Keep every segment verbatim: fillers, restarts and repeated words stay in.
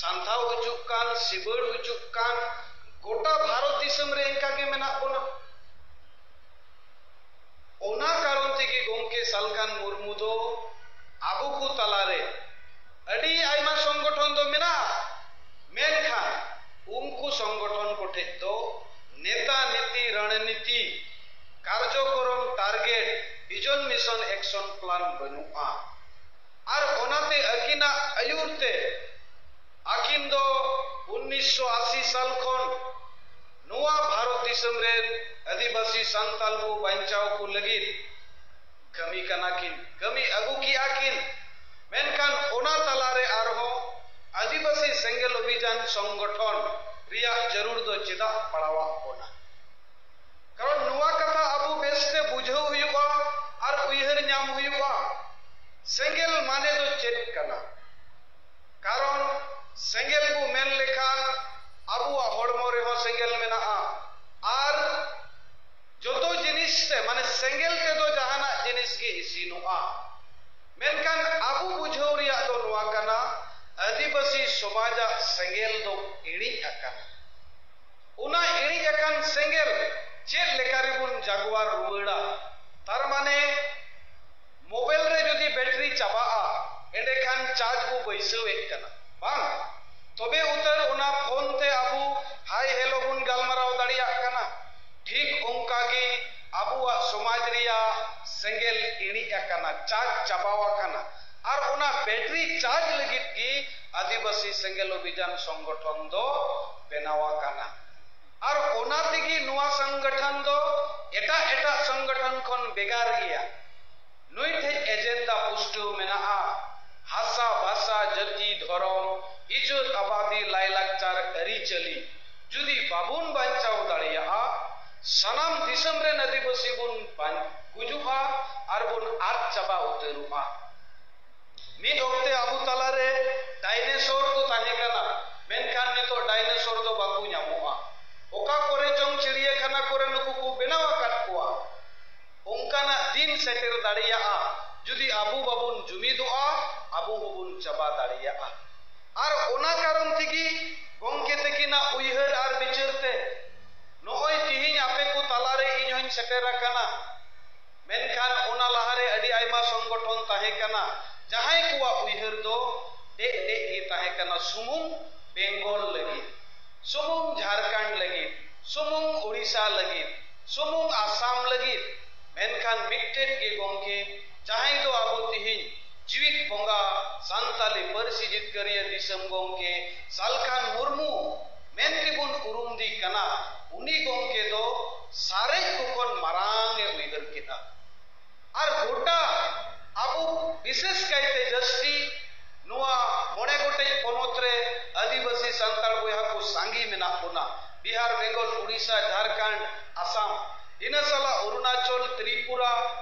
ᱥᱟᱱᱛᱷᱟᱣ ᱦᱚᱪᱚᱜ ᱠᱟᱱ, ᱥᱤᱵᱟᱹᱲ ᱦᱚᱪᱚᱜ ᱠᱟᱱ, ᱜᱚᱴᱟ ᱵᱷᱟᱨᱚᱛ ᱫᱤᱥᱚᱢ ᱨᱮ ᱮᱱᱠᱟ ᱜᱮ ᱢᱮᱱᱟᱜ ᱵᱚᱱᱟ᱾ ᱚᱱᱟ ᱠᱟᱨᱚᱱ ᱛᱮᱜᱮ ᱜᱚᱢᱠᱮ ᱥᱟᱞᱠᱷᱟᱱ ᱢᱩᱨᱢᱩ ᱫᱚ ᱟᱵᱚ ᱠᱚ ᱛᱟᱞᱟᱨᱮ ᱟᱹᱰᱤ ᱟᱭᱢᱟ ᱥᱚᱝᱜᱚᱴᱷᱚᱱ ᱫᱚ ᱢᱮᱱᱟᱜᱼᱟ, ᱢᱮᱱᱠᱷᱟᱱ ᱩᱱᱠᱩ ᱥᱚᱝᱜᱚᱴᱷᱚᱱ ᱠᱚᱴᱷᱮᱡ ᱫᱚ ᱱᱮᱛᱟ, ᱱᱤᱛᱤ, ᱨᱚᱬᱱᱤᱛᱤ, ᱠᱟᱨᱡᱚᱠᱨᱚᱢ, target, vision, mission, action plan ᱵᱟᱹᱱᱩᱜᱼᱟ᱾ ᱟᱨ ᱚᱱᱟᱛᱮ ᱟᱹᱠᱤᱱᱟᱜ ᱟᱹᱭᱩᱨ ᱛᱮ ᱟᱹᱠᱤᱱ ᱫᱚ ᱩᱱᱤᱥᱥᱚ ᱟᱥᱤ ᱥᱟᱞ ᱠᱷᱚᱱ ᱱᱚᱣᱟ ᱵᱷᱟᱨᱚᱛ ᱫᱤᱥᱚᱢ ᱨᱮᱱ ᱟᱹᱫᱤᱵᱟᱹᱥᱤ ᱥᱟᱱᱛᱟᱞ ᱠᱚ ᱵᱟᱧᱪᱟᱣ ᱠᱚ ᱞᱟᱹᱜᱤᱫ ᱠᱟᱹᱢᱤ ᱠᱟᱱᱟ ᱠᱤᱱ, ᱠᱟᱹᱢᱤ ᱟᱹᱜᱩ ᱠᱮᱜᱼᱟ ᱠᱤᱱ᱾ ᱢᱮᱱᱠᱷᱟᱱ ᱚᱱᱟ ᱛᱟᱞᱟᱨᱮ ᱟᱨᱦᱚᱸ ᱟᱹᱫᱤᱵᱟᱹᱥᱤ ᱥᱮᱸᱜᱮᱞ ᱚᱵᱷᱤᱡᱟᱱ ᱥᱚᱝᱜᱚᱴᱷᱚᱱ ᱨᱮᱭᱟᱜ ᱡᱟᱹᱨᱩᱲ ᱫᱚ ᱪᱮᱫᱟᱜ ᱯᱟᱲᱟᱣᱟᱜ ᱵᱚᱱᱟ? ᱠᱟᱨᱚᱱ ᱱᱚᱣᱟ ᱠᱟᱛᱷᱟ ᱟᱵᱚ ᱵᱮᱥᱛᱮ ᱵᱩᱡᱷᱟᱹᱣ ᱦᱩᱭᱩᱜᱼᱟ ᱟᱨ ᱩᱭᱦᱟᱹᱨ ᱧᱟᱢ ᱦᱩᱭᱩᱜᱼᱟ, ᱥᱮᱸᱜᱮᱞ ᱢᱟᱱᱮ ᱫᱚ ᱪᱮᱫ ᱠᱟᱱᱟ? ᱠᱟᱨᱚᱱ ᱥᱮᱸᱜᱮᱞ ᱵᱚ ᱢᱮᱱ ᱞᱮᱠᱷᱟᱱ ᱟᱵᱚᱣᱟᱜ ᱦᱚᱲᱢᱚ ᱨᱮᱦᱚᱸ ᱥᱮᱸᱜᱮᱞ ᱢᱮᱱᱟᱜᱼᱟ᱾ ᱟᱨ ᱡᱚᱛᱚ ᱡᱤᱱᱤᱥ ᱛᱮ, ᱢᱟᱱᱮ ᱥᱮᱸᱜᱮᱞ ᱛᱮᱫᱚ ᱡᱟᱦᱟᱱᱟᱜ ᱡᱤᱱᱤᱥ ᱜᱮ ᱤᱥᱤᱱᱚᱜᱼᱟ᱾ ᱢᱮᱱᱠᱷᱟᱱ ᱟᱵᱚ ᱵᱩᱡᱷᱟᱹᱣ ᱨᱮᱭᱟᱜ ᱫᱚ ᱱᱚᱣᱟ ᱠᱟᱱᱟ, ᱟᱹᱫᱤᱵᱟᱹᱥᱤ ᱥᱚᱢᱟᱡᱟᱜ ᱥᱮᱸᱜᱮᱞ ᱫᱚ ᱤᱬᱤᱡ ᱟᱠᱟᱱᱟ᱾ ᱚᱱᱟ ᱤᱬᱤᱡ ᱟᱠᱟᱱ ᱥᱮᱸᱜᱮᱞ ᱪᱮᱫ ᱞᱮᱠᱟ ᱨᱮᱵᱚᱱ ᱡᱟᱜᱣᱟᱨ ᱨᱩᱣᱟᱹᱲᱟ? ᱛᱟᱨ ᱢᱟᱱᱮ ᱢᱳᱵᱟᱭᱤᱞ ᱨᱮ ᱡᱩᱫᱤ ᱵᱮᱴᱨᱤ ᱪᱟᱵᱟᱜᱼᱟ, ᱮᱸᱰᱮᱠᱷᱟᱱ ᱪᱟᱨᱡᱽ ᱵᱚ ᱵᱟᱹᱭᱥᱟᱹᱣᱮᱫ ᱠᱟᱱᱟ, ᱵᱟᱝ? ᱛᱚᱵᱮ ᱩᱛᱟᱹᱨ ᱚᱱᱟ ᱯᱷᱳᱱ ᱛᱮ ᱟᱵᱚ ᱦᱟᱭ ᱦᱮᱞᱳ ᱵᱚᱱ ᱜᱟᱞᱢᱟᱨᱟᱣ ᱫᱟᱲᱮᱭᱟᱜ ᱠᱟᱱᱟ᱾ ᱴᱷᱤᱠ ᱚᱱᱠᱟ ᱜᱮ ᱟᱵᱚᱣᱟᱜ ᱥᱚᱢᱟᱡᱽ ᱨᱮᱭᱟᱜ ᱥᱮᱸᱜᱮᱞ ᱤᱬᱤᱡ ᱟᱠᱟᱱᱟ, ᱪᱟᱨᱡᱽ ᱪᱟᱵᱟᱣ ᱟᱠᱟᱱᱟ᱾ ᱟᱨ ᱚᱱᱟ ᱵᱮᱴᱨᱤ ᱪᱟᱨᱡᱽ ᱞᱟᱹᱜᱤᱫ ᱜᱮ ᱟᱹᱫᱤᱵᱟᱹᱥᱤ ᱥᱮᱸᱜᱮᱞ ᱚᱵᱷᱤᱡᱟᱱ ᱥᱚᱝᱜᱚᱴᱷᱚᱱ ᱫᱚ ᱵᱮᱱᱟᱣ ᱟᱠᱟᱱᱟ᱾ ᱟᱨ ᱚᱱᱟ ᱛᱮᱜᱮ ᱱᱚᱣᱟ ᱥᱚᱝᱜᱚᱴᱷᱚᱱ ᱫᱚ ᱮᱴᱟᱜ ᱮᱴᱟᱜ ᱥᱚᱝᱜᱚᱴᱷᱚᱱ ᱠᱷᱚᱱ ᱵᱷᱮᱜᱟᱨ ᱜᱮᱭᱟ᱾ ᱱᱩᱭ ᱴᱷᱮᱡ ᱮᱡᱮᱱᱰᱟ ᱯᱩᱥᱴᱟᱹᱣ ᱢᱮᱱᱟᱜᱼᱟ, ᱦᱟᱥᱟ, ᱵᱷᱟᱥᱟ, ᱡᱟᱹᱛᱤ, ᱫᱷᱚᱨᱚᱢ, ᱤᱡᱽᱡᱚᱛ, ᱟᱵᱟᱫᱤ, ᱞᱟᱭᱞᱟᱠᱪᱟᱨ, ᱟᱹᱨᱤᱪᱟᱹᱞᱤ ᱡᱩᱫᱤ ᱵᱟᱵᱚᱱ ᱵᱟᱧᱪᱟᱣ ᱫᱟᱲᱮᱭᱟᱜᱼᱟ, ᱥᱟᱱᱟᱢ ᱫᱤᱥᱚᱢ ᱨᱮᱱ ᱟᱹᱫᱤᱵᱟᱹᱥᱤ ᱵᱚᱱ ᱵᱟᱧ-, ᱜᱩᱡᱩᱜᱼᱟ ᱟᱨ ᱵᱚᱱ ᱟᱫ ᱪᱟᱵᱟ ᱩᱛᱟᱹᱨᱚᱜᱼᱟ᱾ ᱢᱤᱫ ᱚᱠᱛᱮ ᱟᱵᱚ ᱛᱟᱞᱟᱨᱮ ᱰᱟᱭᱱᱮᱥᱚᱨ ᱠᱚ ᱛᱟᱦᱮᱸ ᱠᱟᱱᱟ, ᱢᱮᱱᱠᱷᱟᱱ ᱱᱤᱛᱚᱜ ᱰᱟᱭᱱᱮᱥᱚᱨ ᱫᱚ ᱵᱟᱠᱚ ᱧᱟᱢᱚᱜᱼᱟ᱾ ᱚᱠᱟ ᱠᱚᱨᱮ ᱪᱚᱝ ᱪᱤᱲᱤᱭᱟᱹᱠᱷᱟᱱᱟ ᱠᱚᱨᱮ ᱱᱩᱠᱩ ᱠᱚ ᱵᱮᱱᱟᱣ ᱟᱠᱟᱫ ᱠᱚᱣᱟ᱾ ᱚᱱᱠᱟᱱᱟᱜ ᱫᱤᱱ ᱥᱮᱴᱮᱨ ᱫᱟᱲᱮᱭᱟᱜᱼᱟ, ᱡᱩᱫᱤ ᱟᱵᱚ ᱵᱟᱵᱚᱱ ᱡᱩᱢᱤᱫᱚᱜᱼᱟ, ᱟᱵᱚ ᱦᱚᱸᱵᱚᱱ ᱪᱟᱵᱟ ᱫᱟᱲᱮᱭᱟᱜᱼᱟ᱾ ᱟᱨ ᱚᱱᱟ ᱠᱟᱨᱚᱱ ᱛᱮᱜᱮ ᱜᱚᱢᱠᱮ ᱛᱟᱹᱠᱤᱱᱟᱜ ᱩᱭᱦᱟᱹᱨ ᱟᱨ ᱵᱤᱪᱟᱹᱨ ᱛᱮ ᱱᱚᱜᱼᱚᱭ ᱛᱤᱦᱤᱧ ᱟᱯᱮ ᱠᱚ ᱛᱟᱞᱟᱨᱮ ᱤᱧ ᱦᱚᱧ ᱥᱮᱴᱮᱨ ᱟᱠᱟᱱᱟ᱾ ᱢᱮᱱᱠᱷᱟᱱ ᱚᱱᱟ ᱞᱟᱦᱟᱨᱮ ᱟᱹᱰᱤ ᱟᱭᱢᱟ ᱥᱚᱝᱜᱚᱴᱷᱚᱱ ᱛᱟᱦᱮᱸ ᱠᱟᱱᱟ, ᱡᱟᱦᱟᱸᱭ ᱠᱚᱣᱟᱜ ᱩᱭᱦᱟᱹᱨ ᱫᱚ ᱰᱮᱡ ᱰᱮᱡ ᱜᱮ ᱛᱟᱦᱮᱸ ᱠᱟᱱᱟ, ᱥᱩᱢᱩᱝ ᱵᱮᱝᱜᱚᱞ ᱞᱟᱹᱜᱤᱫ, ᱥᱩᱢᱩᱝ ᱡᱷᱟᱲᱠᱷᱚᱸᱰ ᱞᱟᱹᱜᱤᱫ, ᱥᱩᱢᱩᱝ ᱳᱰᱤᱥᱟ ᱞᱟᱹᱜᱤᱫ, ᱥᱩᱢᱩᱝ ᱟᱥᱟᱢ ᱞᱟᱹᱜᱤᱫ᱾ ᱢᱮᱱᱠᱷᱟᱱ ᱢᱤᱫᱴᱮᱡ ᱜᱮ ᱜᱚᱢᱠᱮ, ᱡᱟᱦᱟᱸᱭ ᱫᱚ ᱟᱵᱚ ᱛᱤᱦᱤᱧ ᱡᱤᱣᱤᱫ ᱵᱚᱸᱜᱟ, ᱥᱟᱱᱛᱟᱞᱤ ᱯᱟᱹᱨᱥᱤ ᱡᱤᱛᱠᱟᱹᱨᱤᱭᱟᱹ ᱫᱤᱥᱚᱢ ᱜᱚᱢᱠᱮ ᱥᱟᱞᱠᱷᱟᱱ ᱢᱩᱨᱢᱩ ᱢᱮᱱ ᱛᱮᱵᱚᱱ ᱩᱨᱩᱢᱫᱮ ᱠᱟᱱᱟ, ᱩᱱᱤ ᱜᱚᱢᱠᱮ ᱫᱚ ᱥᱟᱨᱮᱡ ᱠᱚ ᱠᱷᱚᱱ ᱢᱟᱨᱟᱝ ᱮ ᱩᱭᱦᱟᱹᱨ ᱠᱮᱫᱟ᱾ ᱟᱨ ᱜᱚᱴᱟ ᱟᱵᱚ ᱵᱤᱥᱮᱥ ᱠᱟᱭᱛᱮ ᱡᱟᱹᱥᱛᱤ ᱱᱚᱣᱟ ᱢᱚᱬᱮ ᱜᱚᱴᱮᱡ ᱯᱚᱱᱚᱛ ᱨᱮ ᱟᱹᱫᱤᱵᱟᱹᱥᱤ ᱥᱟᱱᱛᱟᱲ ᱵᱚᱭᱦᱟ ᱠᱚ ᱥᱟᱸᱜᱮ ᱢᱮᱱᱟᱜ ᱵᱚᱱᱟ᱾ ᱵᱤᱦᱟᱨ, ᱵᱮᱝᱜᱚᱞ, ᱩᱲᱤᱥᱥᱟ, ᱡᱷᱟᱲᱠᱷᱚᱸᱰ, ᱟᱥᱟᱢ, ᱤᱱᱟᱹ ᱥᱟᱞᱟᱜ ᱚᱨᱩᱱᱟᱪᱚᱞ, ᱛᱨᱤᱯᱩᱨᱟ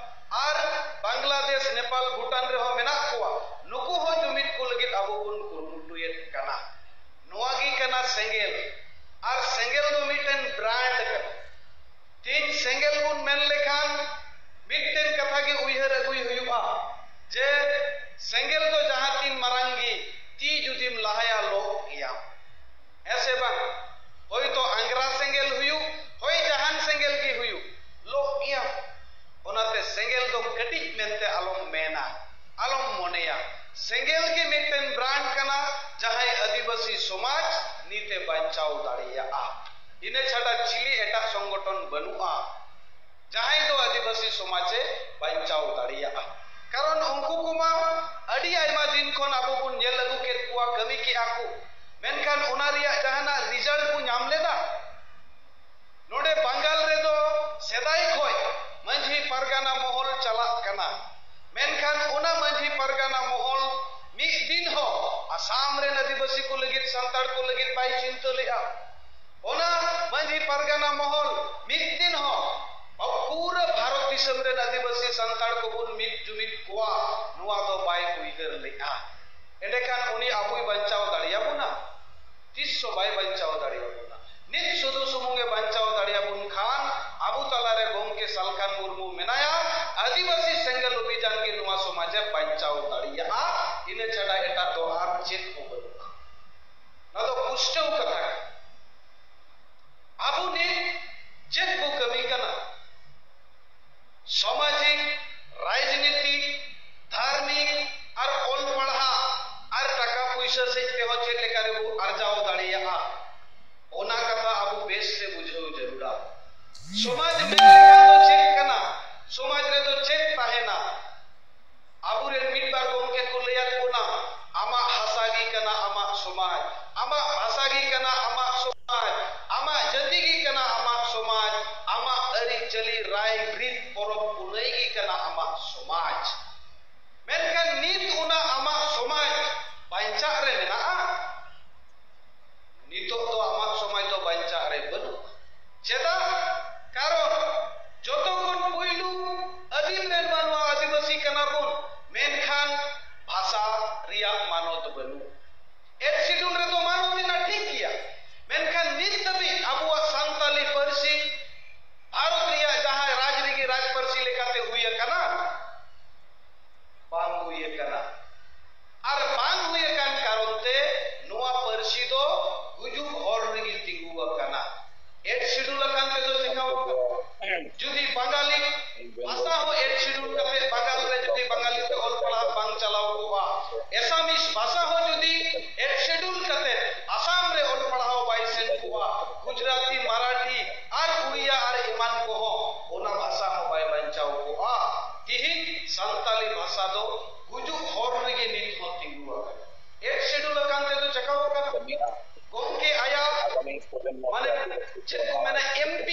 ᱟᱨ ᱵᱟᱝᱞᱟᱫᱮᱥ, ᱱᱮᱯᱟᱞ, ᱵᱷᱩᱴᱟᱱ ᱨᱮᱦᱚᱸ ᱢᱮᱱᱟᱜ ᱠᱚᱣᱟ᱾ ᱱᱩᱠᱩ ᱦᱚᱸ ᱡᱩᱢᱤᱫ ᱠᱚ ᱞᱟᱹᱜᱤᱫ ᱟᱵᱚ ᱵᱚᱱ ᱠᱩᱨᱩᱢᱩᱴᱩᱭᱮᱫ ᱠᱟᱱᱟ᱾ ᱱᱚᱣᱟ ᱜᱮ ᱠᱟᱱᱟ ᱥᱮᱸᱜᱮᱞ᱾ ᱟᱨ ᱥᱮᱸᱜᱮᱞ ᱫᱚ ᱢᱤᱫᱴᱮᱱ ᱵᱨᱟᱱᱰ ᱠᱟᱱᱟ᱾ ᱛᱮᱦᱮᱧ ᱥᱮᱸᱜᱮᱞ ᱵᱚᱱ ᱢᱮᱱ ᱞᱮᱠᱷᱟᱱ ᱢᱤᱫᱴᱮᱱ ᱠᱟᱛᱷᱟ ᱜᱮ ᱩᱭᱦᱟᱹᱨ ᱟᱹᱜᱩᱭ ᱦᱩᱭᱩᱜᱼᱟ ᱡᱮ ᱥᱮᱸᱜᱮᱞ ᱫᱚ ᱡᱟᱦᱟᱸ ᱛᱤᱱ ᱢᱟᱨᱟᱝ ᱜᱮ ᱛᱤ ᱡᱩᱫᱤᱢ ᱞᱟᱦᱟᱭᱟ, ᱞᱚᱜ ᱜᱮᱭᱟ, ᱦᱮᱸ ᱥᱮ ᱵᱟᱝ? ᱦᱳᱭᱛᱳ ᱟᱝᱜᱽᱨᱟ ᱥᱮᱸᱜᱮᱞ ᱦᱩᱭᱩᱜ, ᱦᱳᱭ ᱡᱟᱦᱟᱱ ᱥᱮᱸᱜᱮᱞ ᱜᱮ ᱦᱩᱭᱩᱜ, ᱞᱚᱜ ᱜᱮᱭᱟ᱾ ᱚᱱᱟᱛᱮ ᱥᱮᱸᱜᱮᱞ ᱫᱚ ᱠᱟᱹᱴᱤᱡ ᱢᱮᱱᱛᱮ ᱟᱞᱚᱢ ᱢᱮᱱᱟ, ᱟᱞᱚᱢ ᱢᱚᱱᱮᱭᱟ᱾ ᱥᱮᱸᱜᱮᱞ ᱜᱮ ᱢᱤᱫᱴᱮᱱ ᱵᱨᱟᱱᱰ ᱠᱟᱱᱟ, ᱡᱟᱦᱟᱸᱭ ᱟᱹᱫᱤᱵᱟᱹᱥᱤ ᱥᱚᱢᱟᱡᱽ ᱱᱤᱛᱮ ᱵᱟᱧᱪᱟᱣ ᱫᱟᱲᱮᱭᱟᱜᱼᱟ᱾ ᱤᱱᱟᱹ ᱪᱷᱟᱰᱟ ᱪᱤᱞᱤ ᱮᱴᱟᱜ ᱥᱚᱝᱜᱚᱴᱷᱚᱱ ᱵᱟᱹᱱᱩᱜᱼᱟ ᱡᱟᱦᱟᱸᱭ ᱫᱚ ᱟᱹᱫᱤᱵᱟᱹᱥᱤ ᱥᱚᱢᱟᱡᱽ ᱮ ᱵᱟᱧᱪᱟᱣ ᱫᱟᱲᱮᱭᱟᱜᱼᱟ᱾ ᱠᱟᱨᱚᱱ ᱩᱱᱠᱩ ᱠᱚᱢᱟ ᱟᱹᱰᱤ ᱟᱭᱢᱟ ᱫᱤᱱ ᱠᱷᱚᱱ ᱟᱵᱚ ᱵᱚᱱ ᱧᱮᱞ ᱟᱹᱜᱩ ᱠᱮᱫ ᱠᱚᱣᱟ, ᱠᱟᱹᱢᱤ ᱠᱮᱜᱼᱟ ᱠᱚ, ᱢᱮᱱᱠᱷᱟᱱ ᱚᱱᱟ ᱨᱮᱭᱟᱜ ᱡᱟᱦᱟᱱᱟᱜ ᱨᱤᱡᱟᱞᱴ ᱠᱚ ᱧᱟᱢ ᱞᱮᱫᱟ? ᱱᱚᱰᱮ ᱵᱟᱝᱜᱟᱞ ᱨᱮᱫᱚ ᱥᱮᱫᱟᱭ ᱠᱷᱚᱱ ᱢᱟᱹᱡᱷᱤ ᱯᱟᱨᱜᱟᱱᱟ ᱢᱚᱦᱚᱞ ᱪᱟᱞᱟᱜ ᱠᱟᱱᱟ, ᱢᱮᱱᱠᱷᱟᱱ ᱚᱱᱟ ᱢᱟᱹᱡᱷᱤ ᱯᱟᱨᱜᱟᱱᱟ ᱢᱚᱦᱚᱞ ᱢᱤᱫ ᱫᱤᱱ ᱦᱚᱸ ᱟᱥᱟᱢ ᱨᱮᱱ ᱟᱹᱫᱤᱵᱟᱹᱥᱤ ᱠᱚ ᱞᱟᱹᱜᱤᱫ, ᱥᱟᱱᱛᱟᱲ ᱠᱚ ᱞᱟᱹᱜᱤᱫ ᱵᱟᱭ ᱪᱤᱱᱛᱟᱹ ᱞᱮᱫᱼᱟ᱾ ᱚᱱᱟ ᱢᱟᱹᱡᱷᱤ ᱯᱟᱨᱜᱟᱱᱟ ᱢᱚᱦᱚᱞ ᱢᱤᱫ ᱫᱤᱱ ᱦᱚᱸ ᱯᱩᱨᱟᱹ ᱵᱷᱟᱨᱚᱛ ᱫᱤᱥᱚᱢ ᱨᱮᱱ ᱟᱹᱫᱤᱵᱟᱹᱥᱤ ᱥᱟᱱᱛᱟᱲ ᱠᱚᱵᱚᱱ ᱢᱤᱫ ᱡᱩᱢᱤᱫ ᱠᱚᱣᱟ, ᱱᱚᱣᱟ ᱫᱚ ᱵᱟᱭ ᱩᱭᱦᱟᱹᱨ ᱞᱮᱫᱼᱟ᱾ ᱮᱸᱰᱮᱠᱷᱟᱱ ᱩᱱᱤ ᱟᱵᱚᱭ ᱵᱟᱧᱪᱟᱣ ᱫᱟᱲᱮᱭᱟᱵᱚᱱᱟ? ᱛᱤᱥ ᱦᱚᱸ ᱵᱟᱭ ᱵᱟᱧᱪᱟᱣ ᱫᱟᱲᱮᱭᱟᱵᱚᱱᱟ᱾ ᱱᱤᱛ ᱥᱩᱫᱷᱩ ᱥᱩᱢᱩᱝ ᱮ ᱵᱟᱧᱪᱟᱣ ᱫᱟᱲᱮᱭᱟᱵᱚᱱ ᱠᱷᱟᱱ, ᱟᱵᱚ ᱛᱟᱞᱟᱨᱮ ᱜᱚᱢᱠᱮ ᱥᱟᱞᱠᱷᱟᱱ ᱢᱩᱨᱢᱩ ᱢᱮᱱᱟᱭᱟ, ᱟᱹᱫᱤᱵᱟᱹᱥᱤ ᱥᱮᱸᱜᱮᱞ ᱚᱵᱷᱤᱡᱟᱱ ᱜᱮ ᱱᱚᱣᱟ ᱥᱚᱢᱟᱡᱽ ᱮ ᱵᱟᱧᱪᱟᱣ ᱫᱟᱲᱮᱭᱟᱜᱼᱟ᱾ ᱤᱱᱟᱹ ᱪᱷᱟᱰᱟ ᱮᱴᱟᱜ ᱫᱚ ᱟᱨ ᱪᱮᱫ ᱦᱚᱸ ᱵᱟᱹᱱᱩᱜᱼᱟ᱾ ᱨᱤᱛ ᱯᱚᱨᱚᱵᱽ ᱯᱩᱱᱟᱹᱭ ᱜᱮ ᱠᱟᱱᱟ ᱟᱢᱟᱜ ᱥᱚᱢᱟᱡᱽ᱾ ᱢᱮᱱᱠᱷᱟᱱ ᱱᱤᱛ ᱚᱱᱟ ᱟᱢᱟᱜ ᱥᱚᱢᱟᱡᱽ ᱵᱟᱧᱪᱟᱜ ᱨᱮ ᱢᱮᱱᱟᱜᱼᱟ? ᱱᱤᱛᱚᱜ ᱫᱚ ᱟᱢᱟᱜ ᱥᱚᱢᱟᱡᱽ ᱫᱚ ᱵᱟᱧᱪᱟᱜ ᱨᱮ ᱵᱟᱹᱱᱩᱜᱼᱟ᱾ ᱪᱮᱫᱟᱜ? ᱠᱟᱨᱚᱱ ᱡᱚᱛᱚ ᱠᱷᱚᱱ ᱯᱩᱭᱞᱩ ᱟᱹᱫᱤᱢ ᱨᱮᱱ ᱢᱟᱱᱣᱟ ᱟᱹᱫᱤᱵᱟᱹᱥᱤ ᱠᱟᱱᱟ ᱵᱚᱱ, ᱢᱮᱱᱠᱷᱟᱱ ᱵᱷᱟᱥᱟ ᱨᱮᱭᱟᱜ ᱢᱟᱱᱚᱛ ᱵᱟᱹᱱᱩᱜᱼᱟ᱾ Eighth Schedule ᱨᱮᱫᱚ ᱢᱟᱱᱚᱛ ᱢᱮᱱᱟᱜᱼᱟ, ᱴᱷᱤᱠ ᱜᱮᱭᱟ, ᱢᱮᱱᱠᱷᱟᱱ ᱱᱤᱛ ᱫᱷᱟᱹᱵᱤᱡ ᱟᱵᱚᱣᱟᱜ ᱥᱟᱱᱛᱟᱞᱤ ᱯᱟᱹᱨᱥᱤ ᱵᱷᱟᱨᱚᱛ ᱨᱮᱭᱟᱜ ᱡᱟᱦᱟᱸ ᱨᱟᱡᱽ ᱨᱮᱜᱮ ᱨᱟᱡᱽ ᱯᱟᱹᱨᱥᱤ ᱞᱮᱠᱟᱛᱮ ᱦᱩᱭ ᱟᱠᱟᱱᱟ, ᱵᱟᱝ ᱦᱩᱭ ᱟᱠᱟᱱᱟ᱾ ᱟᱨ ᱵᱟᱝ ᱦᱩᱭ ᱟᱠᱟᱱ ᱠᱟᱨᱚᱱ ᱛᱮ ᱱᱚᱣᱟ ᱯᱟᱹᱨᱥᱤ ᱫᱚ ᱜᱩᱡᱩᱜ ᱦᱚᱨ ᱨᱮᱜᱮ ᱛᱤᱸᱜᱩ ᱟᱠᱟᱱᱟ᱾ Eighth Schedule ᱟᱠᱟᱱ ᱛᱮᱫᱚ ᱪᱮᱠᱟ ᱟᱠᱟᱱᱟ? ᱡᱩᱫᱤ ᱵᱟᱝᱜᱟᱞᱤ ᱵᱷᱟᱥᱟ ᱦᱚᱸ Eighth Schedule ᱠᱟᱛᱮ ᱵᱟᱝᱜᱟᱞ ᱨᱮ ᱡᱩᱫᱤ ᱵᱟᱝᱜᱟᱞᱤ ᱛᱮ ᱚᱞ ᱯᱟᱲᱦᱟᱣ ᱵᱟᱝ ᱪᱟᱞᱟᱣ ᱠᱚᱜᱼᱟ, Assamese ᱵᱷᱟᱥᱟ ᱦᱚᱸ ᱡᱩᱫᱤ Eighth Schedule ᱠᱟᱛᱮ ᱟᱥᱟᱢ ᱨᱮ ᱚᱞ ᱯᱟᱲᱦᱟᱣ ᱵᱟᱭ ᱥᱮᱱ ᱠᱚᱜᱼᱟ, ᱜᱩᱡᱽᱨᱟᱴᱤ, ᱢᱟᱨᱟᱴᱷᱤ ᱟᱨ ᱩᱲᱤᱭᱟ ᱟᱨ ᱮᱢᱟᱱ ᱠᱚᱦᱚᱸ, ᱚᱱᱟ ᱵᱷᱟᱥᱟ ᱦᱚᱸ ᱵᱟᱭ ᱵᱟᱧᱪᱟᱣ ᱠᱚᱜᱼᱟ᱾ ᱛᱤᱦᱤᱧ ᱥᱟᱱᱛᱟᱞᱤ ᱵᱷᱟᱥᱟ ᱫᱚ ᱜᱩᱡᱩᱜ ᱦᱚᱨ ᱨᱮᱜᱮ ᱱᱤᱛ ᱦᱚᱸ ᱛᱤᱸᱜᱩ ᱟᱠᱟᱱᱟ᱾ Eighth Schedule ᱟᱠᱟᱱ ᱛᱮᱫᱚ ᱪᱮᱠᱟ ᱟᱠᱟᱱᱟ? ᱜᱚᱢᱠᱮ ᱟᱭᱟᱜ ᱢᱟᱱᱮ ᱪᱮᱫ ᱠᱚ ᱢᱮᱱᱟ, MP,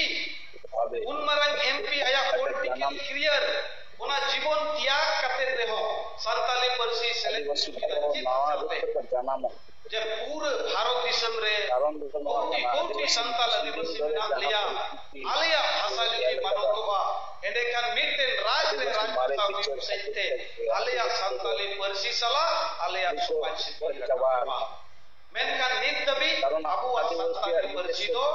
ᱩᱱ ᱢᱟᱨᱟᱝ MP ᱟᱭᱟᱜ political career, ᱚᱱᱟ ᱡᱤᱵᱚᱱ ᱛᱤᱭᱟᱜ ᱠᱟᱛᱮ ᱨᱮᱦᱚᱸ ᱥᱟᱱᱛᱟᱞᱤ ᱯᱟᱹᱨᱥᱤ ᱥᱮᱞᱮᱫ ᱠᱮᱫᱟ᱾ ᱪᱮᱫ ᱠᱷᱟᱹᱛᱤᱨ ᱛᱮ? ᱡᱮ ᱯᱩᱨᱟᱹ ᱵᱷᱟᱨᱚᱛ ᱫᱤᱥᱚᱢ ᱨᱮ ᱠᱳᱴᱤ ᱠᱳᱴᱤ ᱥᱟᱱᱛᱟᱞ ᱟᱹᱫᱤᱵᱟᱹᱥᱤ ᱢᱮᱱᱟᱜ ᱞᱮᱭᱟ, ᱟᱞᱮᱭᱟᱜ ᱵᱷᱟᱥᱟ ᱡᱩᱫᱤ ᱢᱟᱱᱚᱛᱚᱜᱼᱟ, ᱮᱸᱰᱮᱠᱷᱟᱱ ᱢᱤᱫᱴᱮᱱ ᱨᱟᱡᱽ ᱨᱮ ᱨᱟᱡᱽ ᱵᱷᱟᱥᱟ ᱦᱩᱭᱩᱜ ᱥᱮᱫ ᱛᱮ ᱟᱞᱮᱭᱟᱜ ᱥᱟᱱᱛᱟᱞᱤ ᱯᱟᱹᱨᱥᱤ ᱥᱟᱞᱟᱜ ᱟᱞᱮᱭᱟᱜ ᱥᱚᱢᱟᱡᱽ ᱥᱮᱴᱮᱨ ᱨᱟᱠᱟᱵᱚᱜᱼᱟ᱾ ᱢᱮᱱᱠᱷᱟᱱ ᱱᱤᱛ ᱫᱷᱟᱹᱵᱤᱡ ᱟᱵᱚᱣᱟᱜ ᱥᱟᱱᱛᱟᱲᱤ ᱯᱟᱹᱨᱥᱤ ᱫᱚ,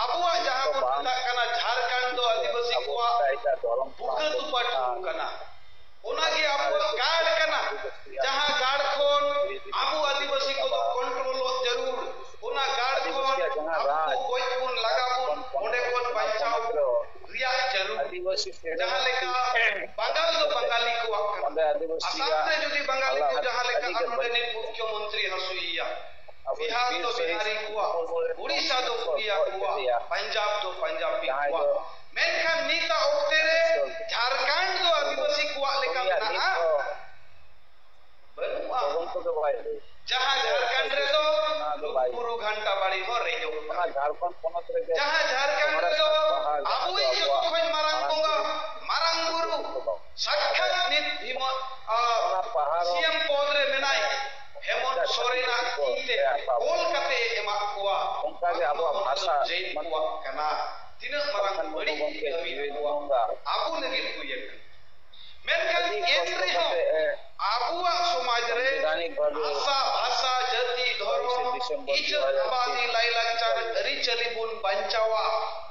ᱟᱵᱚᱣᱟᱜ ᱡᱟᱦᱟᱸ ᱵᱚᱱ ᱢᱮᱛᱟᱜ ᱠᱟᱱᱟ ᱡᱷᱟᱲᱠᱷᱚᱸᱰ ᱫᱚ ᱟᱹᱫᱤᱵᱟᱹᱥᱤ ᱠᱚᱣᱟᱜ ᱵᱩᱠᱟᱹ ᱛᱚᱯᱟ ᱴᱩᱰᱩ ᱠᱟᱱᱟ, ᱚᱱᱟᱜᱮ ᱟᱵᱚᱣᱟᱜ ᱜᱟᱲ ᱠᱟᱱᱟ᱾ ᱡᱟᱦᱟᱸ ᱜᱟᱲ ᱠᱷᱚᱱ ᱟᱵᱚ ᱟᱹᱫᱤᱵᱟᱹᱥᱤ ᱠᱚᱫᱚ ᱠᱚᱱᱴᱨᱳᱞᱚᱜ ᱡᱟᱹᱨᱩᱲ, ᱚᱱᱟ ᱜᱟᱲ ᱠᱷᱚᱱ ᱟᱵᱚ ᱠᱚ ᱜᱚᱡ ᱵᱚᱱ ᱞᱟᱜᱟ ᱵᱚᱱ, ᱚᱸᱰᱮ ᱠᱷᱚᱱ ᱵᱟᱧᱪᱟᱣ ᱨᱮᱭᱟᱜ ᱡᱟᱹᱨᱩᱲ᱾ ᱡᱟᱦᱟᱸ ᱞᱮᱠᱟ ᱵᱟᱝᱜᱟᱞ ᱫᱚ ᱵᱟᱝᱜᱟᱞᱤ ᱠᱚᱣᱟᱜ ᱠᱟᱱᱟ, ᱟᱥᱟᱢ ᱨᱮ ᱡᱩᱫᱤ ᱵᱟᱝᱜᱟᱞᱤ ᱠᱚ ᱡᱟᱦᱟᱸ ᱞᱮᱠᱟ ᱟᱨ ᱱᱚᱰᱮᱱᱤᱡ ᱢᱩᱠᱷᱭᱚᱢᱚᱱᱛᱨᱤ ᱦᱟᱹᱥᱩᱭᱮᱭᱟ, ᱵᱤᱦᱟᱨ ᱫᱚ ᱵᱤᱦᱟᱨᱤ ᱠᱚᱣᱟᱜ, ᱩᱲᱤᱥᱥᱟ ᱫᱚ ᱩᱲᱤᱭᱟ ᱠᱚᱣᱟᱜ, ᱯᱟᱧᱡᱟᱵᱽ ᱫᱚ ᱯᱟᱧᱡᱟᱵᱤ ᱠᱚᱣᱟᱜ᱾ ᱢᱮᱱᱠᱷᱟᱱ ᱱᱤᱛᱟᱜ ᱚᱠᱛᱮ ᱨᱮ ᱡᱷᱟᱲᱠᱷᱚᱸᱰ ᱫᱚ ᱟᱹᱫᱤᱵᱟᱹᱥᱤ ᱠᱚᱣᱟᱜ ᱞᱮᱠᱟ ᱢᱮᱱᱟᱜᱼᱟ? ᱵᱟᱹᱱᱩᱜᱼᱟ᱾ ᱡᱟᱦᱟᱸ ᱡᱷᱟᱲᱠᱷᱚᱸᱰ ᱨᱮᱫᱚ ᱞᱩᱜᱩᱵᱩᱨᱩ ᱜᱷᱟᱱᱴᱟ ᱵᱟᱲᱤ ᱦᱚᱸ ᱨᱮᱡᱚᱜ ᱠᱟᱱᱟ᱾ ᱡᱟᱦᱟᱸ ᱡᱷᱟᱲᱠᱷᱚᱸᱰ ᱨᱮᱫᱚ ᱟᱵᱚᱭᱤᱡ ᱡᱚᱛᱚ ᱠᱷᱚᱱ ᱢᱟᱨᱟᱝ ᱵᱚᱸᱜᱟ ᱟᱨ ᱚᱱᱟ ᱯᱟᱦᱟᱲ ᱦᱚᱸ ᱥᱤ ᱮᱢ ᱯᱚᱫᱽ ᱨᱮ ᱢᱮᱱᱟᱭ ᱦᱮᱢᱚᱱᱛ ᱥᱚᱨᱮᱱᱟᱜ ᱛᱤ ᱛᱮ ᱚᱞ ᱠᱟᱛᱮ ᱮ ᱮᱢᱟᱜ ᱠᱚᱣᱟ᱾ ᱚᱱᱠᱟ ᱜᱮ ᱟᱵᱚᱣᱟᱜ ᱵᱷᱟᱥᱟ ᱡᱮᱭᱱ ᱠᱚᱣᱟᱜ ᱠᱟᱱᱟ᱾ ᱛᱤᱱᱟᱹᱜ ᱢᱟᱨᱟᱝ ᱵᱟᱹᱲᱤᱡ ᱠᱟᱹᱢᱤ ᱟᱵᱚ ᱞᱟᱹᱜᱤᱫ ᱦᱩᱭ ᱟᱠᱟᱱᱟ᱾ ᱢᱮᱱᱠᱷᱟᱱ ᱮᱱ ᱨᱮᱦᱚᱸ ᱟᱵᱚᱣᱟᱜ ᱥᱚᱢᱟᱡᱽ ᱨᱮ ᱵᱷᱟᱥᱟ, ᱵᱷᱟᱥᱟ, ᱡᱟᱹᱛᱤ, ᱫᱷᱚᱨᱚᱢ, ᱤᱡᱽᱡᱚᱛ, ᱟᱵᱟᱫᱤ, ᱞᱟᱭᱞᱟᱠᱪᱟᱨ, ᱟᱹᱨᱤᱪᱟᱹᱞᱤ ᱵᱚᱱ ᱵᱟᱧᱪᱟᱣᱟ,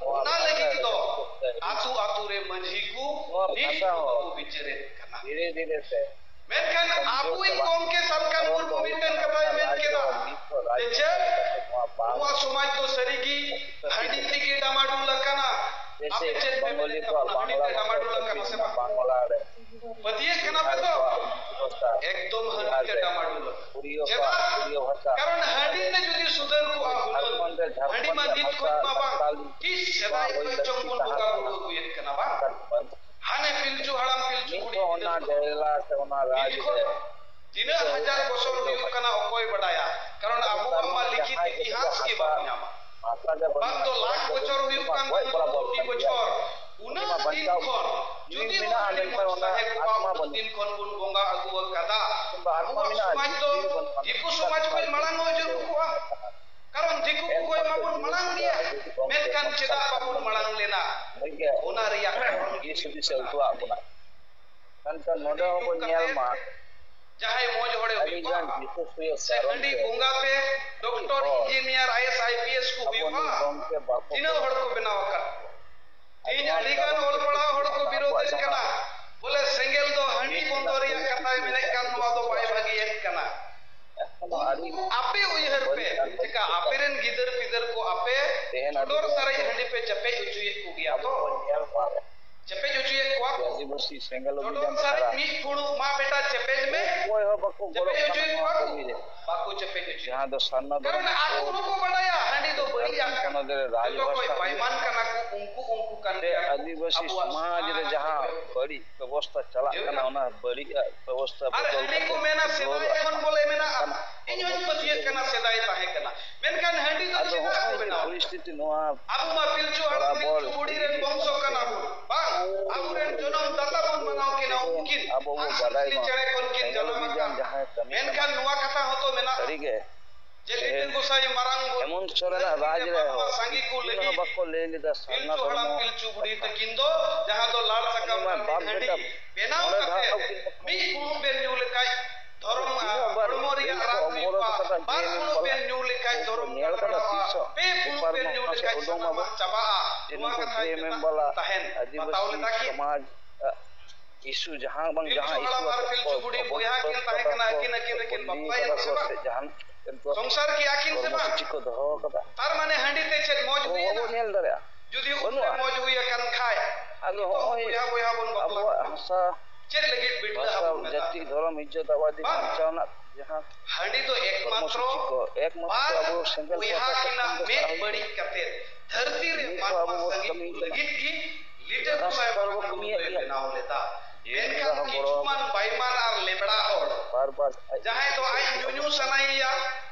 ᱚᱱᱟ ᱞᱟᱹᱜᱤᱫ ᱫᱚ ᱟᱹᱛᱩ ᱟᱹᱛᱩ ᱨᱮ ᱢᱟᱹᱡᱷᱤ ᱠᱚ ᱱᱤᱛ ᱦᱚᱸ ᱵᱟᱠᱚ ᱵᱤᱪᱟᱹᱨᱮᱫ ᱠᱟᱱᱟ᱾ ᱫᱷᱤᱨᱮ ᱫᱷᱤᱨᱮ ᱛᱮ ᱢᱮᱱᱠᱷᱟᱱ ᱟᱵᱚᱭᱤᱡ ᱜᱚᱢᱠᱮ ᱥᱟᱞᱠᱷᱟᱱ ᱢᱩᱨᱢᱩ ᱢᱤᱫᱴᱮᱱ ᱠᱟᱛᱷᱟᱭ ᱢᱮᱱ ᱠᱮᱫᱟ ᱡᱮ ᱪᱮᱫ ᱱᱚᱣᱟ ᱥᱚᱢᱟᱡᱽ ᱫᱚ ᱥᱟᱹᱨᱤᱜᱮ ᱦᱟᱺᱰᱤ ᱛᱮᱜᱮ ᱰᱟᱢᱟᱰᱩᱞ ᱟᱠᱟᱱᱟ᱾ ᱟᱯᱮ ᱪᱮᱫ ᱯᱮ ᱢᱮᱱᱮᱫ ᱛᱟᱵᱚᱱᱟ, ᱦᱟᱺᱰᱤ ᱛᱮ ᱰᱟᱢᱟᱰᱩᱞ ᱟᱠᱟᱱᱟ ᱥᱮ ᱵᱟᱝ? ᱯᱟᱹᱛᱭᱟᱹᱜ ᱠᱟᱱᱟ ᱯᱮ ᱛᱚ? ᱮᱠᱫᱚᱢ ᱦᱟᱺᱰᱤ ᱛᱮ ᱰᱟᱢᱟᱰᱩᱞ ᱟᱠᱟᱱᱟ᱾ ᱪᱮᱫᱟᱜ? ᱠᱟᱨᱚᱱ ᱦᱟᱺᱰᱤ ᱛᱮ ᱡᱩᱫᱤ ᱥᱩᱫᱷᱟᱹᱨ ᱠᱚᱜᱼᱟ ᱦᱩᱱᱟᱹᱝ, ᱦᱟᱺᱰᱤ ᱢᱟ ᱱᱤᱛ ᱠᱷᱚᱱ ᱢᱟ ᱵᱟᱝ, ᱛᱤᱥ ᱥᱮᱫᱟᱭ ᱠᱷᱚᱱ ᱪᱚᱝ ᱵᱚᱱ ᱵᱚᱸᱜᱟ ᱵᱩᱨᱩ ᱟᱹᱜᱩᱭᱮᱫ ᱠᱟᱱᱟ ᱵᱟᱝ? ᱦᱟᱱᱮ ᱯᱤᱞᱪᱩ ᱦᱟᱲᱟᱢ ᱯᱤᱞᱪᱩ ᱵᱩᱲᱦᱤ ᱵᱤᱫᱟᱹᱞ ᱠᱷᱚᱱ᱾ ᱛᱤᱱᱟᱹᱜ ᱦᱟᱡᱟᱨ ᱵᱚᱪᱷᱚᱨ ᱦᱩᱭᱩᱜ ᱠᱟᱱᱟ, ᱚᱠᱚᱭ ᱵᱟᱰᱟᱭᱟ? ᱠᱟᱨᱚᱱ ᱟᱵᱚᱣᱟᱜ ᱢᱟ ᱞᱤᱠᱷᱤᱛ ᱤᱛᱤᱦᱟᱥ ᱜᱮ ᱵᱟᱵᱚᱱ ᱧᱟᱢᱟ᱾ ᱵᱟᱝ ᱫᱚ ᱞᱟᱠᱷ ᱵᱚᱪᱷᱚᱨ ᱦᱩᱭᱩᱜ ᱠᱟᱱ ᱛᱟᱵᱚᱱᱟ, ᱠᱳᱴᱤ ᱵᱚᱪᱷᱚᱨ᱾ ᱩᱱᱟᱹᱜ ᱫᱤᱱ ᱠᱷᱚᱱ ᱡᱩᱫᱤ ᱵᱚᱱ ᱟᱹᱰᱤ ᱢᱚᱡᱽ ᱛᱟᱦᱮᱸ ᱠᱚᱜᱼᱟ, ᱩᱱᱟᱹᱜ ᱫᱤᱱ ᱠᱷᱚᱱ ᱵᱚᱱ ᱵᱚᱸᱜᱟ ᱟᱹᱜᱩ ᱟᱠᱟᱫᱟ᱾ ᱟᱵᱚᱣᱟᱜ ᱥᱚᱢᱟᱡᱽ ᱫᱚ ᱫᱤᱠᱩ ᱥᱚᱢᱟᱡᱽ ᱠᱷᱚᱱ ᱢᱟᱲᱟᱝ ᱦᱚᱸ ᱡᱩᱨᱩᱜ ᱠᱚᱜᱼᱟ᱾ ᱠᱟᱨᱚᱱ ᱫᱤᱠᱩ ᱠᱚ ᱠᱷᱚᱱ ᱢᱟᱵᱚᱱ ᱢᱟᱲᱟᱝ ᱜᱮᱭᱟ, ᱢᱮᱱᱠᱷᱟᱱ ᱪᱮᱫᱟᱜ ᱵᱟᱵᱚᱱ ᱢᱟᱲᱟᱝ ᱞᱮᱱᱟ? ᱚᱱᱟ ᱨᱮᱭᱟᱜ ᱠᱟᱨᱚᱱ ᱫᱤᱥ ᱦᱩᱫᱤᱥ ᱮ ᱩᱫᱩᱜ ᱟᱫ ᱵᱚᱱᱟ᱾ ᱢᱮᱱᱠᱷᱟᱱ ᱱᱚᱰᱮ ᱦᱚᱸ ᱵᱚᱱ ᱧᱮᱞ ᱢᱟ, ᱡᱟᱦᱟᱸᱭ ᱢᱚᱡᱽ ᱦᱚᱲᱮ ᱦᱩᱭᱩᱜᱼᱟ, ᱥᱮ ᱦᱟᱺᱰᱤ ᱵᱚᱸᱜᱟ ᱛᱮ doctor, engineer, I A S, I P S ᱠᱚ ᱦᱩᱭᱩᱜᱼᱟ, ᱛᱤᱱᱟᱹᱜ ᱦᱚᱲ ᱠᱚ ᱵᱮᱱᱟᱣ ᱟᱠᱟᱫ ᱠᱚᱣᱟ? ᱛᱮᱦᱮᱧ ᱟᱹᱰᱤ ᱜᱟᱱ ᱚᱞ ᱯᱟᱲᱦᱟᱣ ᱦᱚᱲ ᱠᱚ ᱵᱤᱨᱳᱫᱮᱫ ᱠᱟᱱᱟ, ᱵᱚᱞᱮ ᱥᱮᱸᱜᱮᱞ ᱫᱚ ᱦᱟᱺᱰᱤ ᱵᱚᱱᱫᱚ ᱨᱮᱭᱟᱜ ᱠᱟᱛᱷᱟᱭ ᱢᱮᱱᱮᱫ ᱠᱟᱱ, ᱱᱚᱣᱟ ᱫᱚ ᱵᱟᱭ ᱵᱷᱟᱹᱜᱤᱭᱮᱫ ᱠᱟᱱᱟ᱾ ᱩᱱᱠᱩ ᱟᱯᱮ ᱩᱭᱦᱟᱹᱨ ᱯᱮ, ᱪᱮᱠᱟ ᱟᱯᱮ ᱨᱮᱱ ᱜᱤᱫᱟᱹᱨ ᱯᱤᱫᱟᱹᱨ ᱠᱚ ᱟᱯᱮ ᱪᱚᱰᱚᱨ ᱥᱟᱨᱮᱡ ᱦᱟᱺᱰᱤ ᱯᱮ ᱪᱮᱯᱮᱡ ᱦᱚᱪᱚᱭᱮᱫ ᱠᱚᱜᱮᱭᱟ ᱛᱚ? ᱪᱮᱯᱮᱡ ᱦᱚᱪᱚᱭᱮᱫ ᱠᱚᱣᱟ ᱠᱚ᱾ ᱟᱹᱫᱤᱵᱟᱹᱥᱤ ᱥᱮᱸᱜᱮᱞ ᱪᱚᱰᱚᱨ ᱚᱵᱷᱤᱡᱟᱱ ᱥᱟᱨᱮᱡ ᱫᱷᱟᱨᱟ ᱢᱤᱫ ᱯᱷᱩᱲᱩᱜ ᱢᱟ ᱵᱮᱴᱟ ᱪᱮᱯᱮᱡ ᱢᱮ᱾ ᱚᱠᱚᱭ ᱦᱚᱸ ᱵᱟᱠᱚ ᱜᱚᱲᱚᱜ ᱪᱮᱯᱮᱡ ᱠᱟᱱᱟ ᱦᱚᱪᱚᱭᱮᱫ ᱱᱚᱣᱟ ᱠᱚᱣᱟ ᱠᱚ᱾ ᱠᱟᱹᱢᱤ ᱨᱮ᱾ ᱵᱟᱠᱚ ᱪᱮᱯᱮᱡ ᱦᱚᱪᱚᱭᱮᱫ ᱡᱟᱦᱟᱸ ᱫᱚ ᱥᱟᱨᱱᱟ ᱠᱟᱨᱚᱱ ᱫᱷᱚᱨᱚᱢ ᱟᱠᱚ ᱠᱚ ᱦᱚᱸᱠᱚ ᱵᱟᱰᱟᱭᱟ ᱦᱟᱺᱰᱤ ᱫᱚ ᱵᱟᱹᱲᱤᱡᱟᱜ ᱠᱟᱱᱟ᱾ ᱯᱚᱱᱚᱛ ᱨᱮ ᱨᱟᱡᱽ ᱡᱚᱛᱚ ᱠᱷᱚᱱ ᱵᱷᱟᱥᱟ ᱯᱟᱭᱢᱟᱱ ᱠᱟᱱᱟ ᱠᱚ ᱩᱱᱠᱩ, ᱩᱱᱠᱩ ᱠᱟᱱ ᱥᱮ ᱜᱮᱭᱟ ᱠᱚ ᱟᱹᱫᱤᱵᱟᱹᱥᱤ ᱟᱵᱚᱣᱟᱜ ᱥᱚᱢᱟᱡᱽ ᱨᱮ ᱥᱚᱢᱟᱡᱽ ᱡᱟᱦᱟᱸ ᱨᱮ᱾ ᱵᱟᱹᱲᱤᱡ ᱵᱮᱵᱚᱥᱛᱟ ᱪᱟᱞᱟᱜ ᱠᱟᱱᱟ, ᱚᱱᱟ ᱵᱟᱹᱲᱤᱡᱟᱜ ᱵᱮᱵᱚᱥᱛᱟ ᱟᱨ ᱵᱚᱫᱚᱞ ᱦᱟᱺᱰᱤ ᱠᱟᱛᱮ ᱠᱚ ᱢᱮᱱᱟ, ᱥᱮᱫᱟᱭ ᱠᱷᱚᱱ ᱵᱚᱞᱮ ᱢᱮᱱᱟᱜᱼᱟ᱾ ᱤᱧ ᱦᱚᱸᱧ ᱯᱟᱹᱛᱭᱟᱹᱜ ᱠᱟᱱᱟ, ᱥᱮᱫᱟᱭ ᱛᱟᱦᱮᱸ ᱠᱟᱱᱟ, ᱢᱮᱱᱠᱷᱟᱱ ᱦᱟᱺᱰᱤ ᱫᱚ ᱟᱫᱚ ᱪᱮᱫᱟᱜ ᱠᱚ ᱦᱚᱸᱜᱼᱚᱭ ᱡᱮ ᱵᱮᱱᱟᱣ? ᱯᱚᱨᱤᱥᱛᱷᱤᱛᱤ ᱱᱚᱣᱟ ᱟᱵᱚ ᱢᱟ ᱯᱤᱞᱪᱩ ᱦᱟᱲᱟᱢ, ᱵᱚᱨᱟᱵᱚᱨ ᱯᱤᱞᱪᱩ ᱵᱩᱲᱦᱤ ᱨᱮᱱ ᱵᱚᱝᱥᱚ ᱠᱟᱱᱟ ᱵᱚᱱ, ᱵᱟᱝ? ᱟᱵᱚᱨᱮᱱ ᱡᱚᱱᱚᱢ ᱫᱟᱛᱟ ᱵᱚᱱ ᱢᱟᱱᱟᱣ ᱠᱤᱱᱟ᱾ ᱩᱱᱠᱤᱱ ᱟᱵᱚ ᱵᱚ ᱦᱟᱸᱥ ᱵᱟᱰᱟᱭ ᱦᱟᱹᱥᱞᱤ ᱢᱟ᱾ ᱪᱮᱬᱮ ᱠᱷᱚᱱ ᱠᱤᱱ ᱥᱮᱸᱜᱮᱞ ᱡᱟᱱᱟᱢ ᱚᱵᱷᱤᱡᱟᱱ ᱟᱠᱟᱱ᱾ ᱡᱟᱦᱟᱸᱭ ᱠᱟᱹᱢᱤ ᱢᱮᱱᱠᱷᱟᱱ ᱠᱟᱱᱟ, ᱱᱚᱣᱟ ᱠᱟᱛᱷᱟ ᱦᱚᱸᱛᱚ ᱢᱮᱱᱟᱜᱼᱟ ᱥᱟᱹᱨᱤᱜᱮ ᱡᱮ ᱞᱤᱴᱟᱹ ᱛᱮᱦᱮᱧ ᱜᱚᱸᱥᱟᱭ ᱢᱟᱨᱟᱝ ᱵᱩᱨᱩ ᱦᱮᱢᱚᱱᱛ ᱥᱚᱨᱮᱱᱟᱜ ᱨᱟᱡᱽ ᱫᱷᱟᱹᱨᱛᱤ ᱨᱮᱦᱚᱸ ᱵᱟᱯᱞᱟ ᱥᱟᱸᱜᱮ ᱠᱚ ᱪᱮᱫ ᱦᱚᱸ ᱞᱟᱹᱜᱤᱫ ᱵᱟᱠᱚ ᱞᱟᱹᱭ ᱞᱮᱫᱟ ᱥᱟᱨᱱᱟ ᱯᱤᱞᱪᱩ ᱦᱟᱲᱟᱢ ᱫᱷᱚᱨᱢᱚ ᱯᱤᱞᱪᱩ ᱵᱩᱲᱦᱤ ᱠᱟᱛᱷᱟ᱾ ᱛᱟᱹᱠᱤᱱ ᱫᱚ ᱡᱟᱦᱟᱸ ᱫᱚ ᱞᱟᱲ ᱥᱟᱠᱟᱢ ᱩᱱᱤ ᱢᱟ ᱨᱟᱹᱯᱤᱫ ᱵᱟᱯ ᱦᱟᱺᱰᱤ ᱵᱮᱴᱟ ᱵᱮᱱᱟᱣ ᱢᱚᱬᱮ ᱠᱟᱛᱮ ᱫᱷᱟᱣ ᱠᱤᱱ ᱵᱟᱯᱞᱟ ᱢᱤᱫ ᱠᱟᱱᱟ᱾ ᱯᱷᱩᱲᱩᱜ ᱵᱮᱱ ᱧᱩ ᱞᱮᱠᱷᱟᱡ ᱫᱷᱚᱨᱚᱢ ᱛᱤᱱᱟᱹᱜ ᱵᱟᱨ ᱦᱚᱲᱢᱚ ᱨᱮᱭᱟᱜ ᱡᱮᱞ ᱠᱚ ᱨᱟᱱ ᱚᱵᱚᱨᱳᱫᱷ ᱦᱩᱭᱩᱜᱼᱟ᱾ ᱠᱟᱫᱟ, ᱵᱟᱨ ᱡᱮ ᱮᱢ ᱯᱷᱩᱲᱩᱜ ᱵᱟᱞᱟ ᱵᱮᱱ ᱧᱩ ᱞᱮᱠᱷᱟᱡ ᱩᱱᱠᱩ ᱫᱷᱚᱨᱚᱢ ᱧᱮᱞ ᱠᱟᱫᱟ ᱨᱟᱲᱟᱜᱼᱟ᱾ ᱛᱤᱥ ᱦᱚᱸ ᱯᱮ ᱯᱷᱩᱲᱩᱜ ᱯᱮᱯᱟᱨ ᱵᱮᱱ ᱢᱟ ᱧᱩ ᱚᱠᱟ ᱥᱮᱫ ᱞᱮᱠᱷᱟᱡ ᱩᱰᱩᱝ ᱥᱟᱱᱟᱢᱟᱜ ᱢᱟᱵᱚᱱ᱾ ᱪᱟᱵᱟᱜᱼᱟ᱾ ᱡᱮ ᱱᱚᱣᱟ ᱱᱩᱠᱩ ᱠᱟᱛᱷᱟ ᱡᱮ ᱮᱢ ᱮᱢ ᱵᱟᱞᱟ ᱵᱟᱛᱟᱣ ᱞᱮᱫᱟ ᱠᱤᱱ? ᱟᱹᱫᱤᱵᱟᱹᱥᱤ ᱵᱟᱛᱟᱣ ᱞᱮᱫᱟ ᱠᱤᱱ? ᱥᱚᱢᱟᱡᱽ, ᱟ, ᱤᱥᱩ ᱡᱟᱦᱟᱸ ᱵᱟᱝ ᱯᱤᱞᱪᱩ ᱡᱟᱦᱟᱸ ᱤᱥᱩ ᱦᱟᱲᱟᱢ ᱟᱨ ᱟᱛᱮ ᱯᱤᱞᱪᱩ ᱠᱚ ᱵᱩᱰᱷᱤ ᱵᱚᱭᱦᱟ ᱠᱤᱱ ᱛᱟᱦᱮᱸ ᱠᱟᱱᱟ, ᱟᱹᱠᱤᱱ ᱟᱹᱠᱤᱱ ᱨᱮᱠᱤᱱ ᱵᱟᱯᱞᱟᱭᱮᱱᱟ ᱥᱮ ᱵᱟᱝ? ᱥᱮ ᱡᱟᱦᱟᱱ ᱥᱚᱝᱥᱟᱨ ᱠᱮᱜᱼᱟ ᱠᱤᱱ ᱥᱮ ᱵᱟᱝ? ᱠᱚᱨᱢᱚᱥᱩᱪᱤ ᱠᱚ ᱫᱚᱦᱚ ᱟᱠᱟᱫᱟ᱾ ᱛᱟᱨ ᱢᱟᱱᱮ ᱦᱟᱺᱰᱤ ᱛᱮ ᱪᱮᱫ ᱢᱚᱡᱽ ᱟᱵᱚ ᱦᱩᱭᱮᱱᱟ? ᱵᱟᱵᱚ ᱧᱮᱞ ᱫᱟᱲᱮᱭᱟᱜᱼᱟ᱾ ᱡᱩᱫᱤ ᱩᱱᱨᱮ ᱵᱟᱹᱱᱩᱜᱼᱟ᱾ ᱢᱚᱡᱽ ᱦᱩᱭ ᱟᱠᱟᱱ ᱠᱷᱟᱡ, ᱟᱫᱚ ᱱᱤᱛᱚᱜ ᱦᱚᱸ ᱦᱚᱸᱜᱼᱚᱭ ᱵᱚᱭᱦᱟ ᱵᱚᱭᱦᱟ ᱵᱚᱱ ᱵᱟᱯᱞᱟᱜ ᱟᱵᱚᱣᱟᱜ ᱠᱟᱱᱟ᱾ ᱦᱟᱥᱟ, ᱪᱮᱫ ᱞᱟᱹᱜᱤᱫ ᱵᱤᱴᱞᱟᱹ ᱵᱷᱟᱥᱟ, ᱟᱵᱚᱱ ᱢᱮᱛᱟᱜᱼᱟ? ᱡᱟᱹᱛᱤ, ᱫᱷᱚᱨᱚᱢ, ᱤᱡᱽᱡᱚᱛ ᱟᱵᱟᱫᱤ ᱵᱟᱝ᱾ ᱵᱟᱧᱪᱟᱣ ᱨᱮᱱᱟᱜ ᱡᱟᱦᱟᱸ ᱦᱟᱺᱰᱤ ᱫᱚ ᱮᱠᱢᱟᱛᱨᱚ ᱠᱚᱨᱢᱚᱥᱩᱪᱤ ᱠᱚ, ᱮᱠᱢᱟᱛᱨᱚ ᱵᱟᱨ ᱟᱵᱚ ᱥᱮᱸᱜᱮᱞ ᱵᱚᱭᱦᱟ ᱯᱟᱦᱴᱟ ᱥᱮᱫ ᱠᱤᱱᱟᱜ ᱠᱷᱚᱱ ᱫᱚ ᱢᱮᱫ ᱥᱟᱦᱟ ᱦᱩᱭᱩᱜ ᱵᱟᱹᱲᱤᱡ ᱠᱟᱱᱟ᱾ ᱠᱟᱛᱮ ᱫᱷᱟᱹᱨᱛᱤ ᱨᱮ ᱱᱤᱛ ᱦᱚᱸ ᱢᱟᱱᱣᱟ ᱟᱵᱚ ᱵᱚᱱ ᱥᱟᱸᱜᱮ ᱠᱟᱹᱢᱤ ᱠᱚ ᱠᱟᱱᱟ᱾ ᱞᱟᱹᱜᱤᱫ ᱜᱮ ᱞᱤᱴᱟᱹ ᱞᱟᱜᱟᱛᱟᱨ ᱜᱚᱸᱥᱟᱭ ᱵᱚ ᱢᱟᱨᱟᱝ ᱠᱟᱹᱢᱤᱭᱮᱫ ᱵᱩᱨᱩᱭ ᱜᱮᱭᱟ᱾ ᱵᱮᱱᱟᱣ ᱞᱮᱫᱟ᱾ ᱡᱮ ᱢᱮᱱᱠᱷᱟᱱ ᱱᱚᱝᱠᱟ ᱦᱚᱸ ᱜᱚᱲᱚ ᱠᱤᱪᱷᱩ ᱜᱟᱱ ᱵᱟᱭᱢᱟᱱ ᱟᱨ ᱞᱮᱵᱲᱟ ᱦᱚᱲ, ᱵᱟᱨ ᱵᱟᱨ ᱟᱡ ᱡᱟᱦᱟᱸᱭ ᱫᱚ ᱟᱡ ᱧᱩᱧᱩ ᱥᱟᱱᱟᱭᱮᱭᱟ,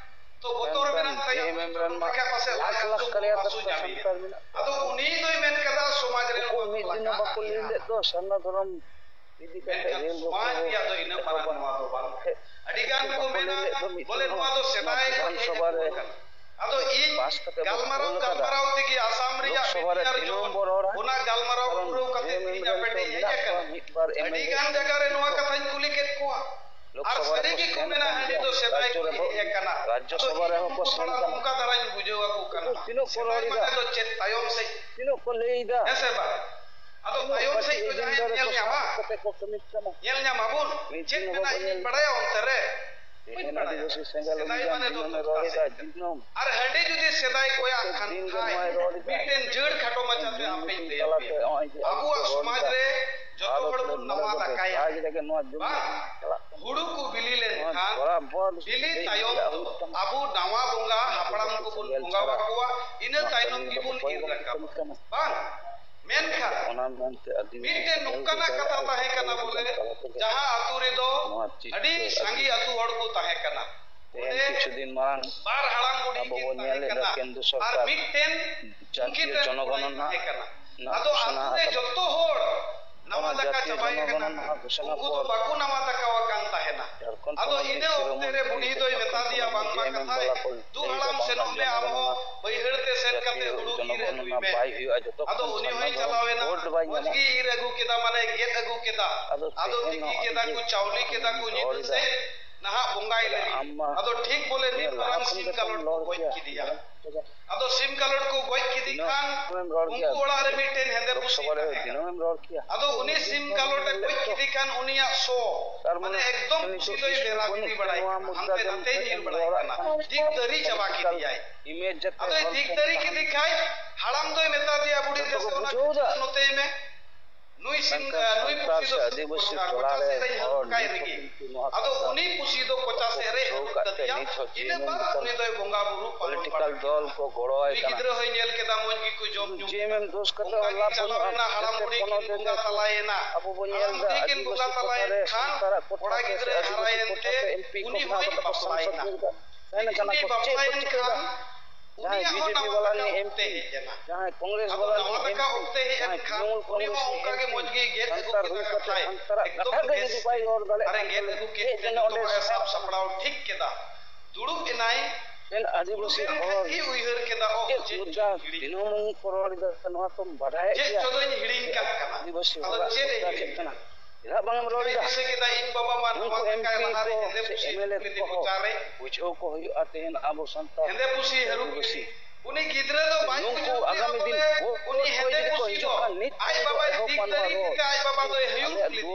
ᱛᱚ ᱵᱚᱛᱚᱨ ᱢᱮᱱᱠᱷᱟᱱ ᱢᱮᱱᱟᱜ ᱛᱟᱭᱟ, ᱡᱮ ᱮᱢ ᱮᱢ ᱨᱮᱱ ᱢᱟ ᱵᱟᱠᱷᱟᱡ ᱯᱟᱥᱮᱡ ᱞᱟᱡ ᱞᱟᱠᱷ ᱦᱟᱹᱥᱩ ᱞᱟᱠᱷ ᱵᱚᱦᱚᱜ ᱠᱟᱞᱭᱟ ᱦᱟᱹᱥᱩ ᱛᱟᱠᱚ ᱧᱟᱢᱮᱭᱟ᱾ ᱥᱟᱱᱛᱟᱲ ᱢᱮᱱᱟᱜ ᱠᱚᱣᱟ᱾ ᱟᱫᱚ ᱩᱱᱤ ᱫᱚᱭ ᱢᱮᱱ ᱠᱟᱫᱟ, ᱥᱚᱢᱟᱡᱽ ᱨᱮ ᱩᱱᱠᱩ ᱱᱚᱣᱟ ᱫᱚ ᱢᱤᱫ ᱫᱤᱱ ᱦᱚᱸ ᱞᱟᱜᱟᱜ ᱵᱟᱠᱚ ᱞᱟᱹᱭ ᱜᱮᱭᱟ᱾ ᱞᱮᱫ ᱫᱚ ᱥᱟᱨᱱᱟ ᱫᱷᱚᱨᱚᱢ ᱤᱫᱤ ᱠᱟᱛᱮ ᱢᱮᱱᱠᱷᱟᱱ ᱨᱮᱞ ᱥᱚᱢᱟᱡᱽ ᱨᱚᱯᱚᱲ ᱨᱮᱭᱟᱜ ᱫᱚ ᱤᱱᱟᱹ ᱮᱦᱚᱵ ᱢᱟᱨᱟᱝ ᱵᱟᱝ᱾ ᱱᱚᱣᱟ ᱫᱚ ᱵᱟᱝ᱾ ᱩᱱᱠᱩ ᱟᱹᱰᱤ ᱜᱟᱱ ᱠᱚ ᱵᱟᱠᱚ ᱞᱟᱹᱭ ᱢᱮᱱᱟ, ᱞᱮᱫ ᱫᱚ ᱢᱤᱫ ᱵᱚᱞᱮ ᱫᱤᱱ ᱦᱚᱸ ᱱᱚᱣᱟ ᱫᱚ ᱱᱚᱣᱟ ᱥᱮᱫᱟᱭ ᱠᱷᱚᱱ ᱦᱮᱡ ᱵᱤᱫᱷᱟᱱ ᱥᱚᱵᱷᱟ ᱟᱹᱜᱩ ᱨᱮ ᱟᱠᱟᱱᱟ᱾ ᱟᱫᱚ ᱤᱧ ᱯᱟᱥ ᱠᱟᱛᱮ ᱵᱚ ᱜᱟᱞᱢᱟᱨᱟᱣ ᱠᱳᱞ ᱠᱟᱫᱟ᱾ ᱜᱟᱞᱢᱟᱨᱟᱣ ᱛᱮᱜᱮ ᱟᱥᱟᱢ ᱨᱮᱭᱟᱜ ᱞᱳᱠᱥᱚᱵᱷᱟ ᱨᱮ ᱢᱤᱰᱤᱭᱟ ᱨᱮ ᱫᱤᱱᱟᱹᱢ ᱡᱚᱢ ᱵᱚ ᱨᱚᱲᱟ, ᱚᱱᱟ ᱜᱟᱞᱢᱟᱨᱟᱣ ᱠᱟᱨᱚᱱ ᱯᱩᱨᱟᱹᱣ ᱠᱟᱛᱮ ᱡᱮ ᱛᱮᱦᱮᱧ ᱢᱮᱢᱵᱨᱟᱱ ᱟᱯᱮ ᱠᱚ ᱴᱷᱮᱱ ᱤᱧ ᱦᱮᱡ ᱢᱮᱱᱟᱜ ᱟᱠᱟᱱᱟ᱾ ᱠᱚᱣᱟ, ᱢᱤᱫ ᱵᱟᱨ ᱟᱹᱰᱤ ᱮᱢ ᱮᱞ ᱮ ᱜᱟᱱ ᱠᱚ ᱡᱟᱭᱜᱟ ᱨᱮ ᱱᱚᱣᱟ ᱠᱟᱛᱷᱟᱧ ᱠᱩᱞᱤ ᱠᱮᱫ ᱠᱚᱣᱟ᱾ ᱟᱨ ᱞᱳᱠᱥᱚᱵᱷᱟ ᱥᱟᱹᱨᱤ ᱨᱮᱠᱚ ᱜᱮᱠᱚ ᱥᱮᱱ ᱢᱮᱱᱟ, ᱠᱟᱱ ᱦᱟᱺᱰᱤ ᱜᱮᱭᱟ, ᱫᱚ ᱥᱮᱫᱟᱭ ᱨᱟᱡᱽᱡᱚ ᱠᱷᱚᱱ ᱨᱮᱦᱚᱸ, ᱦᱮᱡ ᱟᱠᱟᱱᱟ᱾ ᱨᱟᱡᱽᱡᱚ ᱟᱫᱚ ᱥᱚᱵᱷᱟ ᱤᱧ ᱨᱮᱦᱚᱸ ᱠᱚ ᱱᱩᱠᱩ ᱥᱮᱱ ᱦᱚᱲᱟᱜ ᱠᱟᱱᱟ᱾ ᱱᱚᱝᱠᱟ ᱫᱷᱟᱨᱟᱧ ᱵᱩᱡᱷᱟᱹᱣ ᱟᱠᱚ ᱠᱟᱱᱟ᱾ ᱩᱱᱠᱩ ᱛᱤᱱᱟᱹᱜ ᱠᱚ ᱥᱮᱫᱟᱭ ᱨᱚᱲ ᱮᱫᱟ? ᱢᱟᱱᱮ ᱫᱚ ᱪᱮᱫ ᱛᱟᱭᱚᱢ ᱥᱮᱫ? ᱛᱤᱱᱟᱹᱜ ᱠᱚ ᱞᱟᱹᱭ ᱮᱫᱟ? ᱦᱮᱸ ᱥᱮ ᱵᱟᱝ? ᱟᱫᱚ ᱩᱱᱟᱹᱜ ᱛᱟᱭᱚᱢ ᱠᱟᱹᱴᱤᱡ ᱥᱮᱫ ᱫᱚ ᱮᱡᱮᱱᱰᱟ ᱡᱟᱦᱟᱸᱭ ᱨᱮᱠᱚ ᱧᱮᱞ ᱧᱟᱢᱟ, ᱥᱟᱵ ᱠᱟᱛᱮ ᱠᱚ ᱠᱟᱹᱢᱤ ᱠᱟᱱᱟ᱾ ᱧᱮᱞ ᱧᱟᱢᱟᱵᱚᱱ᱾ ᱢᱤᱫ ᱪᱮᱫ ᱫᱤᱱ ᱦᱚᱸ ᱢᱮᱱᱟᱜ ᱵᱟᱠᱚ ᱤᱧᱤᱧ ᱧᱮᱞ ᱵᱟᱲᱟᱭᱟ ᱚᱱᱛᱮ ᱨᱮ᱾ ᱵᱟᱹᱧ ᱵᱟᱲᱟᱭᱟ᱾ ᱟᱹᱫᱤᱵᱟᱹᱥᱤ ᱥᱮᱸᱜᱮᱞ ᱥᱮᱫᱟᱭ ᱚᱵᱷᱤᱡᱟᱱ ᱢᱟᱱᱮ ᱫᱚ ᱫᱤᱱᱟᱹᱢᱮ ᱫᱚᱨᱠᱟᱨ ᱨᱚᱲ ᱮᱫᱟ, ᱥᱮ ᱫᱤᱱᱟᱹᱢ᱾ ᱟᱨ ᱦᱟᱺᱰᱤ ᱡᱩᱫᱤ ᱥᱮᱫᱟᱭ ᱠᱚᱭᱟᱜ ᱯᱨᱚᱛᱮᱠ ᱠᱟᱱ ᱫᱤᱱ ᱜᱮ ᱠᱷᱟᱡ, ᱱᱚᱣᱟᱭ ᱨᱚᱲ ᱮᱫᱟ᱾ ᱢᱤᱫᱴᱮᱱ ᱡᱟᱹᱲ ᱠᱷᱟᱴᱚ ᱢᱟᱪᱷᱟᱛᱮ ᱫᱤᱱ ᱦᱟᱯᱮᱧ ᱫᱤᱱ ᱞᱟᱹᱭ ᱛᱟᱞᱟᱛᱮ ᱟᱯᱮᱭᱟ᱾ ᱱᱚᱜᱼᱚᱭ ᱡᱮ ᱟᱵᱚᱣᱟᱜ ᱟᱵᱚ ᱥᱚᱢᱟᱡᱽ ᱨᱚᱲ ᱨᱮ ᱮᱫᱟ᱾ ᱡᱚᱛᱚ ᱦᱚᱲ ᱵᱚᱱ ᱱᱟᱣᱟ ᱫᱟᱠᱟᱭᱟ᱾ ᱵᱟᱝ? ᱦᱩᱲᱩ ᱠᱚ ᱵᱤᱞᱤ ᱞᱮᱱᱠᱷᱟᱱ, ᱵᱤᱞᱤ ᱛᱟᱭᱚᱢ ᱫᱚ ᱟᱵᱚ ᱱᱟᱣᱟ ᱵᱚᱸᱜᱟ ᱦᱟᱯᱲᱟᱢ ᱠᱚᱵᱚᱱ ᱵᱚᱸᱜᱟ ᱟᱠᱚᱣᱟ, ᱤᱱᱟᱹ ᱛᱟᱭᱱᱚᱢ ᱜᱮᱵᱚᱱ ᱤᱨ ᱨᱟᱠᱟᱵᱟ᱾ ᱵᱟᱝ? ᱢᱮᱱᱠᱷᱟᱱ ᱚᱱᱟ ᱢᱮᱱᱛᱮ ᱟᱹᱫᱤᱢ ᱢᱤᱫᱴᱮᱱ ᱱᱚᱝᱠᱟᱱᱟᱜ ᱠᱟᱛᱷᱟ ᱛᱟᱦᱮᱸ ᱠᱟᱱᱟ ᱵᱚᱞᱮ, ᱡᱟᱦᱟᱸ ᱟᱛᱳ ᱨᱮᱫᱚ ᱱᱚᱣᱟ ᱪᱤᱡᱽ ᱟᱹᱰᱤ ᱫᱚ ᱥᱟᱸᱜᱮ ᱟᱹᱰᱤ ᱟᱛᱳ ᱦᱚᱲ ᱠᱚ ᱛᱟᱦᱮᱸ ᱠᱟᱱᱟ᱾ ᱛᱮᱦᱮᱧ ᱚᱸᱰᱮ ᱠᱤᱪᱷᱩ ᱫᱤᱱ ᱢᱟᱲᱟᱝ ᱵᱟᱨ ᱦᱟᱲᱟᱢ ᱵᱩᱰᱷᱤ ᱟᱵᱚ ᱠᱤᱱ ᱵᱚᱱ ᱛᱟᱦᱮᱸ ᱧᱮᱞᱮᱫ ᱫᱚ ᱠᱟᱱᱟ᱾ ᱠᱮᱱᱫᱨᱚ ᱟᱨ ᱥᱚᱨᱠᱟᱨ ᱢᱤᱫᱴᱮᱱ ᱡᱟᱹᱛᱤᱭᱚ ᱩᱱᱠᱤᱱ ᱨᱮᱱ ᱡᱚᱱᱚᱜᱚᱱᱚᱱᱟ ᱠᱚᱲᱟᱭ ᱛᱟᱦᱮᱸ ᱠᱟᱱᱟ᱾ ᱨᱮᱱᱟᱜ ᱟᱫᱚ ᱜᱷᱳᱥᱚᱱᱟ ᱟᱛᱳ ᱨᱮ ᱟᱠᱟᱫᱟ᱾ ᱡᱚᱛᱚ ᱦᱚᱲ ᱱᱟᱣᱟ ᱫᱟᱠᱟ ᱪᱟᱵᱟᱭ ᱠᱟᱱᱟ, ᱩᱱᱠᱩ ᱫᱚ ᱵᱟᱠᱚ ᱱᱟᱣᱟ ᱫᱟᱠᱟᱣᱟᱠᱟᱱ ᱛᱟᱦᱮᱱᱟ᱾ ᱟᱫᱚ ᱤᱱᱟᱹ ᱚᱠᱛᱮ ᱨᱮ ᱵᱩᱰᱷᱤ ᱫᱚᱭ ᱢᱮᱛᱟ ᱫᱮᱭᱟ, ᱵᱟᱝᱢᱟ ᱠᱟᱛᱷᱟᱭ, "ᱫᱩ ᱦᱟᱲᱟᱢ, ᱥᱮᱱᱚᱜ ᱢᱮ ᱟᱢ ᱦᱚᱸ ᱵᱟᱹᱭᱦᱟᱹᱲ ᱛᱮ ᱥᱮᱱ ᱠᱟᱛᱮ ᱦᱩᱲᱩ ᱤᱨ ᱟᱹᱜᱩᱭ ᱢᱮ᱾" ᱟᱫᱚ ᱩᱱᱤ ᱦᱚᱸᱭ ᱪᱟᱞᱟᱣᱮᱱᱟ, ᱢᱚᱡᱽ ᱜᱮ ᱤᱨ ᱟᱹᱜᱩ ᱠᱮᱫᱟ, ᱢᱟᱱᱮ ᱜᱮᱫ ᱟᱹᱜᱩ ᱠᱮᱫᱟ᱾ ᱟᱫᱚ ᱛᱤᱠᱤ ᱠᱮᱫᱟ ᱠᱚ, ᱪᱟᱣᱞᱮ ᱠᱮᱫᱟ ᱠᱚ, ᱧᱤᱫᱟᱹ ᱥᱮᱫ ᱱᱟᱦᱟᱜ ᱵᱚᱸᱜᱟᱭ ᱞᱟᱹᱜᱤᱫ᱾ ᱟᱫᱚ ᱴᱷᱤᱠ ᱵᱚᱞᱮ ᱢᱤᱫ ᱢᱟᱨᱟᱝ ᱥᱤᱢ ᱠᱟᱞᱚᱴ ᱠᱚ ᱜᱚᱡ ᱠᱮᱫᱮᱭᱟ᱾ ᱟᱫᱚ ᱥᱤᱢ ᱠᱟᱞᱚᱴ ᱠᱚ ᱜᱚᱡ ᱠᱮᱫᱮ ᱠᱷᱟᱱ ᱩᱱᱠᱩ ᱚᱲᱟᱜ ᱨᱮ ᱢᱤᱫᱴᱮᱱ ᱦᱮᱸᱫᱮ ᱯᱩᱥᱤ ᱛᱟᱦᱮᱸ ᱠᱟᱱᱟ᱾ ᱟᱫᱚ ᱩᱱᱤ ᱥᱤᱢ ᱠᱟᱞᱚᱴ ᱮ ᱜᱚᱡ ᱠᱮᱫᱮ ᱠᱷᱟᱱ ᱩᱱᱤᱭᱟᱜ ᱥᱚ, ᱢᱟᱱᱮ, ᱮᱠᱫᱚᱢ ᱯᱩᱥᱤ ᱫᱚᱭ ᱵᱮᱨᱟ ᱜᱤᱰᱤ ᱵᱟᱲᱟᱭ ᱠᱟᱱᱟ, ᱦᱟᱱᱛᱮ ᱱᱟᱛᱮᱭ ᱧᱤᱨ ᱵᱟᱲᱟᱭ ᱠᱟᱱᱟ, ᱫᱤᱠ ᱫᱟᱹᱨᱤ ᱪᱟᱵᱟ ᱠᱮᱫᱮᱭᱟᱭ᱾ ᱟᱫᱚᱭ ᱫᱤᱠ ᱫᱟᱹᱨᱤ ᱠᱮᱫᱮ ᱠᱷᱟᱡ ᱦᱟᱲᱟᱢ ᱫᱚᱭ ᱢᱮᱛᱟ ᱫᱮᱭᱟ, "ᱵᱩᱰᱷᱤ, ᱫᱮᱥᱮ ᱚᱱᱟ ᱱᱚᱛᱮᱭ ᱢᱮ, ᱱᱩᱭ ᱥᱤᱢ, ᱱᱩᱭ ᱯᱩᱥᱤ ᱫᱚ ᱠᱚᱪᱟ ᱥᱮᱫ ᱨᱮᱧ ᱦᱟᱹᱨᱩᱵ ᱠᱟᱭ ᱨᱮᱜᱮ᱾" ᱟᱫᱚ ᱩᱱᱤ ᱯᱩᱥᱤ ᱫᱚ ᱠᱚᱪᱟ ᱥᱮᱫ ᱨᱮᱭ ᱦᱟᱹᱨᱩᱵ ᱠᱟᱫᱮᱭᱟ᱾ ᱤᱱᱟᱹ ᱵᱟᱫ ᱩᱱᱤ ᱫᱚᱭ ᱵᱚᱸᱜᱟ ᱵᱩᱨᱩ ᱯᱟᱞᱚᱱ ᱵᱟᱲᱟ ᱠᱮᱫᱟ᱾ ᱩᱱᱤ ᱜᱤᱫᱽᱨᱟᱹ ᱦᱚᱸᱭ ᱧᱮᱞ ᱠᱮᱫᱟ, ᱢᱚᱡᱽ ᱜᱮᱠᱚ ᱡᱚᱢ ᱧᱩ ᱠᱮᱫᱟ᱾ ᱚᱱᱠᱟ ᱜᱮ ᱪᱟᱞᱟᱣ ᱮᱱᱟ, ᱦᱟᱲᱟᱢ ᱵᱩᱲᱦᱤ ᱠᱤᱱ ᱵᱚᱸᱜᱟ ᱛᱟᱞᱟᱭᱮᱱᱟ᱾ ᱦᱟᱲᱟᱢ ᱵᱩᱲᱦᱤ ᱠᱤᱱ ᱵᱚᱸᱜᱟ ᱛᱟᱞᱟᱭᱮᱱ ᱠᱷᱟᱱ ᱠᱚᱲᱟ ᱜᱤᱫᱽᱨᱟᱹᱭ ᱦᱟᱨᱟᱭᱮᱱ ᱛᱮ ᱩᱱᱤ ᱦᱚᱸᱭ ᱵᱟᱯᱞᱟᱭᱮᱱᱟ᱾ ᱩᱱᱤ ᱵᱟᱯᱞᱟᱭᱮᱱ ᱠᱷᱟᱱ ᱩᱱᱤᱭᱟᱜ ᱦᱚᱸ ᱱᱟᱣᱟ ᱫᱟᱠᱟ ᱚᱠᱛᱮ ᱦᱮᱡ ᱮᱱᱟ᱾ ᱟᱫᱚ ᱱᱟᱣᱟ ᱫᱟᱠᱟ ᱚᱠᱛᱮ ᱦᱮᱡ ᱮᱱ ᱠᱷᱟᱱ ᱩᱱᱤ ᱦᱚᱸ ᱚᱱᱠᱟ ᱜᱮ ᱢᱚᱡᱽ ᱜᱮᱭ ᱜᱮᱫ ᱟᱹᱜᱩ ᱠᱮᱫᱟ ᱠᱟᱛᱷᱟᱭ᱾ ᱮᱠᱫᱚᱢ ᱵᱮᱥ ᱟᱨᱮ ᱜᱮᱫ ᱟᱹᱜᱩ ᱠᱮᱫ ᱛᱮ ᱡᱚᱛᱚ ᱦᱚᱲᱮ ᱥᱟᱵ ᱥᱟᱯᱲᱟᱣ ᱴᱷᱤᱠ ᱠᱮᱫᱟ᱾ ᱫᱩᱲᱩᱵ ᱮᱱᱟᱭ᱾ ᱟᱹᱫᱤᱵᱟᱹᱥᱤ ᱦᱚᱲ ᱜᱮ ᱩᱭᱦᱟᱹᱨ ᱠᱮᱫᱟ, ᱚ, ᱪᱮᱫ ᱢᱩᱫᱽᱫᱟ ᱫᱤᱱᱟᱹᱢ ᱠᱚ ᱨᱚᱲ ᱮᱫᱟ, ᱱᱚᱣᱟ ᱛᱚᱢ ᱵᱟᱰᱟᱭᱮᱫ ᱜᱮᱭᱟ᱾ ᱪᱮᱫ ᱪᱚ ᱫᱚᱧ ᱦᱤᱲᱤᱧ ᱠᱟᱜ ᱠᱟᱱᱟ᱾ ᱟᱹᱫᱤᱵᱟᱹᱥᱤ ᱦᱚᱲᱟᱜ ᱪᱮᱫ ᱮ ᱢᱩᱫᱽᱫᱟ ᱪᱮᱫ ᱠᱟᱱᱟ? ᱪᱮᱫᱟᱜ ᱵᱟᱝ ᱮᱢ ᱨᱚᱲ ᱮᱫᱟ? ᱫᱤᱥᱟᱹ ᱠᱮᱫᱟ, ᱤᱧ ᱵᱟᱵᱟ ᱢᱟ ᱱᱚᱣᱟ ᱱᱟᱠᱟᱭ ᱞᱟᱦᱟᱨᱮ ᱦᱮᱸᱫᱮ ᱯᱩᱥᱤ ᱠᱚ ᱢᱚᱪᱟ ᱨᱮ ᱵᱩᱡᱷᱟᱹᱣ ᱠᱚ ᱦᱩᱭᱩᱜᱼᱟ᱾ ᱛᱮᱦᱮᱧ ᱟᱵᱚ ᱥᱟᱱᱛᱟᱲ ᱦᱮᱸᱫᱮ ᱯᱩᱥᱤ ᱦᱟᱹᱨᱩᱵ ᱟᱹᱫᱤᱵᱟᱹᱥᱤ ᱠᱮᱫᱮ᱾ ᱩᱱᱤ ᱜᱤᱫᱽᱨᱟᱹ ᱫᱚ ᱵᱟᱭ ᱱᱩᱠᱩ ᱵᱩᱡᱷᱟᱹᱣ ᱠᱮᱫᱟ ᱟᱜᱟᱢᱤ ᱫᱤᱱ ᱵᱚᱞᱮ ᱩᱱᱤ ᱦᱮᱸᱫᱮ ᱯᱩᱥᱤ ᱫᱚ ᱟᱡ ᱵᱟᱵᱟᱭ ᱫᱤᱠ ᱫᱟᱹᱨᱤ ᱠᱮᱫᱟ, ᱟᱡ ᱵᱟᱵᱟ ᱫᱚᱭ ᱦᱟᱹᱭᱩᱵ ᱞᱮᱫᱮᱭᱟ᱾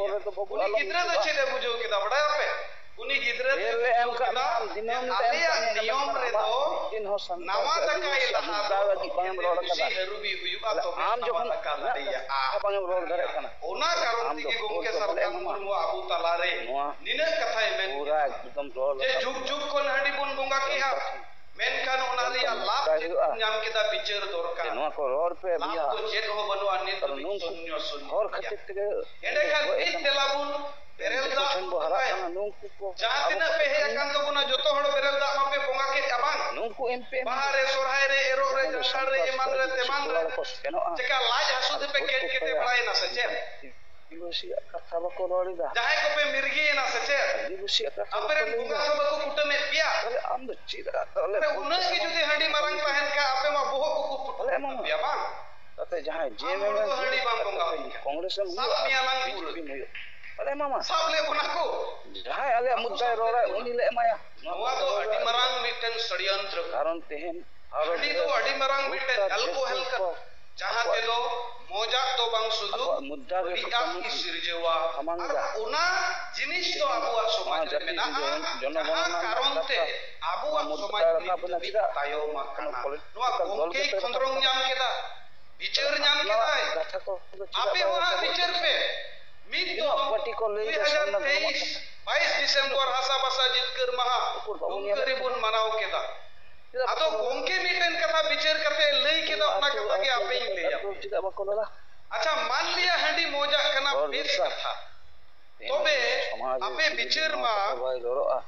ᱩᱱᱤ ᱜᱤᱫᱽᱨᱟᱹ ᱫᱚ ᱪᱮᱫ ᱮ ᱵᱩᱡᱷᱟᱹᱣ ᱠᱮᱫᱟ ᱵᱟᱲᱟᱭᱟᱯᱮ? ᱩᱱᱤ ᱜᱤᱫᱽᱨᱟᱹ ᱫᱚ ᱪᱮᱫ ᱮ ᱵᱩᱡᱷᱟᱹᱣ ᱠᱮᱫᱟ? ᱟᱞᱮᱭᱟᱜ ᱱᱤᱭᱚᱢ ᱨᱮᱫᱚ ᱱᱟᱣᱟ ᱫᱟᱠᱟᱭ ᱞᱟᱦᱟ ᱫᱚ ᱦᱮᱸᱫᱮ ᱯᱩᱥᱤ ᱦᱟᱹᱨᱩᱵᱤ ᱦᱩᱭᱩᱜᱼᱟ, ᱛᱚᱵᱮ ᱱᱟᱣᱟ ᱫᱟᱠᱟ ᱫᱟᱲᱮᱭᱟᱜᱼᱟ᱾ ᱚᱱᱟ ᱠᱟᱨᱚᱱ ᱛᱮᱜᱮ ᱜᱚᱢᱠᱮ ᱥᱟᱞᱠᱷᱟᱱ ᱢᱩᱨᱢᱩ ᱟᱵᱚ ᱛᱟᱞᱟᱨᱮ ᱱᱤᱱᱟᱹᱜ ᱠᱟᱛᱷᱟᱭ ᱢᱮᱱ ᱠᱮᱫᱟ ᱡᱮ ᱡᱩᱜᱽ ᱡᱩᱜᱽ ᱠᱷᱚᱱ ᱦᱟᱺᱰᱤ ᱵᱚᱱ ᱵᱚᱸᱜᱟ ᱠᱮᱜᱼᱟ, ᱢᱮᱱᱠᱷᱟᱱ ᱚᱱᱟ ᱨᱮᱭᱟᱜ ᱞᱟᱵᱷ ᱪᱮᱫ ᱵᱚᱱ ᱧᱟᱢ ᱠᱮᱫᱟ, ᱵᱤᱪᱟᱹᱨ ᱫᱚᱨᱠᱟᱨ᱾ ᱱᱚᱣᱟ ᱠᱚ ᱨᱚᱲ ᱯᱮ ᱵᱚᱭᱦᱟ᱾ ᱞᱟᱵᱷ ᱫᱚ ᱪᱮᱫ ᱦᱚᱸ ᱵᱟᱹᱱᱩᱜᱼᱟ, ᱱᱤᱛ ᱫᱷᱟᱹᱵᱤᱡ ᱥᱩᱱᱭᱚ ᱥᱩᱱᱭᱚ ᱜᱮᱭᱟ᱾ ᱮᱸᱰᱮᱠᱷᱟᱱ ᱢᱤᱫ ᱫᱮᱞᱟ ᱵᱚᱱ ᱵᱮᱨᱮᱞ ᱫᱟᱜ ᱠᱚ ᱴᱷᱮᱱ ᱵᱚ ᱦᱟᱨᱟᱜ ᱠᱟᱱᱟ, ᱱᱩᱠᱩ ᱠᱚ ᱡᱟᱦᱟᱸ ᱛᱤᱱᱟᱹᱜ ᱯᱮ ᱦᱮᱡ ᱟᱠᱟᱱ ᱛᱟᱵᱚᱱᱟ, ᱡᱚᱛᱚ ᱦᱚᱲ ᱵᱮᱨᱮᱞ ᱫᱟᱜ ᱢᱟᱯᱮ ᱵᱚᱸᱜᱟ ᱠᱮᱫ ᱜᱮ ᱵᱟᱝ? ᱱᱩᱠᱩ ᱮᱢ ᱯᱤ ᱮᱢ ᱵᱟᱦᱟ ᱨᱮ, ᱥᱚᱨᱦᱟᱭ ᱨᱮ, ᱮᱨᱚᱜ ᱨᱮ, ᱡᱟᱱᱛᱷᱟᱲ ᱨᱮ, ᱮᱢᱟᱱ ᱨᱮ ᱛᱮᱢᱟᱱ ᱨᱮ᱾ ᱪᱮᱠᱟ ᱞᱟᱡ ᱦᱟᱹᱥᱩ ᱛᱮᱯᱮ ᱠᱮᱴ ᱠᱮᱴᱮ ᱵᱟᱲᱟᱭᱮᱱᱟ ᱥᱮ ᱪᱮᱫ? ᱟᱹᱫᱤᱵᱟᱹᱥᱤᱭᱟᱜ ᱠᱟᱛᱷᱟ ᱵᱟᱠᱚ ᱨᱚᱲ ᱮᱫᱟ᱾ ᱡᱟᱦᱟᱸᱭ ᱠᱚᱯᱮ ᱢᱤᱨᱜᱤᱭᱮᱱᱟ ᱥᱮ ᱪᱮᱫ? ᱟᱹᱫᱤᱵᱟᱹᱥᱤᱭᱟᱜ ᱠᱟᱛᱷᱟ ᱟᱯᱮ ᱨᱮᱱ ᱵᱟᱠᱚ ᱞᱟᱹᱭ ᱵᱚᱸᱜᱟ ᱮᱫᱟ᱾ ᱠᱚ ᱵᱟᱠᱚ ᱠᱩᱴᱟᱹᱢᱮᱫ ᱯᱮᱭᱟ? ᱛᱟᱦᱞᱮ ᱟᱢ ᱫᱚ ᱪᱮᱫᱟᱜ ᱛᱟᱦᱞᱮ ᱟᱯᱮ ᱩᱱᱟᱹᱜ ᱜᱮ ᱡᱩᱫᱤ ᱦᱟᱺᱰᱤ ᱢᱟᱨᱟᱝ ᱛᱟᱦᱮᱱ ᱠᱷᱟᱱ, ᱟᱯᱮ ᱢᱟ ᱵᱚᱦᱚᱜ ᱠᱚᱠᱚ ᱯᱩᱴᱩᱨ ᱛᱟᱦᱞᱮ ᱮᱢᱟᱢᱟ᱾ ᱛᱟᱯᱮᱭᱟ ᱵᱟᱝ? ᱛᱟᱛᱮ ᱡᱟᱦᱟᱸᱭ ᱡᱮ ᱟᱢ ᱦᱚᱲ ᱫᱚ ᱦᱟᱺᱰᱤ ᱵᱟᱢ ᱵᱚᱸᱜᱟ ᱦᱩᱭ ᱠᱟᱱᱟ᱾ ᱠᱚᱝᱜᱨᱮᱥ ᱮᱢ ᱥᱟᱵ ᱦᱩᱭᱩᱜᱼᱟ, ᱢᱮᱭᱟ ᱞᱟᱝ ᱵᱤᱡᱮᱯᱤ ᱯᱩᱨᱟᱹ᱾ ᱮᱢ ᱦᱩᱭᱩᱜᱼᱟ᱾ ᱛᱟᱦᱞᱮ ᱮᱢᱟᱢᱟ᱾ ᱥᱟᱵ ᱞᱮᱫ ᱵᱚᱱᱟ ᱠᱚ᱾ ᱡᱟᱦᱟᱸᱭ ᱟᱞᱮᱭᱟᱜ ᱵᱟᱠᱚ ᱢᱩᱫᱽᱫᱟᱭ ᱥᱟᱵ ᱨᱚᱲᱟ, ᱞᱮᱫ ᱵᱚᱱᱟ᱾ ᱩᱱᱤ ᱞᱮ ᱮᱢᱟᱭᱟ᱾ ᱱᱚᱣᱟ ᱫᱚ ᱟᱹᱰᱤ ᱢᱟᱨᱟᱝ ᱢᱤᱫᱴᱮᱱ ᱥᱚᱲᱭᱚᱱᱛᱨᱚ᱾ ᱠᱟᱨᱚᱱ ᱛᱮᱦᱮᱧ ᱦᱟᱺᱰᱤ ᱫᱚ ᱟᱹᱰᱤ ᱢᱟᱨᱟᱝ ᱢᱤᱫᱴᱮᱱ ᱜᱚᱴᱟ ᱮᱞᱠᱳᱦᱚᱞ ᱡᱟᱹᱛᱤ ᱠᱟᱱᱟ, ᱠᱚ ᱡᱟᱦᱟᱸ ᱟᱠᱚᱣᱟᱜ, ᱛᱮᱫᱚ ᱢᱚᱡᱟᱜ ᱫᱚ ᱵᱟᱝ ᱥᱩᱫᱷᱩ ᱟᱠᱚᱣᱟᱜ ᱢᱩᱫᱽᱫᱟ ᱜᱮ ᱵᱟᱹᱲᱤᱡᱟᱜ ᱠᱚ ᱜᱮ ᱥᱤᱨᱡᱟᱹᱣᱟ᱾ ᱥᱟᱢᱟᱝ ᱟᱨ ᱮᱫᱟ᱾ ᱚᱱᱟ ᱡᱤᱱᱤᱥ ᱫᱚ ᱟᱵᱚᱣᱟᱜ ᱥᱚᱢᱟᱡᱽ ᱱᱚᱣᱟ ᱨᱮ ᱡᱟᱹᱛᱤ ᱢᱮᱱᱟᱜᱼᱟ, ᱡᱩᱫᱤ ᱡᱚᱱᱚᱜᱚᱱᱚᱱᱟ ᱡᱟᱦᱟᱸ ᱨᱮᱱᱟᱜ ᱠᱟᱨᱚᱱ ᱛᱮ ᱠᱟᱛᱷᱟ, ᱟᱵᱚᱣᱟᱜ ᱱᱚᱣᱟ ᱥᱚᱢᱟᱡᱽ ᱢᱩᱫᱽᱫᱟ ᱱᱤᱛ ᱨᱟᱠᱟᱵ ᱮᱱᱟ ᱫᱷᱟᱹᱵᱤᱡ ᱪᱮᱫᱟᱜ? ᱛᱟᱭᱚᱢ ᱠᱳᱱᱳ ᱟᱠᱟᱱᱟ᱾ ᱱᱚᱣᱟ ᱯᱚᱞᱤᱴᱤᱠᱟᱞ ᱫᱚᱞ ᱜᱚᱢᱠᱮ ᱜᱮᱯᱮ ᱠᱷᱚᱸᱫᱽᱨᱚᱝ ᱧᱟᱢ ᱠᱮᱫᱟ, ᱵᱤᱪᱟᱹᱨ ᱧᱟᱢ ᱟᱯᱱᱟᱨᱟᱜ ᱠᱮᱫᱟᱭ᱾ ᱠᱟᱛᱷᱟ ᱠᱚ ᱪᱮᱫᱟᱜ ᱟᱯᱮ ᱵᱟᱭ ᱦᱚᱸ ᱦᱟᱸᱜ ᱨᱟᱠᱟᱵᱚᱜ ᱵᱤᱪᱟᱹᱨ ᱠᱟᱱᱟ? ᱯᱮ᱾ ᱢᱤᱫ ᱫᱚ ᱛᱤᱱᱟᱹᱜ ᱯᱟᱨᱴᱤ ᱠᱚ ᱞᱟᱹᱭ ᱮᱫᱟ ᱥᱟᱢᱱᱟ ᱫᱷᱚᱨᱢᱚ ᱫᱩᱭ ᱦᱟᱡᱟᱨ ᱛᱮᱭᱤᱥ, ᱵᱟᱭᱤᱥ ᱰᱤᱥᱮᱢᱵᱚᱨ ᱦᱟᱥᱟ ᱵᱷᱟᱥᱟ ᱡᱤᱛᱠᱟᱹᱨ ᱢᱟᱦᱟ ᱩᱠᱩᱨ ᱵᱟᱵᱚᱱ ᱧᱮᱞᱮᱫ ᱰᱩᱢᱠᱟᱹ ᱨᱮᱵᱚᱱ ᱠᱚᱣᱟ᱾ ᱢᱟᱱᱟᱣ ᱠᱮᱫᱟ᱾ ᱪᱮᱫᱟᱜ ᱟᱫᱚ ᱵᱟᱠᱚ ᱨᱚᱲᱟ? ᱜᱚᱢᱠᱮ ᱢᱤᱫᱴᱮᱱ ᱠᱟᱛᱷᱟ ᱵᱤᱪᱟᱹᱨ ᱠᱟᱛᱮ ᱞᱟᱹᱭ ᱠᱮᱫᱟ, ᱚᱱᱟ ᱟᱹᱛᱩ, ᱠᱟᱛᱷᱟ ᱜᱮ ᱟᱹᱛᱩ, ᱟᱯᱮᱧ ᱞᱟᱹᱭᱟ᱾ ᱟᱹᱛᱩ ᱪᱮᱫᱟᱜ ᱵᱟᱠᱚ ᱨᱚᱲᱟ? ᱟᱪᱪᱷᱟ, ᱢᱟᱱ ᱞᱤᱭᱟ ᱦᱟᱺᱰᱤ ᱢᱚᱡᱟᱜ ᱠᱟᱱᱟ, ᱨᱚᱲ ᱵᱮᱥ ᱫᱚᱨᱠᱟᱨ᱾ ᱠᱟᱛᱷᱟ᱾ ᱛᱮᱦᱮᱧ ᱛᱚᱵᱮ ᱥᱚᱢᱟᱡᱽ ᱟᱯᱮ ᱡᱩᱫᱤ ᱵᱤᱪᱟᱹᱨ ᱱᱚᱣᱟ ᱢᱟ ᱠᱟᱛᱷᱟ ᱵᱟᱭ ᱨᱚᱲᱚᱜᱼᱟ,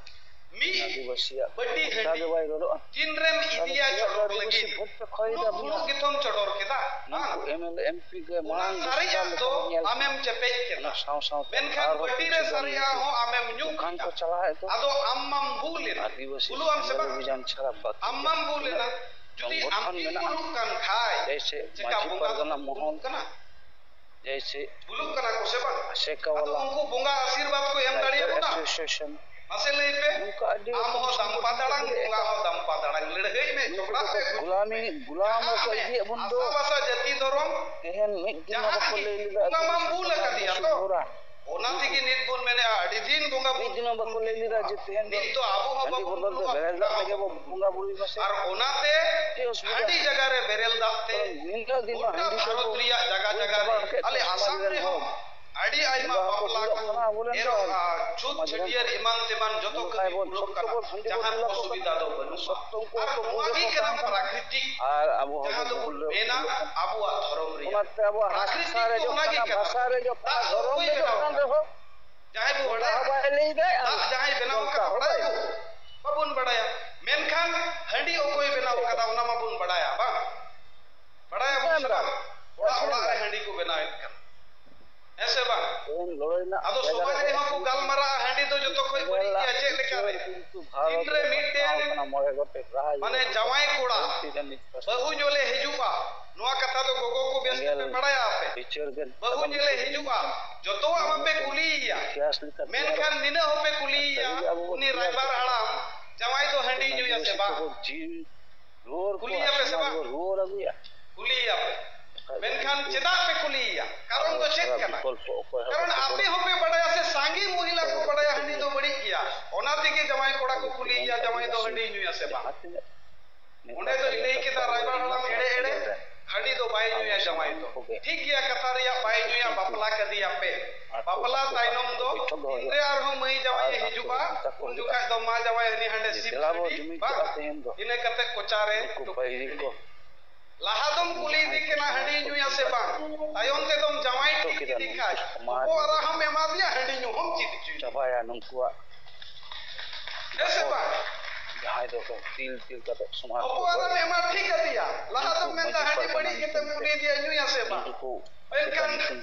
ᱢᱤᱫ ᱟᱹᱫᱤᱵᱟᱹᱥᱤᱭᱟᱜ ᱵᱟᱹᱴᱤ ᱢᱩᱫᱽᱫᱟ ᱦᱟᱺᱰᱤ ᱜᱮ ᱵᱟᱭ ᱨᱚᱲᱚᱜᱼᱟ, ᱛᱤᱱᱨᱮᱢ ᱛᱟᱦᱞᱮ ᱤᱫᱤᱭᱟ ᱛᱤᱱᱟᱹᱜ ᱪᱚᱰᱚᱨ ᱟᱹᱫᱤᱵᱟᱹᱥᱤ ᱞᱟᱹᱜᱤᱫ? ᱵᱷᱳᱴ ᱯᱮ ᱠᱷᱚᱭ ᱩᱱᱟᱹᱜ ᱫᱟ ᱵᱚᱱᱟ? ᱵᱷᱩᱞᱩᱜ ᱜᱮᱛᱚᱢ ᱪᱚᱰᱚᱨ ᱠᱮᱫᱟ, ᱱᱩᱠᱩ ᱵᱟᱝ? M L A M P ᱜᱮ ᱚᱱᱟ ᱢᱟᱲᱟᱝ ᱥᱟᱨᱮᱡᱟᱜ ᱫᱚ ᱞᱮᱠᱟ ᱵᱚᱱ ᱧᱮᱞ ᱟᱢᱮᱢ ᱠᱮᱫᱟ᱾ ᱪᱮᱯᱮᱡ ᱠᱮᱫᱟ᱾ ᱚᱱᱟ ᱥᱟᱶ ᱥᱟᱶᱛᱮ ᱢᱮᱱᱠᱷᱟᱱ ᱟᱨᱦᱚᱸ ᱵᱟᱹᱴᱤ ᱨᱮ ᱠᱤᱪᱷᱩ ᱜᱟᱱ ᱥᱟᱨᱮᱡᱟᱜ ᱱᱩᱠᱩ ᱦᱚᱸ ᱟᱢᱮᱢ ᱧᱩ ᱫᱚᱠᱟᱱ ᱠᱮᱫᱟ᱾ ᱠᱚ ᱪᱟᱞᱟᱣᱮᱫ ᱫᱚ ᱟᱫᱚ ᱟᱢ ᱢᱟᱢ ᱵᱷᱩᱞ ᱮᱱᱟ᱾ ᱟᱹᱫᱤᱵᱟᱹᱥᱤ ᱵᱷᱩᱞᱩᱜ ᱟᱢ ᱥᱮ ᱵᱟᱝ? ᱮᱢ ᱮᱞ ᱮ ᱚᱵᱷᱤᱡᱟᱱ ᱪᱷᱟᱲᱟ ᱵᱟᱹᱠᱤ ᱟᱢ ᱢᱟᱢ ᱵᱷᱩᱞ ᱮᱱᱟ᱾ ᱛᱤᱱᱟᱹᱜ ᱡᱩᱫᱤ ᱟᱢ ᱥᱚᱝᱜᱚᱴᱷᱚᱱ ᱜᱮᱢ ᱢᱮᱱᱟᱜᱼᱟ? ᱵᱷᱩᱞᱩᱜ ᱠᱟᱱ ᱠᱷᱟᱭ, ᱡᱮᱭᱥᱮ ᱪᱮᱠᱟ ᱢᱟᱹᱡᱷᱤ ᱵᱚᱸᱜᱟ ᱯᱟᱨᱜᱟᱱᱟ ᱫᱚᱠᱚ ᱢᱚᱦᱚᱞ, ᱵᱷᱩᱞᱩᱜ ᱠᱟᱱᱟ? ᱡᱮᱭᱥᱮ ᱵᱷᱩᱞᱩᱜ ᱠᱟᱱᱟ ᱠᱚ ᱥᱮ ᱵᱟᱝ? ᱟᱥᱮᱠᱟ ᱟᱫᱚ ᱵᱟᱞᱟ, ᱩᱱᱠᱩ ᱵᱚᱸᱜᱟ ᱟᱥᱤᱨᱵᱟᱫᱽ ᱠᱚ ᱮᱢ ᱨᱟᱭᱴᱟᱨ ᱫᱟᱲᱮᱭᱟᱵᱚᱱᱟ? ᱮᱥᱳᱥᱤᱭᱮᱥᱚᱱ, ᱢᱟᱥᱮ ᱞᱟᱹᱭ ᱯᱮ᱾ ᱱᱚᱝᱠᱟ ᱟᱹᱰᱤ ᱟᱢ ᱨᱚᱠᱚᱢ ᱦᱚᱸ ᱫᱟᱢᱯᱟ ᱥᱚᱝᱜᱚᱴᱷᱚᱱ ᱫᱟᱲᱟᱝ, ᱠᱚ ᱵᱚᱸᱜᱟ ᱦᱚᱸ ᱫᱟᱢᱯᱟ ᱫᱟᱲᱟᱝ, ᱞᱟᱹᱲᱦᱟᱹᱭ ᱢᱮ, ᱱᱩᱠᱩ ᱡᱷᱚᱜᱽᱲᱟ ᱫᱚᱠᱚ ᱯᱮ, ᱜᱩᱡᱩᱜ ᱜᱩᱞᱟᱢᱤ, ᱯᱮ᱾ ᱜᱩᱞᱟᱢ ᱡᱟᱦᱟᱸ ᱨᱮᱠᱚ ᱢᱮ, ᱤᱫᱤᱭᱮᱫ ᱵᱚᱱ ᱫᱚ᱾ ᱟᱥᱟ ᱵᱷᱟᱥᱟ ᱡᱟᱹᱛᱤ ᱫᱷᱚᱨᱚᱢ, ᱛᱮᱦᱮᱧ ᱢᱤᱫ ᱫᱤᱱ ᱦᱚᱸ ᱡᱟᱦᱟᱸ ᱵᱟᱠᱚ ᱜᱮ ᱞᱟᱹᱭ ᱞᱮᱫᱟ ᱵᱚᱸᱜᱟ ᱢᱟᱢ ᱟᱹᱫᱤᱵᱟᱹᱥᱤ ᱵᱷᱩᱞ ᱠᱚᱣᱟᱜ ᱟᱠᱟᱫᱮᱭᱟ ᱵᱚᱝᱥᱚ ᱛᱚ᱾ ᱜᱷᱚᱨᱟ᱾ ᱚᱱᱟ ᱛᱮᱜᱮ ᱱᱤᱛ ᱵᱚᱱ ᱢᱮᱱᱮᱫᱼᱟ, ᱟᱹᱰᱤ ᱫᱤᱱ ᱵᱚᱸᱜᱟ ᱢᱤᱫ ᱵᱩᱨᱩ ᱫᱤᱱ ᱦᱚᱸ ᱵᱟᱠᱚ ᱞᱟᱹᱭ ᱞᱮᱫᱟ ᱡᱮ ᱛᱮᱦᱮᱧ ᱫᱚ ᱱᱤᱛ ᱫᱚ ᱟᱵᱚ ᱦᱚᱸ ᱦᱟᱺᱰᱤ ᱵᱟᱵᱚᱱ ᱵᱚᱫᱚᱞ ᱛᱮ ᱵᱩᱞᱩᱜᱼᱟ, ᱵᱮᱨᱮᱞ ᱫᱟᱜ ᱵᱚᱸᱜᱟ ᱦᱚᱸ ᱛᱮᱜᱮ ᱵᱚᱱ ᱵᱚᱱ ᱵᱩᱞᱩᱜᱼᱟ᱾ ᱵᱚᱸᱜᱟ ᱵᱩᱨᱩᱭ ᱢᱟ ᱥᱮ᱾ ᱟᱨ ᱚᱱᱟᱛᱮ ᱪᱮᱫ ᱚᱥᱩᱵᱤᱫᱷᱟ? ᱦᱟᱺᱰᱤ ᱡᱟᱭᱜᱟ ᱨᱮ ᱵᱮᱨᱮᱞ ᱫᱟᱜ ᱛᱮ ᱛᱚ ᱱᱤᱱᱟᱹᱜ ᱫᱤᱱ ᱢᱟ ᱜᱚᱴᱟ ᱦᱟᱺᱰᱤ ᱵᱷᱟᱨᱚᱛ ᱫᱚᱵᱚᱱ ᱨᱮᱭᱟᱜ ᱡᱟᱭᱜᱟ ᱵᱩᱞ ᱡᱟᱭᱜᱟ ᱪᱟᱵᱟ ᱨᱮ, ᱠᱮᱫ ᱟᱞᱮ ᱛᱮ ᱟᱥᱟᱢ ᱥᱚᱢᱟᱡᱽ ᱨᱮᱱ ᱨᱮᱦᱚᱸ ᱦᱚᱲ ᱟᱹᱰᱤ ᱟᱭᱢᱟ ᱵᱚᱸᱜᱟ ᱦᱚᱸᱠᱚ ᱵᱟᱯᱞᱟ ᱵᱩᱞᱚᱜ ᱠᱚ, ᱠᱟᱱᱟ ᱟᱵᱚᱨᱮᱱ ᱫᱚ᱾ ᱮᱨᱚᱜ, ᱟᱨ ᱪᱷᱩᱛ ᱥᱚᱢᱟᱡᱽ ᱨᱮᱱ ᱪᱷᱟᱹᱴᱭᱟᱹᱨ ᱮᱢᱟᱱ ᱛᱮᱢᱟᱱ ᱡᱚᱛᱚ ᱱᱚᱝᱠᱟ ᱠᱟᱹᱢᱤ ᱵᱚᱱ ᱯᱩᱨᱟᱹᱜ ᱥᱚᱠᱛᱚ ᱠᱟᱱᱟ᱾ ᱵᱚᱱ ᱦᱟᱺᱰᱤ ᱡᱟᱦᱟᱱ ᱵᱚᱫᱚᱞ ᱞᱮᱠᱚ ᱚᱥᱩᱵᱤᱫᱷᱟ ᱠᱟᱱᱟ᱾ ᱫᱚ ᱵᱟᱹᱱᱩᱜᱼᱟ᱾ ᱥᱚᱠᱛᱚ ᱩᱱᱠᱩ ᱟᱨ ᱠᱚ ᱱᱚᱣᱟ ᱵᱩᱞ ᱜᱮ ᱨᱮᱠᱚ ᱠᱟᱱᱟ ᱛᱟᱦᱮᱱ ᱠᱟᱱᱟ᱾ ᱯᱨᱟᱠᱨᱤᱛᱤᱠ᱾ ᱟᱨ ᱟᱵᱚ ᱦᱚᱸ ᱡᱟᱦᱟᱸ ᱵᱚᱱ ᱫᱚᱵᱚᱱ ᱵᱩᱞ ᱨᱮ ᱢᱮᱱᱟ ᱵᱩᱞᱚᱜ ᱠᱟᱱᱟ᱾ ᱟᱵᱚᱣᱟᱜ ᱫᱷᱚᱨᱚᱢ ᱨᱮᱭᱟᱜ ᱚᱱᱟᱛᱮ ᱟᱵᱚᱣᱟᱜ ᱯᱨᱟᱠᱨᱤᱛᱤᱠ ᱦᱟᱥᱟ ᱨᱮ ᱫᱚ ᱡᱚᱜ ᱚᱱᱟ ᱠᱟᱱᱟ, ᱜᱮ ᱠᱟᱱᱟ᱾ ᱵᱷᱟᱥᱟ ᱨᱮ ᱡᱚᱜ ᱠᱟᱱᱟ, ᱫᱟᱜ ᱫᱚ ᱫᱷᱚᱨᱚᱢ ᱚᱠᱚᱭ ᱨᱮ ᱡᱚᱜ ᱵᱮᱱᱟᱣ ᱠᱟᱱ ᱠᱟᱫᱟ? ᱨᱮᱦᱚᱸ ᱡᱟᱦᱟᱸᱭ ᱵᱚ ᱵᱚᱸᱜᱟ ᱵᱟᱲᱟᱭᱟ, ᱦᱚᱸ ᱵᱟᱭ ᱞᱟᱹᱭ ᱫᱟᱭ ᱟᱨ ᱫᱟᱜ ᱡᱟᱦᱟᱸᱭ ᱵᱮᱱᱟᱣ ᱵᱚᱸᱜᱟ ᱠᱟᱫᱟ ᱦᱚᱸ ᱵᱟᱭ ᱵᱟᱲᱟᱭᱟ ᱵᱚ? ᱵᱟᱵᱚᱱ ᱵᱟᱲᱟᱭᱟ᱾ ᱢᱮᱱᱠᱷᱟᱱ ᱦᱟᱺᱰᱤ ᱚᱠᱚᱭ ᱵᱮᱱᱟᱣ ᱠᱟᱫᱟ ᱚᱱᱟ ᱢᱟᱵᱚᱱ ᱵᱟᱲᱟᱭᱟ, ᱵᱟᱝ? ᱵᱟᱲᱟᱭᱟᱵᱚᱱ ᱥᱮ ᱵᱟᱝ? ᱚᱲᱟᱜ ᱚᱲᱟᱜ ᱨᱮ ᱦᱟᱺᱰᱤ ᱠᱚ ᱵᱮᱱᱟᱣᱮᱫ ᱠᱟᱱᱟ᱾ ᱦᱮᱸ ᱥᱮ ᱵᱟᱝ? ᱛᱮᱦᱮᱧ ᱞᱚᱲᱟᱭ ᱨᱮᱱᱟᱜ ᱟᱫᱚ ᱡᱟᱭᱜᱟ ᱥᱚᱢᱟᱡᱽ ᱨᱮ ᱨᱮᱦᱚᱸ ᱠᱚ ᱜᱟᱞᱢᱟᱨᱟᱜᱼᱟ, ᱦᱟᱺᱰᱤ ᱫᱚ ᱡᱚᱛᱚ ᱠᱷᱚᱱ ᱵᱟᱹᱲᱤᱡ ᱜᱮᱭᱟ᱾ ᱪᱮᱫ ᱞᱮᱠᱟ ᱨᱮ? ᱠᱤᱱᱛᱩ ᱵᱷᱟᱨᱚᱛ ᱛᱤᱱᱨᱮ ᱨᱮ ᱢᱤᱫᱴᱮᱱ ᱯᱟᱥᱱᱟᱣ ᱠᱟᱱᱟ ᱢᱚᱬᱮ ᱜᱚᱴᱮᱡ ᱨᱟᱡᱽ ᱢᱟᱱᱮ ᱨᱮ ᱡᱟᱶᱟᱭ ᱠᱚᱲᱟ ᱯᱨᱚᱛᱤ ᱨᱮ ᱢᱤᱫ ᱯᱟᱨᱥᱮᱱᱴ ᱵᱟᱹᱦᱩ ᱧᱮᱞᱮ ᱦᱤᱡᱩᱜᱼᱟ, ᱱᱚᱣᱟ ᱠᱟᱛᱷᱟ ᱫᱚ ᱜᱚᱜᱚ ᱠᱚ ᱵᱮᱥ ᱛᱮᱯᱮ ᱥᱮᱸᱜᱮᱞ ᱵᱟᱲᱟᱭᱟ ᱟᱯᱮ᱾ ᱵᱤᱪᱟᱹᱨ ᱜᱮ ᱵᱟᱹᱦᱩ ᱧᱮᱞᱮ ᱦᱤᱡᱩᱜᱼᱟ, ᱡᱚᱛᱚᱣᱟᱜ ᱢᱟᱯᱮ ᱠᱩᱞᱤᱭᱮᱭᱟ, ᱤᱛᱤᱦᱟᱥ ᱞᱮᱠᱟᱛᱮ ᱢᱮᱱᱠᱷᱟᱱ ᱱᱤᱱᱟᱹᱜ ᱦᱚᱸᱯᱮ ᱠᱩᱞᱤᱭᱮᱭᱟ, ᱥᱟᱹᱨᱤᱜᱮ ᱟᱵᱚ ᱵᱚ ᱩᱱᱤ ᱛᱮᱭᱟᱨ ᱨᱟᱭᱵᱟᱨ ᱠᱟᱫᱟ᱾ ᱦᱟᱲᱟᱢ ᱡᱟᱶᱟᱭ ᱫᱚ ᱦᱟᱺᱰᱤ ᱧᱩᱭᱟ ᱥᱮ ᱵᱟᱝ? ᱡᱤᱣᱤ ᱨᱩᱣᱟᱹᱲ ᱠᱚ ᱠᱩᱞᱤᱭᱮᱭᱟ ᱯᱮ ᱥᱮ ᱟᱥᱢᱟᱱ ᱵᱟᱝ? ᱵᱚ ᱨᱩᱣᱟᱹᱲ ᱟᱹᱜᱩᱭᱟ᱾ ᱠᱩᱞᱤᱭᱮᱭᱟ ᱯᱮ᱾ ᱢᱮᱱᱠᱷᱟᱱ ᱪᱮᱫᱟᱜ ᱯᱮ ᱠᱩᱞᱤᱭᱮᱭᱟ? ᱠᱟᱨᱚᱱ ᱫᱚ ᱪᱮᱫ ᱠᱟᱱᱟ? ᱵᱤᱠᱚᱞᱯᱚ ᱚᱠᱚᱭ ᱦᱚᱸ ᱠᱟᱨᱚᱱ ᱵᱟᱠᱚ ᱟᱯᱮ ᱵᱟᱲᱟᱭᱟ᱾ ᱦᱚᱸᱯᱮ ᱵᱟᱲᱟᱭᱟ ᱥᱮ ᱥᱟᱸᱜᱮ ᱢᱚᱦᱤᱞᱟ ᱠᱚ ᱵᱟᱲᱟᱭᱟ ᱦᱟᱺᱰᱤ ᱫᱚ ᱵᱟᱹᱲᱤᱡ ᱜᱮᱭᱟ, ᱚᱱᱟ ᱛᱮᱜᱮ ᱡᱟᱶᱟᱭ ᱠᱚᱲᱟ ᱠᱚ ᱠᱩᱞᱤᱭᱮᱭᱟ, ᱡᱟᱶᱟᱭ ᱫᱚ ᱦᱟᱺᱰᱤ ᱧᱩᱭᱟ ᱥᱮ ᱵᱟᱝ? ᱡᱟᱦᱟᱸ ᱛᱤᱱᱟᱹᱜ ᱚᱸᱰᱮ ᱫᱚ ᱤᱱᱟᱹᱭ ᱠᱮᱫᱟ, ᱨᱟᱭᱵᱟᱨ ᱦᱟᱲᱟᱢ ᱮᱲᱮ ᱮᱲᱮ ᱦᱟᱺᱰᱤ ᱫᱚ ᱵᱟᱭ ᱧᱩᱭᱟ ᱡᱟᱶᱟᱭ ᱫᱚ᱾ ᱴᱷᱤᱠ ᱜᱮᱭᱟ, ᱠᱟᱛᱷᱟ ᱨᱮᱭᱟᱜ ᱵᱟᱭ ᱧᱩᱭᱟ, ᱵᱟᱯᱞᱟ ᱠᱟᱫᱮᱭᱟ ᱯᱮ᱾ ᱵᱟᱯᱞᱟ ᱛᱟᱭᱱᱚᱢ ᱫᱚ ᱛᱤᱱᱨᱮ ᱟᱨᱦᱚᱸ ᱢᱟᱹᱭ ᱡᱟᱶᱟᱭ ᱮ ᱦᱤᱡᱩᱜᱼᱟ, ᱩᱱ ᱡᱚᱠᱷᱟᱡ ᱫᱚ ᱢᱟ ᱡᱟᱶᱟᱭ ᱦᱟᱹᱱᱤ ᱦᱟᱸᱰᱮ ᱥᱤᱢ ᱫᱮᱞᱟ ᱵᱚ ᱥᱟᱹᱰᱤ ᱡᱩᱢᱤᱫ ᱵᱟᱝ, ᱠᱚᱜᱼᱟ ᱛᱮᱦᱮᱧ ᱫᱚ᱾ ᱤᱱᱟᱹ ᱠᱟᱛᱮ ᱠᱚᱪᱟᱨᱮ ᱱᱩᱠᱩ ᱴᱩᱠᱩᱡ ᱵᱟᱹᱭᱨᱤ ᱦᱟᱺᱰᱤ᱾ ᱠᱚ᱾ ᱞᱟᱦᱟ ᱫᱚᱢ ᱠᱩᱞᱤᱭᱮᱫᱮ ᱠᱟᱱᱟ ᱦᱟᱺᱰᱤ ᱧᱩᱭᱟ ᱥᱮ ᱵᱟᱝ, ᱛᱟᱭᱚᱢ ᱛᱮᱫᱚᱢ ᱡᱟᱶᱟᱭ ᱴᱷᱤᱠ ᱠᱮᱫᱮ ᱠᱷᱟᱡ ᱦᱚᱯᱚᱱ ᱮᱨᱟ ᱦᱚᱸᱢ ᱮᱢᱟ ᱫᱮᱭᱟ, ᱦᱟᱺᱰᱤ ᱧᱩ ᱦᱚᱸᱢ ᱪᱮᱫ ᱦᱚᱪᱚᱭᱮᱭᱟ᱾ ᱪᱟᱵᱟᱭᱟ ᱱᱩᱠᱩᱣᱟᱜ ᱦᱮᱸ ᱥᱮ ᱵᱟᱝ? ᱡᱟᱦᱟᱸᱭ ᱫᱚ ᱛᱤᱞ ᱛᱤᱞ ᱠᱟᱛᱮ ᱥᱚᱢᱟᱡᱽ ᱠᱚ ᱦᱚᱯᱚᱱ ᱮᱨᱟᱢ ᱮᱢᱟ ᱴᱷᱤᱠ ᱟᱫᱮᱭᱟ, ᱞᱟᱦᱟ ᱫᱚᱢ ᱢᱮᱱᱫᱟ ᱦᱟᱺᱰᱤ ᱵᱟᱹᱲᱤᱡ ᱜᱮᱛᱮᱢ ᱠᱩᱞᱤᱭᱮᱫᱮᱭᱟ, ᱧᱩᱭᱟ ᱥᱮ ᱵᱟᱝ? ᱢᱮᱱᱠᱷᱟᱱ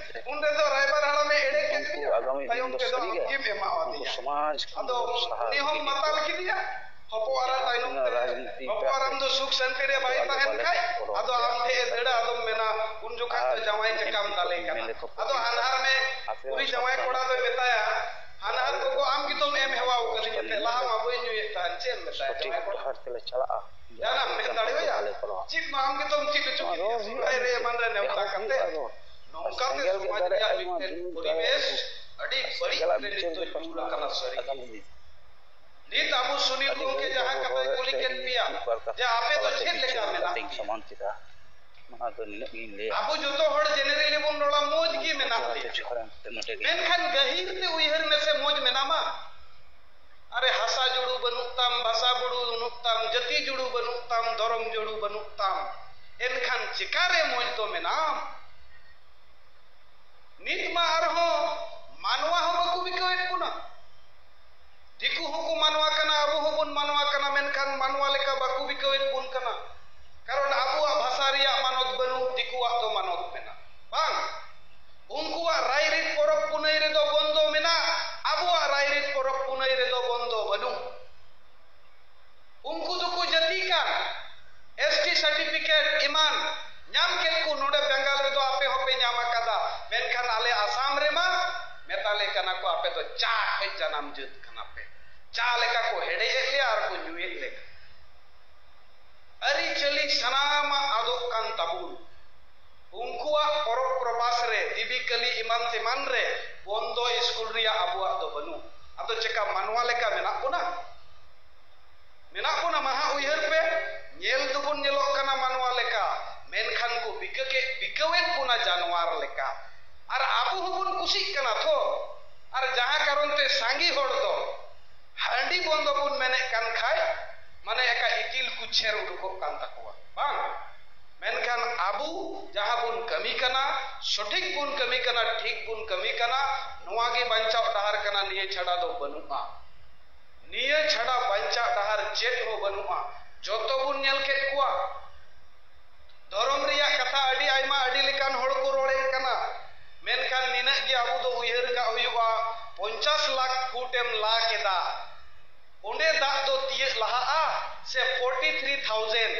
ᱩᱱ ᱨᱮᱫᱚ ᱨᱟᱭᱵᱟᱨ ᱦᱟᱲᱟᱢᱮ ᱮᱲᱮ ᱠᱮᱫ ᱢᱮᱭᱟ, ᱛᱟᱭᱚᱢ ᱛᱮᱫᱚ ᱟᱢ ᱜᱮᱢ ᱮᱢᱟᱣᱟᱫᱮᱭᱟ᱾ ᱟᱫᱚ ᱩᱱᱤ ᱦᱚᱸᱢ ᱢᱟᱛᱟᱞ ᱠᱮᱫᱮᱭᱟ᱾ ᱦᱚᱯᱚᱱ ᱮᱨᱟ ᱛᱟᱭᱱᱚᱢ ᱛᱮ ᱦᱚᱯᱚᱱ ᱮᱨᱟᱢ ᱫᱚ ᱥᱩᱠ ᱥᱟᱱᱛᱤ ᱨᱮ ᱵᱟᱭ ᱛᱟᱦᱮᱱ ᱠᱷᱟᱡ, ᱟᱫᱚ ᱟᱢ ᱴᱷᱮᱡ ᱮ ᱫᱟᱹᱲᱟ, ᱟᱫᱚᱢ ᱢᱮᱱᱟ, ᱩᱱ ᱡᱚᱠᱷᱟᱡ ᱫᱚ ᱡᱟᱶᱟᱭ ᱪᱮᱠᱟᱢ ᱫᱟᱞᱮ ᱠᱟᱱᱟ? ᱟᱫᱚ ᱦᱟᱱᱦᱟᱨ ᱢᱮ, ᱩᱱᱤ ᱡᱟᱶᱟᱭ ᱠᱚᱲᱟ ᱫᱚᱭ ᱢᱮᱛᱟᱭᱟ, ᱦᱟᱱᱦᱟᱨ ᱜᱚᱜᱚ, ᱟᱢ ᱜᱮᱛᱚᱢ ᱮᱢ ᱦᱮᱣᱟ ᱟᱠᱟᱫᱤᱧᱟ ᱛᱮ, ᱞᱟᱦᱟ ᱢᱟ ᱵᱟᱹᱧ ᱧᱩᱭᱮᱫ ᱛᱟᱦᱮᱱ, ᱪᱮᱫ ᱮᱢ ᱢᱮᱛᱟᱭᱟ ᱡᱟᱶᱟᱭ ᱠᱚᱲᱟ? ᱡᱟᱦᱟᱱᱟᱜ ᱮᱢ ᱢᱮᱱ ᱫᱟᱲᱮᱣᱟᱭᱟ? ᱪᱮᱫ ᱢᱟ ᱟᱢ ᱜᱮᱛᱚᱢ ᱪᱮᱫ ᱦᱚᱪᱚ ᱠᱮᱫᱮᱭᱟ, ᱥᱚᱦᱨᱟᱭ ᱨᱮ ᱮᱢᱟᱱ ᱨᱮ ᱱᱮᱣᱛᱟ ᱠᱟᱛᱮ᱾ ᱱᱚᱝᱠᱟᱛᱮ ᱥᱚᱢᱟᱡᱽ ᱨᱮᱭᱟᱜ ᱢᱤᱫᱴᱮᱱ ᱯᱚᱨᱤᱵᱮᱥ ᱟᱹᱰᱤ ᱵᱟᱹᱲᱤᱡ ᱨᱮ ᱱᱤᱛ ᱫᱚ ᱧᱩᱨ ᱟᱠᱟᱱᱟ ᱥᱟᱹᱨᱤ ᱜᱮ᱾ ᱱᱤᱛ ᱟᱵᱚ ᱥᱩᱱᱤᱞ ᱜᱚᱢᱠᱮ ᱡᱟᱦᱟᱸ ᱠᱟᱛᱷᱟᱭ ᱠᱩᱞᱤ ᱠᱮᱫ ᱯᱮᱭᱟ, ᱡᱮ ᱟᱯᱮ ᱫᱚ ᱪᱮᱫ ᱞᱮᱠᱟ ᱢᱮᱱᱟᱜ ᱯᱮᱭᱟ? ᱟᱵᱚ ᱡᱚᱛᱚ ᱦᱚᱲ generally ᱵᱚᱱ ᱨᱚᱲᱟ, ᱢᱚᱡᱽ ᱜᱮ ᱢᱮᱱᱟᱜ ᱞᱮᱭᱟ᱾ ᱢᱮᱱᱠᱷᱟᱱ ᱜᱟᱹᱦᱤᱨ ᱛᱮ ᱩᱭᱦᱟᱹᱨ ᱢᱮᱥᱮ, ᱢᱚᱡᱽ ᱢᱮᱱᱟᱢᱟ? ᱟᱨᱮ, ᱦᱟᱥᱟ ᱡᱩᱲᱩ ᱵᱟᱹᱱᱩᱜ ᱛᱟᱢ, ᱵᱷᱟᱥᱟ ᱡᱩᱲᱩ ᱵᱟᱹᱱᱩᱜ ᱛᱟᱢ, ᱡᱟᱹᱛᱤ ᱡᱩᱲᱩ ᱵᱟᱹᱱᱩᱜ ᱛᱟᱢ, ᱫᱷᱚᱨᱚᱢ ᱡᱩᱲᱩ ᱵᱟᱹᱱᱩᱜ ᱛᱟᱢ, ᱮᱱᱠᱷᱟᱱ ᱪᱮᱠᱟᱨᱮ ᱢᱚᱡᱽ ᱫᱚ ᱢᱮᱱᱟᱢ? ᱱᱤᱛ ᱢᱟ ᱟᱨᱦᱚᱸ ᱢᱟᱱᱣᱟ ᱦᱚᱸ ᱵᱟᱠᱚ ᱵᱤᱠᱟᱹᱣᱮᱫ ᱵᱚᱱᱟ᱾ ᱫᱤᱠᱩ ᱦᱚᱸᱠᱚ ᱢᱟᱱᱣᱟ ᱠᱟᱱᱟ, ᱟᱵᱚ ᱦᱚᱸᱵᱚᱱ ᱢᱟᱱᱣᱟ ᱠᱟᱱᱟ, ᱢᱮᱱᱠᱷᱟᱱ ᱢᱟᱱᱣᱟ ᱞᱮᱠᱟ ᱵᱟᱠᱚ ᱵᱤᱠᱟᱹᱣᱮᱫ ᱵᱚᱱ ᱠᱟᱱᱟ᱾ ᱠᱟᱨᱚᱱ ᱟᱵᱚᱣᱟᱜ ᱵᱷᱟᱥᱟ ᱨᱮᱭᱟᱜ ᱢᱟᱱᱚᱛ ᱵᱟᱹᱱᱩᱜ, ᱫᱤᱠᱩᱣᱟᱜ ᱫᱚ ᱢᱟᱱᱚᱛ ᱢᱮᱱᱟᱜ᱾ ᱵᱟᱝ, ᱩᱱᱠᱩᱣᱟᱜ ᱨᱟᱭ ᱟᱯᱮ ᱫᱚ ᱪᱟ ᱠᱷᱚᱱ ᱡᱟᱱᱟᱢ ᱡᱟᱹᱛ ᱠᱟᱱᱟ ᱯᱮ᱾ ᱪᱟ ᱞᱮᱠᱟ ᱠᱚ ᱦᱮᱰᱮᱡ ᱮᱫ ᱞᱮᱭᱟ ᱟᱨ ᱠᱚ ᱧᱩᱭᱮᱫ ᱞᱮ ᱠᱟᱱᱟ᱾ ᱟᱹᱨᱤᱪᱟᱹᱞᱤ ᱥᱟᱱᱟᱢᱟᱜ ᱟᱫᱚᱜ ᱠᱟᱱ ᱛᱟᱵᱚᱱ᱾ ᱩᱱᱠᱩᱣᱟᱜ ᱯᱚᱨᱚᱵᱽ ᱯᱨᱚᱵᱟᱥ ᱨᱮ, ᱫᱮᱵᱤ ᱠᱟᱹᱞᱤ ᱮᱢᱟᱱ ᱛᱮᱢᱟᱱ ᱨᱮ ᱵᱚᱱᱫᱚ ᱥᱠᱩᱞ ᱨᱮᱭᱟᱜ ᱟᱵᱚᱣᱟᱜ ᱫᱚ ᱵᱟᱹᱱᱩᱜ᱾ ᱟᱫᱚ ᱪᱮᱠᱟ ᱢᱟᱱᱣᱟ ᱞᱮᱠᱟ ᱢᱮᱱᱟᱜ ᱵᱚᱱᱟ? ᱢᱮᱱᱟᱜ ᱵᱚᱱᱟ, ᱢᱟᱦᱟ ᱩᱭᱦᱟᱹᱨ ᱯᱮ, ᱧᱮᱞ ᱫᱚᱵᱚᱱ ᱧᱮᱞᱚᱜ ᱠᱟᱱᱟ ᱢᱟᱱᱣᱟ ᱞᱮᱠᱟ, ᱢᱮᱱᱠᱷᱟᱱ ᱠᱚ ᱵᱤᱠᱟᱹ ᱠᱮᱫ, ᱵᱤᱠᱟᱹᱣᱮᱫ ᱵᱚᱱᱟ ᱡᱟᱱᱣᱟᱨ ᱞᱮᱠᱟ᱾ ᱟᱨ ᱟᱵᱚ ᱦᱚᱸᱵᱚᱱ ᱠᱩᱥᱤᱜ ᱠᱟᱱᱟ ᱛᱚ᱾ ᱟᱨ ᱡᱟᱦᱟᱸ ᱠᱟᱨᱚᱱ ᱛᱮ ᱥᱟᱸᱜᱮ ᱦᱚᱲ ᱫᱚ ᱦᱟᱺᱰᱤ ᱵᱚᱱᱫᱚ ᱵᱚᱱ ᱢᱮᱱᱮᱫ ᱠᱟᱱ ᱠᱷᱟᱡ, ᱢᱟᱱᱮ ᱮᱠᱟ ᱤᱛᱤᱞ ᱠᱚ ᱪᱷᱮᱨ ᱩᱰᱩᱠᱚᱜ ᱠᱟᱱ ᱛᱟᱠᱚᱣᱟ, ᱵᱟᱝ? ᱢᱮᱱᱠᱷᱟᱱ ᱟᱵᱚ ᱡᱟᱦᱟᱸ ᱵᱚᱱ ᱠᱟᱹᱢᱤ ᱠᱟᱱᱟ, ᱥᱚᱴᱷᱤᱠ ᱵᱚᱱ ᱠᱟᱹᱢᱤ ᱠᱟᱱᱟ, ᱴᱷᱤᱠ ᱵᱚᱱ ᱠᱟᱹᱢᱤ ᱠᱟᱱᱟ, ᱱᱚᱣᱟ ᱜᱮ ᱵᱟᱧᱪᱟᱣ ᱰᱟᱦᱟᱨ ᱠᱟᱱᱟ, ᱱᱤᱭᱟᱹ ᱪᱷᱟᱰᱟ ᱫᱚ ᱵᱟᱹᱱᱩᱜᱼᱟ᱾ ᱱᱤᱭᱟᱹ ᱪᱷᱟᱰᱟ ᱵᱟᱧᱪᱟᱣ ᱰᱟᱦᱟᱨ ᱪᱮᱫ ᱦᱚᱸ ᱵᱟᱹᱱᱩᱜᱼᱟ᱾ ᱡᱚᱛᱚ ᱵᱚᱱ ᱧᱮᱞ ᱠᱮᱫ ᱠᱚᱣᱟ, ᱫᱷᱚᱨᱚᱢ ᱨᱮᱭᱟᱜ ᱠᱟᱛᱷᱟ ᱟᱹᱰᱤ ᱟᱭᱢᱟ, ᱟᱹᱰᱤ ᱞᱮᱠᱟᱱ ᱦᱚᱲ ᱠᱚ ᱨᱚᱲᱮᱫ ᱠᱟᱱᱟ, ᱢᱮᱱᱠᱷᱟᱱ ᱱᱤᱱᱟᱹᱜ ᱜᱮ ᱟᱵᱚ ᱫᱚ ᱩᱭᱦᱟᱹᱨ ᱠᱟᱜ ᱦᱩᱭᱩᱜᱼᱟ, ᱯᱚᱧᱪᱟᱥ ᱞᱟᱠᱷ ᱯᱷᱩᱴ ᱮᱢ ᱞᱟ ᱠᱮᱫᱟ, ᱚᱸᱰᱮ ᱫᱟᱜ ᱫᱚ ᱛᱤᱭᱟᱹᱜ ᱞᱟᱦᱟᱜᱼᱟ ᱥᱮ ᱯᱷᱳᱨᱴᱤ ᱛᱷᱨᱤ ᱛᱷᱟᱣᱡᱮᱱᱰ,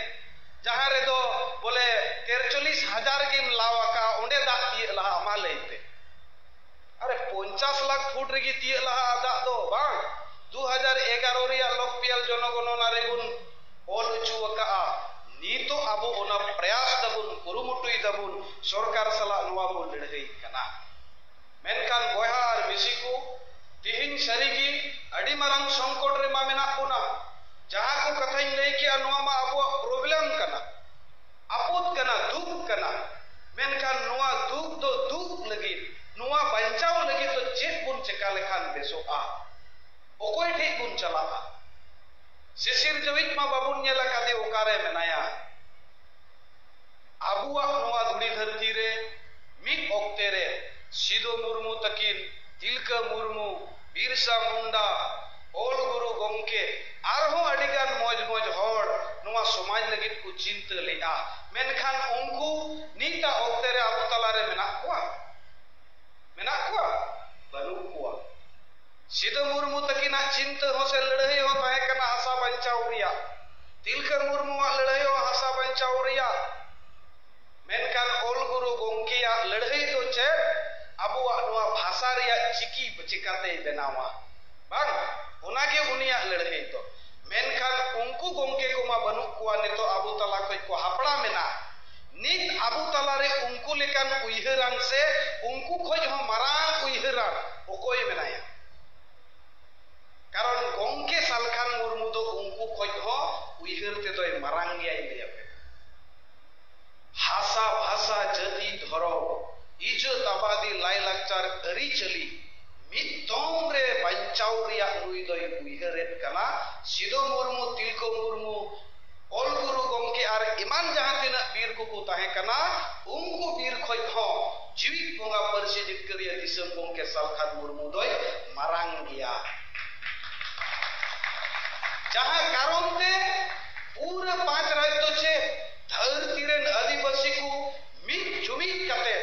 ᱡᱟᱦᱟᱸ ᱨᱮᱫᱚ ᱵᱚᱞᱮ ᱛᱮᱨᱪᱚᱞᱤᱥ ᱦᱟᱡᱟᱨ ᱜᱮᱢ ᱞᱟᱣ ᱟᱠᱟᱫ, ᱚᱸᱰᱮ ᱫᱟᱜ ᱛᱤᱭᱟᱹᱜ ᱞᱟᱦᱟᱜᱼᱟ? ᱢᱟ ᱞᱟᱹᱭ ᱯᱮ᱾ ᱟᱨᱮ, ᱯᱚᱧᱪᱟᱥ ᱞᱟᱠᱷ ᱯᱷᱩᱴ ᱨᱮᱜᱮ ᱛᱤᱭᱟᱹᱜ ᱞᱟᱦᱟᱜᱼᱟ ᱫᱟᱜ ᱫᱚ, ᱵᱟᱝ? ᱫᱩ ᱦᱟᱡᱟᱨ ᱮᱜᱟᱨᱚ ᱨᱮᱭᱟᱜ ᱞᱚᱠᱯᱤᱭᱟᱞ ᱡᱚᱱᱚᱜᱚᱱᱚᱱᱟ ᱨᱮᱵᱚᱱ ᱚᱞ ᱦᱚᱪᱚ ᱟᱠᱟᱫᱼᱟ᱾ ᱱᱤᱛᱚᱜ ᱟᱵᱚ ᱚᱱᱟ ᱯᱨᱚᱭᱟᱥ ᱫᱟᱵᱚᱱ, ᱠᱩᱨᱩᱢᱩᱴᱩᱭ ᱫᱟᱵᱚᱱ, ᱥᱚᱨᱠᱟᱨ ᱥᱟᱞᱟᱜ ᱱᱚᱣᱟ ᱵᱚᱱ ᱞᱟᱹᱲᱦᱟᱹᱭ ᱠᱟᱱᱟ᱾ ᱢᱮᱱᱠᱷᱟᱱ ᱵᱚᱭᱦᱟ ᱟᱨ ᱢᱤᱥᱤ ᱠᱚ, ᱛᱤᱦᱤᱧ ᱥᱟᱹᱨᱤᱜᱮ ᱟᱹᱰᱤ ᱢᱟᱨᱟᱝ ᱥᱚᱝᱠᱚᱴ ᱨᱮᱢᱟ ᱢᱮᱱᱟᱜ ᱵᱚᱱᱟ᱾ ᱡᱟᱦᱟᱸ ᱠᱚ ᱠᱟᱛᱷᱟᱧ ᱞᱟᱹᱭ ᱠᱮᱜᱼᱟ, ᱱᱚᱣᱟ ᱢᱟ ᱟᱵᱚᱣᱟᱜ ᱯᱨᱚᱵᱞᱮᱢ ᱠᱟᱱᱟ, ᱟᱯᱚᱫ ᱠᱟᱱᱟ, ᱫᱩᱠ ᱠᱟᱱᱟ᱾ ᱢᱮᱱᱠᱷᱟᱱ ᱱᱚᱣᱟ ᱫᱩᱠ ᱫᱚ ᱫᱩᱜ ᱞᱟᱹᱜᱤᱫ, ᱱᱚᱣᱟ ᱵᱟᱧᱪᱟᱣ ᱞᱟᱹᱜᱤᱫ ᱫᱚ ᱪᱮᱫ ᱵᱚᱱ ᱪᱮᱠᱟ ᱞᱮᱠᱷᱟᱱ ᱵᱮᱥᱚᱜᱼᱟ? ᱚᱠᱚᱭ ᱴᱷᱮᱡ ᱵᱚᱱ ᱪᱟᱞᱟᱜᱼᱟ? ᱥᱤᱥᱤᱨ ᱡᱟᱹᱣᱤᱡ ᱢᱟ ᱵᱟᱵᱚᱱ ᱧᱮᱞ ᱟᱠᱟᱫᱮ, ᱚᱠᱟᱨᱮ ᱢᱮᱱᱟᱭᱟ? ᱟᱵᱚᱣᱟᱜ ᱱᱚᱣᱟ ᱫᱷᱩᱲᱤ ᱫᱷᱟᱹᱨᱛᱤ ᱨᱮ ᱢᱤᱫ ᱚᱠᱛᱮ ᱨᱮ ᱥᱤᱫᱩ ᱢᱩᱨᱢᱩ ᱛᱟᱹᱠᱤᱱ, ᱛᱤᱞᱠᱟᱹ ᱢᱩᱨᱢᱩ, ᱵᱤᱨᱥᱟ ᱢᱩᱱᱰᱟ, ᱚᱞ ᱜᱩᱨᱩ ᱜᱚᱢᱠᱮ, ᱟᱨᱦᱚᱸ ᱟᱹᱰᱤᱜᱟᱱ ᱢᱚᱡᱽ ᱢᱚᱡᱽ ᱦᱚᱲ ᱱᱚᱣᱟ ᱥᱚᱢᱟᱡᱽ ᱞᱟᱹᱜᱤᱫ ᱠᱚ ᱪᱤᱱᱛᱟᱹ ᱞᱮᱫᱼᱟ᱾ ᱢᱮᱱᱠᱷᱟᱱ ᱩᱱᱠᱩ ᱱᱤᱛᱟᱜ ᱚᱠᱛᱮ ᱨᱮ ᱟᱵᱚ ᱛᱟᱞᱟᱨᱮ ᱢᱮᱱᱟᱜ ᱠᱚᱣᱟ? ᱢᱮᱱᱟᱜ ᱠᱚᱣᱟ? ᱵᱟᱹᱱᱩᱜ ᱠᱚᱣᱟ᱾ ᱥᱤᱫᱩ ᱢᱩᱨᱢᱩ ᱛᱟᱹᱠᱤᱱᱟᱜ ᱪᱤᱱᱛᱟᱹ ᱦᱚᱸ ᱥᱮ ᱞᱟᱹᱲᱦᱟᱹᱭ ᱦᱚᱸ ᱛᱟᱦᱮᱸ ᱠᱟᱱᱟ ᱦᱟᱥᱟ ᱵᱟᱧᱪᱟᱣ ᱨᱮᱭᱟᱜ, ᱛᱤᱞᱠᱟᱹ ᱢᱩᱨᱢᱩᱣᱟᱜ ᱞᱟᱹᱲᱦᱟᱹᱭ ᱦᱚᱸ ᱦᱟᱥᱟ ᱵᱟᱧᱪᱟᱣ ᱨᱮᱭᱟᱜ᱾ ᱢᱮᱱᱠᱷᱟᱱ ᱚᱞ ᱜᱩᱨᱩ ᱜᱚᱢᱠᱮᱭᱟᱜ ᱞᱟᱹᱲᱦᱟᱹᱭ ᱫᱚ ᱪᱮᱫ? ᱟᱵᱚᱣᱟᱜ ᱱᱚᱣᱟ ᱵᱷᱟᱥᱟ ᱨᱮᱭᱟᱜ ᱪᱤᱠᱤ ᱪᱤᱠᱟᱛᱮᱭ ᱵᱮᱱᱟᱣᱟ? ᱵᱟᱝ, ᱚᱱᱟᱜᱮ ᱩᱱᱤᱭᱟᱜ ᱞᱟᱹᱲᱦᱟᱹᱭ ᱫᱚ᱾ ᱢᱮᱱᱠᱷᱟᱱ ᱩᱱᱠᱩ ᱜᱚᱢᱠᱮ ᱠᱚᱢᱟ ᱵᱟᱹᱱᱩᱜ ᱠᱚᱣᱟ, ᱱᱤᱛᱚᱜ ᱟᱵᱚ ᱛᱟᱞᱟ ᱠᱷᱚᱡ ᱠᱚ ᱦᱟᱯᱲᱟᱢ ᱮᱱᱟ᱾ ᱱᱤᱛ ᱟᱵᱚ ᱛᱟᱞᱟᱨᱮ ᱩᱱᱠᱩ ᱞᱮᱠᱟᱱ ᱩᱭᱦᱟᱹᱨᱟᱱ ᱥᱮ ᱩᱱᱠᱩ ᱠᱷᱚᱡ ᱦᱚᱸ ᱢᱟᱨᱟᱝ ᱩᱭᱦᱟᱹᱨᱟᱱ ᱚᱠᱚᱭ ᱢᱮᱱᱟᱭᱟ? ᱠᱟᱨᱚᱱ ᱜᱚᱢᱠᱮ ᱥᱟᱞᱠᱷᱟᱱ ᱢᱩᱨᱢᱩ ᱫᱚ ᱩᱱᱠᱩ ᱠᱷᱚᱡ ᱦᱚᱸ ᱩᱭᱦᱟᱹᱨ ᱛᱮᱫᱚᱭ ᱢᱟᱨᱟᱝ ᱜᱮᱭᱟᱭ, ᱞᱟᱹᱭ ᱟᱯᱮ ᱠᱟᱱᱟ᱾ ᱦᱟᱥᱟ, ᱵᱷᱟᱥᱟ, ᱡᱟᱹᱛᱤ, ᱫᱷᱚᱨᱚᱢ, ᱤᱡᱽᱡᱚᱛ, ᱟᱵᱟᱫᱤ, ᱞᱟᱭᱼᱞᱟᱠᱪᱟᱨ, ᱟᱹᱨᱤᱪᱟᱹᱞᱤ ᱢᱤᱫ ᱫᱚᱢ ᱨᱮ ᱵᱟᱧᱪᱟᱣ ᱨᱮᱭᱟᱜ ᱱᱩᱭ ᱫᱚᱭ ᱩᱭᱦᱟᱹᱨᱮᱫ ᱠᱟᱱᱟ᱾ ᱥᱤᱫᱩ ᱢᱩᱨᱢᱩ, ᱛᱤᱞᱠᱟᱹ ᱢᱩᱨᱢᱩ, ᱚᱞ ᱜᱩᱨᱩ ᱜᱚᱢᱠᱮ ᱟᱨ ᱮᱢᱟᱱ ᱡᱟᱦᱟᱸ ᱛᱤᱱᱟᱹᱜ ᱵᱤᱨ ᱠᱚᱠᱚ ᱛᱟᱦᱮᱸ ᱠᱟᱱᱟ, ᱩᱱᱠᱩ ᱵᱤᱨ ᱠᱷᱚᱡ ᱦᱚᱸ ᱡᱤᱣᱤᱫ ᱵᱚᱸᱜᱟ ᱯᱟᱹᱨᱥᱤ ᱡᱤᱛᱠᱟᱹᱨᱤᱭᱟᱹ ᱫᱤᱥᱚᱢ ᱜᱚᱢᱠᱮ ᱥᱟᱞᱠᱷᱟᱱ ᱢᱩᱨᱢᱩ ᱫᱚᱭ ᱢᱟᱨᱟᱝ ᱜᱮᱭᱟ᱾ ᱡᱟᱦᱟᱸ ᱠᱟᱨᱚᱱ ᱛᱮ ᱯᱩᱨᱟᱹ ᱯᱟᱸᱪ ᱨᱟᱡᱽ ᱫᱚ ᱪᱮᱫ, ᱫᱷᱟᱹᱨᱛᱤ ᱨᱮᱱ ᱟᱹᱫᱤᱵᱟᱹᱥᱤ ᱠᱚ ᱢᱤᱫ ᱡᱩᱢᱤᱫ ᱠᱟᱛᱮ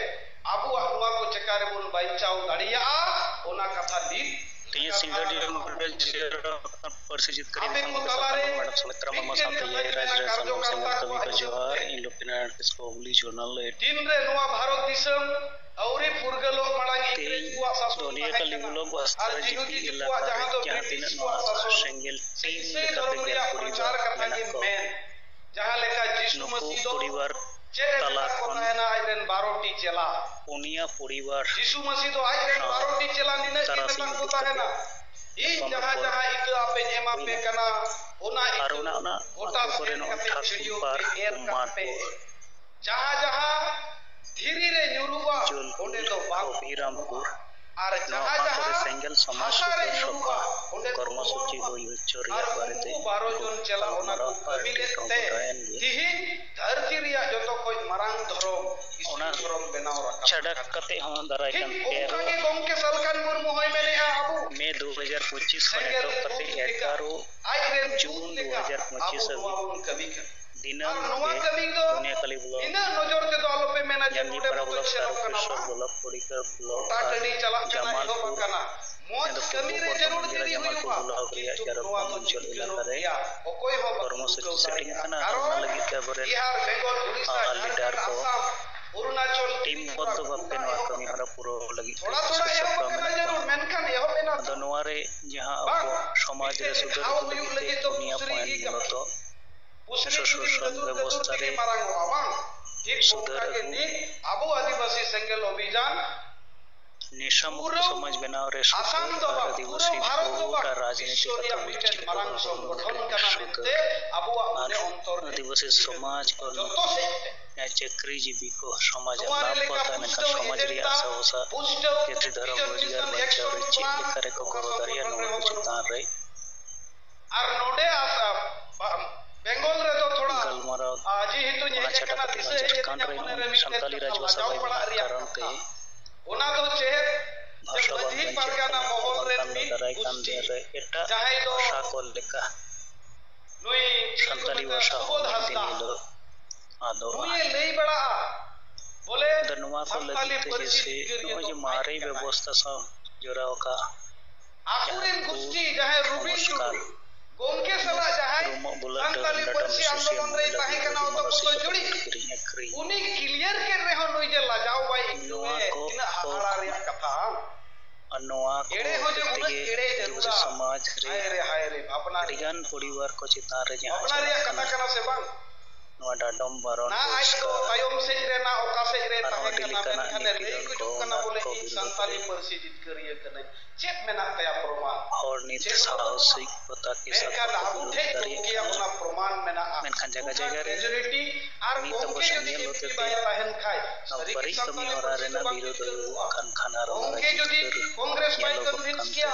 ᱟᱵᱚᱣᱟᱜ ᱱᱚᱣᱟ ᱠᱚ ᱪᱮᱠᱟ ᱨᱮᱵᱚᱱ ᱵᱟᱧᱪᱟᱣ ᱫᱟᱲᱮᱭᱟᱜᱼᱟ, ᱚᱱᱟ ᱠᱟᱛᱷᱟ ᱱᱤᱛ ᱛᱮᱦᱮᱧ ᱥᱤᱸᱜᱟᱹᱲ ᱰᱤᱦᱟᱹ ᱢᱚᱰᱮᱞ ᱪᱮᱭᱟᱨ ᱯᱟᱹᱨᱥᱤ ᱡᱤᱛᱠᱟᱹᱨᱤ ᱟᱯᱮ ᱫᱤᱥᱚᱢ ᱠᱚ ᱜᱚᱢᱠᱮ ᱛᱟᱞᱟᱨᱮ ᱥᱟᱞᱠᱷᱟᱱ ᱢᱩᱨᱢᱩ ᱥᱟᱶᱛᱮ ᱢᱤᱫᱴᱮᱱ ᱤᱭᱟᱹ ᱠᱟᱛᱷᱟᱧ ᱨᱟᱡᱽ ᱢᱮᱱᱟ, ᱨᱮ ᱥᱟᱱᱟᱢ ᱠᱟᱨᱡᱚᱠᱟᱨᱛᱟ ᱥᱮᱸᱜᱮᱞ ᱠᱟᱹᱢᱤ ᱠᱚᱣᱟᱜ ᱠᱚ ᱧᱩᱛᱩᱢ ᱡᱚᱦᱟᱨ᱾ ᱛᱮ ᱤᱧ ᱞᱩᱯᱤᱱᱟᱨᱟᱭᱚᱬ ᱠᱤᱥᱠᱩ ᱦᱩᱜᱽᱞᱤ ᱡᱚᱨᱱᱟᱞ ᱞᱟᱹᱭ᱾ ᱛᱤᱱᱨᱮ ᱱᱚᱣᱟ ᱵᱷᱟᱨᱚᱛ ᱫᱤᱥᱚᱢ ᱟᱹᱣᱨᱤ ᱯᱷᱩᱨᱜᱟᱹᱞᱚᱜ ᱢᱟᱲᱟᱝ ᱤᱝᱨᱮᱡᱽ ᱛᱮᱦᱮᱧ ᱠᱚᱣᱟᱜ ᱥᱟᱥᱚᱱ ᱫᱚ ᱱᱤᱭᱟᱹ ᱛᱟᱦᱮᱸ ᱠᱟᱹᱞᱤ ᱠᱟᱱᱟ, ᱵᱞᱚᱜ ᱟᱨ ᱵᱟᱥᱛᱟᱨ ᱡᱤᱦᱩᱫᱤ ᱡᱤᱯᱤ ᱫᱤᱠᱩᱣᱟᱜ ᱮᱞᱟᱠᱟ ᱨᱮ ᱡᱟᱦᱟᱸ ᱫᱚ ᱡᱟᱦᱟᱸ ᱵᱨᱤᱴᱤᱥ ᱛᱤᱱᱟᱹᱜ ᱱᱚᱣᱟ ᱠᱚᱣᱟᱜ ᱥᱟᱥᱚᱱ, ᱥᱮᱸᱜᱮᱞ ᱥᱮ ᱴᱤᱢ ᱤᱥᱟᱹᱭ ᱞᱮᱠᱟᱛᱮ ᱫᱷᱚᱨᱚᱢ ᱜᱮᱞ ᱨᱮᱭᱟᱜ ᱯᱚᱨᱤᱵᱟᱨ ᱯᱨᱚᱪᱟᱨ ᱠᱟᱛᱷᱟ ᱢᱮᱱᱟᱜ ᱜᱮᱢ ᱠᱚᱣᱟ᱾ ᱢᱮᱱ, ᱡᱟᱦᱟᱸ ᱞᱮᱠᱟ ᱡᱤᱥᱩ ᱱᱩᱠᱩ ᱢᱟᱹᱥᱤ ᱫᱚ ᱯᱚᱨᱤᱵᱟᱨ ᱪᱮᱫ ᱛᱟᱞᱟ ᱞᱮᱠᱟ ᱠᱚ ᱠᱷᱚᱱ ᱛᱟᱦᱮᱱᱟ ᱟᱡ ᱨᱮᱱ ᱵᱟᱨᱚ ᱴᱤ ᱪᱮᱞᱟ? ᱯᱩᱱᱭᱟ ᱯᱚᱨᱤᱵᱟᱨ ᱡᱤᱥᱩ ᱢᱟᱹᱥᱤ ᱫᱚ ᱟᱡ ᱨᱮᱱ ᱥᱟᱶ ᱵᱟᱨᱚ ᱴᱤ ᱪᱮᱞᱟ ᱱᱤᱱᱟᱹᱜ ᱫᱤᱱ ᱛᱟᱨᱟᱥᱤᱧ ᱨᱮᱱᱟᱜ ᱠᱚ ᱦᱤᱡᱩᱜ ᱛᱟᱦᱮᱱᱟ? ᱠᱟᱛᱮ ᱤᱧ ᱧᱟᱯᱟᱢ ᱡᱟᱦᱟᱸ ᱨᱚᱯᱚᱲ ᱡᱟᱦᱟᱸ ᱤᱛᱟᱹ ᱟᱯᱮᱧ ᱮᱢᱟ ᱯᱮ ᱦᱩᱭᱱᱟ᱾ ᱠᱟᱱᱟ, ᱚᱱᱟ ᱟᱨ ᱤᱛᱟᱹ ᱚᱱᱟ, ᱚᱱᱟ ᱜᱚᱴᱟ ᱟᱹᱛᱩ ᱠᱚᱨᱮ ᱥᱮᱱ ᱱᱚᱜᱼᱚᱭ ᱠᱟᱛᱮ ᱴᱷᱟᱹᱠᱩᱨ ᱪᱷᱟᱹᱲᱭᱟᱹᱣ ᱯᱟᱨᱠ, ᱛᱮ ᱮᱨ ᱠᱟᱜ ᱢᱟᱴᱷ ᱯᱮ᱾ ᱠᱚ, ᱡᱟᱦᱟᱸ ᱡᱟᱦᱟᱸ ᱫᱷᱤᱨᱤ ᱨᱮ ᱧᱩᱨᱩᱜᱼᱟ, ᱡᱳᱞᱯᱩᱨ, ᱚᱸᱰᱮ ᱫᱚ ᱵᱟᱝ ᱚᱵᱷᱤᱨᱟᱢᱯᱩᱨ, ᱚᱢᱚᱱᱚᱜᱼᱟ᱾ ᱟᱨ ᱱᱚᱣᱟ ᱡᱟᱦᱟᱸ ᱯᱟᱸᱪ ᱨᱮ ᱡᱟᱦᱟᱸ ᱥᱮᱸᱜᱮᱞ ᱥᱚᱢᱟᱡᱽ ᱦᱟᱥᱟ ᱨᱮ ᱥᱩᱫᱷᱟᱹᱨ ᱧᱩᱨᱩᱜᱼᱟ, ᱥᱚᱵᱷᱟ ᱚᱸᱰᱮ ᱫᱚ ᱠᱚᱨᱢᱚᱥᱩᱪᱤ ᱚᱢᱚᱱᱚᱜᱼᱟ᱾ ᱦᱩᱭ ᱦᱚᱪᱚ ᱟᱨ ᱨᱮᱭᱟᱜ ᱵᱟᱨᱮᱛᱮ ᱩᱱᱠᱩ ᱵᱟᱨᱚ ᱡᱚᱱ ᱪᱮᱞᱟ ᱚᱱᱟ ᱠᱚ ᱜᱟᱞᱢᱟᱨᱟᱣ ᱟᱨ ᱠᱟᱹᱢᱤ ᱞᱮᱫ ᱴᱷᱤᱠ ᱛᱮ ᱦᱚᱸ ᱜᱚᱴᱟᱭᱮᱱ ᱜᱮᱭᱟ᱾ ᱛᱤᱦᱤᱧ ᱫᱷᱟᱹᱨᱛᱤ ᱨᱮᱭᱟᱜ ᱡᱚᱛᱚ ᱠᱷᱚᱡ ᱢᱟᱨᱟᱝ ᱫᱷᱚᱨᱚᱢ ᱤᱥᱞᱟᱢ ᱚᱱᱟ ᱫᱷᱚᱨᱚᱢ ᱵᱮᱱᱟᱣ ᱨᱟᱠᱟᱵ ᱪᱷᱟᱰᱟ ᱟᱠᱟᱱᱟ᱾ ᱠᱟᱛᱮ ᱦᱚᱸ ᱫᱟᱨᱟᱭ ᱴᱷᱤᱠ ᱠᱟᱱ ᱯᱮ ᱚᱱᱠᱟ ᱟᱨᱦᱚᱸ ᱜᱮ ᱜᱚᱢᱠᱮ ᱥᱟᱞᱠᱷᱟᱱ ᱢᱩᱨᱢᱩ ᱦᱚᱸᱭ ᱢᱮᱱᱮᱜᱼᱟ, ᱟᱵᱚ ᱢᱮ ᱫᱩ ᱦᱟᱡᱟᱨ ᱯᱚᱸᱪᱤᱥ ᱠᱷᱚᱱ ᱥᱮᱸᱜᱮᱞ ᱮᱛᱚᱦᱚᱵ ᱠᱟᱛᱮ ᱫᱩᱞ ᱞᱮᱠᱟ ᱮᱜᱟᱨᱚ ᱟᱡ ᱨᱮᱱ ᱡᱩᱱ ᱫᱩᱛ ᱞᱮᱠᱟ ᱫᱩ ᱦᱟᱡᱟᱨ ᱯᱚᱸᱪᱤᱥ ᱟᱵᱚ ᱱᱚᱣᱟ ᱦᱟᱹᱵᱤᱡ ᱵᱚᱱ ᱠᱟᱹᱢᱤ ᱠᱟᱱᱟ᱾ ᱫᱤᱱᱟᱹᱢ ᱟᱨ ᱱᱚᱣᱟ ᱜᱮ ᱠᱟᱹᱢᱤ ᱫᱚ ᱫᱩᱱᱤᱭᱟᱹ ᱠᱟᱞᱤ ᱵᱞᱚᱠ, ᱱᱤᱱᱟᱹᱜ ᱱᱚᱡᱚᱨ ᱛᱮᱫᱚ ᱟᱞᱚᱯᱮ ᱢᱮᱱᱟ ᱡᱮ ᱱᱚᱰᱮ ᱡᱟᱝᱜᱤᱯᱟᱲᱟ ᱢᱚᱛᱚᱡ ᱵᱞᱚᱠ, ᱥᱮᱱᱚᱜ ᱠᱟᱱᱟ, ᱛᱟᱨᱠᱮᱥᱚᱨ ᱵᱟᱝ᱾ ᱵᱞᱚᱠ, ᱯᱚᱨᱤᱠᱟ ᱵᱞᱚᱠ ᱜᱚᱴᱟ ᱟᱨ ᱴᱟᱺᱰᱤ ᱪᱟᱞᱟᱜ ᱠᱟᱱᱟ, ᱮᱦᱚᱵ ᱡᱟᱢᱟᱞᱯᱩᱨ, ᱟᱠᱟᱱᱟ᱾ ᱢᱚᱡᱽ ᱢᱮᱱᱫᱚ ᱠᱟᱹᱢᱤ ᱯᱩᱨᱵᱚ ᱨᱮ ᱵᱚᱨᱫᱷᱚᱢᱟᱱ ᱡᱟᱹᱨᱩᱲ ᱡᱮᱞᱟ ᱡᱩᱫᱤ ᱡᱟᱢᱟᱞᱯᱩᱨ ᱦᱩᱭᱩᱜᱼᱟ, ᱵᱞᱚᱠ ᱨᱮᱭᱟᱜ ᱠᱤᱱᱛᱩ ᱡᱟᱨᱟᱯᱟᱢ ᱱᱚᱣᱟ ᱫᱚ ᱚᱧᱪᱚᱞ ᱪᱤᱠᱟᱹ ᱮᱞᱟᱠᱟ ᱨᱮ ᱜᱮᱭᱟ, ᱚᱠᱚᱭ ᱦᱚᱸ ᱵᱟᱠᱚ ᱠᱚᱨᱢᱚᱥᱩᱪᱤ ᱴᱷᱤᱠᱟᱹᱣ ᱥᱮᱴᱤᱝ ᱫᱟᱲᱮᱭᱟᱜᱼᱟ᱾ ᱟᱠᱟᱱᱟ ᱟᱨ ᱠᱟᱨᱚᱱ ᱚᱱᱟ ᱞᱟᱹᱜᱤᱫ ᱛᱮ ᱟᱵᱚᱨᱮᱱ ᱵᱤᱦᱟᱨ, ᱵᱮᱝᱜᱚᱞ, ᱩᱲᱤᱥᱥᱟ, ᱟᱨ ᱡᱷᱟᱲᱠᱷᱚᱸᱰ, ᱞᱤᱰᱟᱨ ᱠᱚ ᱟᱥᱟᱢ, ᱚᱨᱩᱱᱟᱪᱚᱞ, ᱴᱤᱢ ᱛᱨᱤᱯᱩᱨᱟ, ᱵᱚᱫᱽᱫᱷᱚ ᱵᱷᱟᱵᱽ ᱛᱮ ᱜᱚᱴᱟ ᱱᱚᱣᱟ ᱮᱦᱚᱵ ᱠᱟᱹᱢᱤ ᱟᱠᱟᱱᱟ᱾ ᱦᱚᱨᱟ ᱯᱩᱨᱟᱹᱣ ᱞᱟᱹᱜᱤᱫ ᱛᱷᱚᱲᱟ ᱛᱷᱚᱲᱟ ᱮᱦᱚᱵ ᱟᱠᱟᱱᱟ ᱡᱟᱹᱨᱩᱲ, ᱢᱮᱱᱠᱷᱟᱱ ᱮᱦᱚᱵ ᱮᱱᱟ ᱛᱚ᱾ ᱟᱫᱚ ᱱᱚᱣᱟ ᱨᱮ ᱡᱟᱦᱟᱸ ᱟᱵᱚ ᱥᱚᱢᱟᱡᱽ ᱨᱮ ᱥᱩᱫᱷᱟᱹᱨ ᱟᱹᱜᱩ ᱞᱟᱹᱜᱤᱫ ᱛᱮ ᱯᱩᱱᱭᱟ point ᱢᱩᱞᱚᱛᱚ ᱥᱚᱥᱚᱥᱚᱱ ᱵᱮᱵᱚᱥᱛᱷᱟ ᱨᱮ ᱥᱩᱫᱷᱟᱹᱨ ᱟᱹᱜᱩ, ᱟᱵᱚ ᱟᱹᱫᱤᱵᱟᱹᱥᱤ ᱥᱮᱸᱜᱮᱞ ᱚᱵᱷᱤᱡᱟᱱ ᱱᱮᱥᱟ ᱢᱩᱠᱛ ᱥᱚᱢᱟᱡᱽ ᱵᱮᱱᱟᱣ ᱨᱮ ᱥᱩᱫᱷᱟᱹᱨ ᱟᱨ ᱟᱹᱫᱤᱵᱟᱹᱥᱤ ᱵᱷᱳᱴ ᱟᱨ ᱨᱟᱡᱽᱱᱤᱛᱤ ᱠᱟᱛᱷᱟ ᱵᱤᱪᱟᱹᱨ ᱠᱚ ᱥᱩᱫᱷᱟᱹᱨ ᱟᱨ ᱟᱹᱫᱤᱵᱟᱹᱥᱤ ᱥᱚᱢᱟᱡᱽ ᱠᱚ ᱪᱟᱹᱠᱨᱤ ᱡᱤᱵᱤ ᱠᱚ ᱥᱚᱢᱟᱡᱽ ᱞᱟᱵᱷ ᱠᱚ ᱦᱟᱛᱟᱣᱟ, ᱢᱮᱱᱠᱷᱟᱱ ᱥᱚᱢᱟᱡᱽ ᱨᱮᱭᱟᱜ ᱟᱥᱟ ᱵᱷᱚᱨᱥᱟ ᱡᱟᱹᱛᱤ ᱫᱷᱚᱨᱚᱢ ᱨᱳᱡᱽᱜᱟᱨ ᱵᱟᱧᱪᱟᱣ ᱨᱮ ᱪᱮᱫ ᱞᱮᱠᱟ ᱨᱮᱠᱚ ᱜᱚᱲᱚ ᱫᱟᱲᱮᱭᱟᱜᱼᱟ, ᱱᱚᱣᱟ ᱠᱚ ᱪᱮᱛᱟᱱ ᱨᱮ ᱟᱨ ᱱᱚᱰᱮ ᱟᱥᱟ, ᱵᱟ-, ᱵᱮᱝᱜᱚᱞ ᱨᱮᱫᱚ ᱛᱷᱚᱲᱟ, ᱜᱟᱞᱢᱟᱨᱟᱣ ᱟ, ᱡᱮᱦᱮᱛᱩ ᱚᱱᱟ ᱧᱮᱞ ᱪᱷᱟᱰᱟ ᱟᱠᱟᱱᱟ, ᱠᱟᱛᱮ ᱫᱤᱥᱟᱹ ᱦᱚᱸ ᱦᱮᱡ ᱟᱹᱫᱤᱧᱟ ᱡᱷᱟᱲᱠᱷᱚᱸᱰ ᱢᱚᱱᱮ ᱨᱮ ᱨᱮᱱ ᱢᱤᱫᱴᱮᱱ ᱥᱟᱱᱛᱟᱞᱤ ᱠᱟᱛᱷᱟ ᱨᱟᱡᱽᱵᱷᱟᱥᱟ ᱞᱟᱡᱟᱣ ᱵᱟᱭ ᱯᱟᱲᱟᱜ ᱢᱮᱱᱟᱜ ᱨᱮᱭᱟᱜ ᱠᱟᱨᱚᱱ ᱛᱮ ᱠᱟᱛᱷᱟ᱾ ᱚᱱᱟ ᱫᱚ ᱪᱮᱫ? ᱵᱷᱟᱥᱟ ᱵᱟᱝ ᱢᱟᱹᱡᱷᱤ ᱵᱟᱧᱪᱟᱜ ᱯᱟᱨᱜᱟᱱᱟ ᱠᱟᱱᱟ, ᱢᱚᱦᱚᱞ ᱨᱮᱱ ᱚᱱᱠᱟᱱ ᱢᱤᱫ ᱫᱟᱨᱟᱭ ᱠᱟᱱ ᱜᱩᱥᱴᱤ, ᱫᱤᱱ ᱨᱮ ᱮᱴᱟᱜ ᱡᱟᱦᱟᱸᱭ ᱫᱚ ᱵᱷᱟᱥᱟ ᱠᱚ ᱞᱮᱠᱟ ᱱᱩᱭ ᱥᱟᱱᱛᱟᱞᱤ ᱵᱷᱟᱥᱟ ᱦᱚᱸ ᱥᱩᱵᱳᱫᱷ ᱢᱤᱫ ᱫᱤᱱ ᱦᱟᱸᱥᱫᱟ ᱦᱤᱞᱳᱜ ᱟᱫᱚᱜᱼᱟ᱾ ᱱᱩᱭᱮ ᱞᱟᱹᱭ ᱵᱟᱲᱟᱜᱼᱟ, ᱵᱚᱞᱮ ᱟᱫᱚ ᱱᱚᱣᱟ ᱠᱚ ᱥᱟᱱᱛᱟᱞᱤ ᱞᱟᱹᱜᱤᱫ ᱛᱮ ᱯᱟᱹᱨᱥᱤ ᱡᱮᱭᱥᱮ ᱡᱤᱛᱠᱟᱹᱨᱤᱭᱟᱹ ᱱᱚᱜᱼᱚᱭ ᱫᱚ ᱡᱮ ᱟᱡ ᱢᱟᱨᱮ ᱜᱮ ᱠᱟᱱᱟᱭ᱾ ᱵᱮᱵᱚᱥᱛᱷᱟ ᱥᱟᱶ ᱡᱚᱲᱟᱣ ᱟᱠᱟᱫ ᱟᱠᱚᱨᱮᱱ ᱡᱟᱦᱟᱸ ᱜᱩᱥᱴᱤ ᱡᱟᱦᱟᱸᱭ ᱨᱩᱵᱤᱱ ᱱᱚᱢᱚᱥᱠᱟᱨ ᱴᱩᱰᱩ, ᱜᱚᱢᱠᱮ ᱥᱟᱞᱟᱜ ᱡᱟᱦᱟᱸᱭ ᱨᱩᱢᱚᱜ ᱵᱩᱞᱟᱹᱴ ᱥᱟᱱᱛᱟᱞᱤ ᱰᱟᱹᱰᱟᱹᱢ ᱯᱟᱹᱨᱥᱤ ᱥᱤᱥᱤᱭᱟᱹ ᱟᱱᱫᱳᱞᱚᱱ ᱨᱮᱭ ᱢᱚᱦᱤᱞᱟ ᱛᱟᱦᱮᱸ ᱠᱟᱱᱟ, ᱵᱤᱨᱳᱫᱷᱤ ᱚᱛᱚ ᱠᱚᱛᱚ ᱢᱟᱱᱚᱥᱤᱠᱚᱛᱟ ᱡᱩᱲᱤ᱾ ᱠᱤᱨᱤᱧ ᱟᱹᱠᱷᱨᱤᱧ᱾ ᱩᱱᱤ clear ᱠᱮᱫ ᱨᱮᱦᱚᱸ ᱱᱩᱭ ᱡᱮ ᱞᱟᱡᱟᱣ ᱵᱟᱭ ᱟᱹᱭᱠᱟᱹᱣ ᱱᱚᱣᱟ ᱮᱫ, ᱠᱚ ᱛᱤᱱᱟᱹᱜ ᱦᱟᱦᱟᱲᱟ ᱨᱮᱭᱟᱜ ᱠᱟᱛᱷᱟ᱾ ᱟᱨ ᱱᱚᱣᱟ ᱠᱚ ᱮᱲᱮ ᱦᱚᱸ ᱡᱮ ᱦᱚᱛᱮᱡ ᱩᱱᱟᱹᱜ ᱛᱮᱜᱮ ᱮᱲᱮ ᱟᱹᱫᱤᱵᱟᱹᱥᱤ ᱡᱟᱹᱨᱩᱲᱟ᱾ ᱥᱚᱢᱟᱡᱽ ᱨᱮ ᱦᱟᱭ ᱨᱮ, ᱦᱟᱭ ᱨᱮ, ᱵᱷᱟᱵᱽᱱᱟ ᱨᱮ᱾ ᱟᱹᱰᱤᱜᱟᱱ ᱯᱚᱨᱤᱵᱟᱨ ᱠᱚ ᱪᱮᱛᱟᱱ ᱨᱮ ᱡᱟᱦᱟᱸ ᱵᱷᱟᱵᱽᱱᱟ ᱪᱟᱞᱟᱜ ᱨᱮᱭᱟᱜ ᱠᱟᱛᱷᱟ ᱠᱟᱱᱟ᱾ ᱠᱟᱱᱟ ᱥᱮ ᱵᱟᱝ? ᱱᱚᱣᱟ ᱰᱟᱰᱚᱢ ᱵᱟᱨᱚᱱ ᱱᱟ ᱟᱡ ᱫᱚ ᱵᱚᱦᱤᱥᱠᱟᱨ ᱛᱟᱭᱚᱢ ᱥᱮᱫ ᱨᱮ ᱱᱟ ᱚᱠᱟ ᱥᱮᱫ ᱨᱮ ᱟᱨᱦᱚᱸ ᱛᱟᱦᱮᱸ ᱟᱹᱰᱤ ᱠᱟᱱᱟ, ᱞᱮᱠᱟᱱᱟᱜ ᱢᱮᱱᱠᱷᱟᱱ ᱮ ᱱᱤᱯᱤᱲ ᱞᱟᱹᱭ ᱟᱹᱲ ᱜᱩᱡᱩᱜ ᱠᱚ ᱠᱟᱱᱟ ᱚᱱᱟ ᱵᱚᱞᱮ ᱠᱚ ᱤᱧ ᱵᱤᱨᱩᱫᱷ ᱥᱟᱱᱛᱟᱞᱤ ᱛᱮ ᱯᱟᱹᱨᱥᱤ ᱡᱤᱛᱠᱟᱹᱨᱤᱭᱟᱹ ᱠᱟᱹᱱᱟᱹᱧ᱾ ᱪᱮᱫ ᱢᱮᱱᱟᱜ ᱛᱟᱭᱟ ᱯᱨᱚᱢᱟᱱ? ᱦᱚᱲ ᱱᱤᱛ ᱪᱮᱫ ᱦᱚᱸ ᱵᱟᱹᱱᱩᱜᱼᱟ᱾ ᱥᱟᱦᱚᱥᱤᱠ ᱯᱚᱛᱟ ᱠᱮ ᱥᱟᱛ ᱢᱮᱱᱠᱷᱟᱱ ᱵᱟᱠᱚ ᱟᱵᱚ ᱵᱤᱨᱩᱫᱷ ᱴᱷᱮᱱ ᱫᱟᱲᱮᱭᱟᱜ ᱜᱚᱢᱠᱮᱭᱟᱜ ᱠᱟᱱᱟ᱾ ᱚᱱᱟ ᱯᱨᱚᱢᱟᱱ ᱢᱮᱱᱟᱜᱼᱟ᱾ ᱢᱮᱱᱠᱷᱟᱱ ᱡᱟᱭᱜᱟ ᱚᱱᱠᱟᱱ ᱡᱟᱭᱜᱟ ᱨᱮ graduate ᱟᱨ ᱱᱤᱛ ᱜᱚᱢᱠᱮ ᱟᱵᱚ ᱡᱩᱫᱤ ᱥᱮᱸᱜᱮᱞ ᱦᱚᱛᱮ ᱵᱟᱭ ᱛᱮ ᱛᱟᱦᱮᱱ ᱠᱷᱟᱡ, ᱱᱚᱣᱟ ᱥᱟᱹᱨᱤᱜᱮ ᱵᱟᱹᱲᱤᱡ ᱠᱟᱹᱢᱤ ᱥᱟᱱᱛᱟᱞᱤ ᱦᱚᱨᱟ ᱯᱟᱹᱨᱥᱤ ᱫᱚ ᱨᱮᱱᱟᱜ ᱵᱟᱝ ᱵᱤᱨᱳᱫᱷ ᱡᱤᱛᱠᱟᱹᱨ ᱦᱩᱭᱩᱜ ᱠᱚᱜᱼᱟ᱾ ᱠᱟᱱ ᱠᱷᱟᱱ ᱟᱨ ᱚᱱᱟ ᱜᱚᱢᱠᱮ ᱡᱩᱫᱤ ᱡᱤᱛᱠᱟᱹᱨ ᱠᱚᱝᱜᱨᱮᱥ ᱵᱟᱭ ᱧᱮᱞᱚᱜᱚᱜ convince ᱠᱟᱱᱛᱮ ᱠᱮᱭᱟ,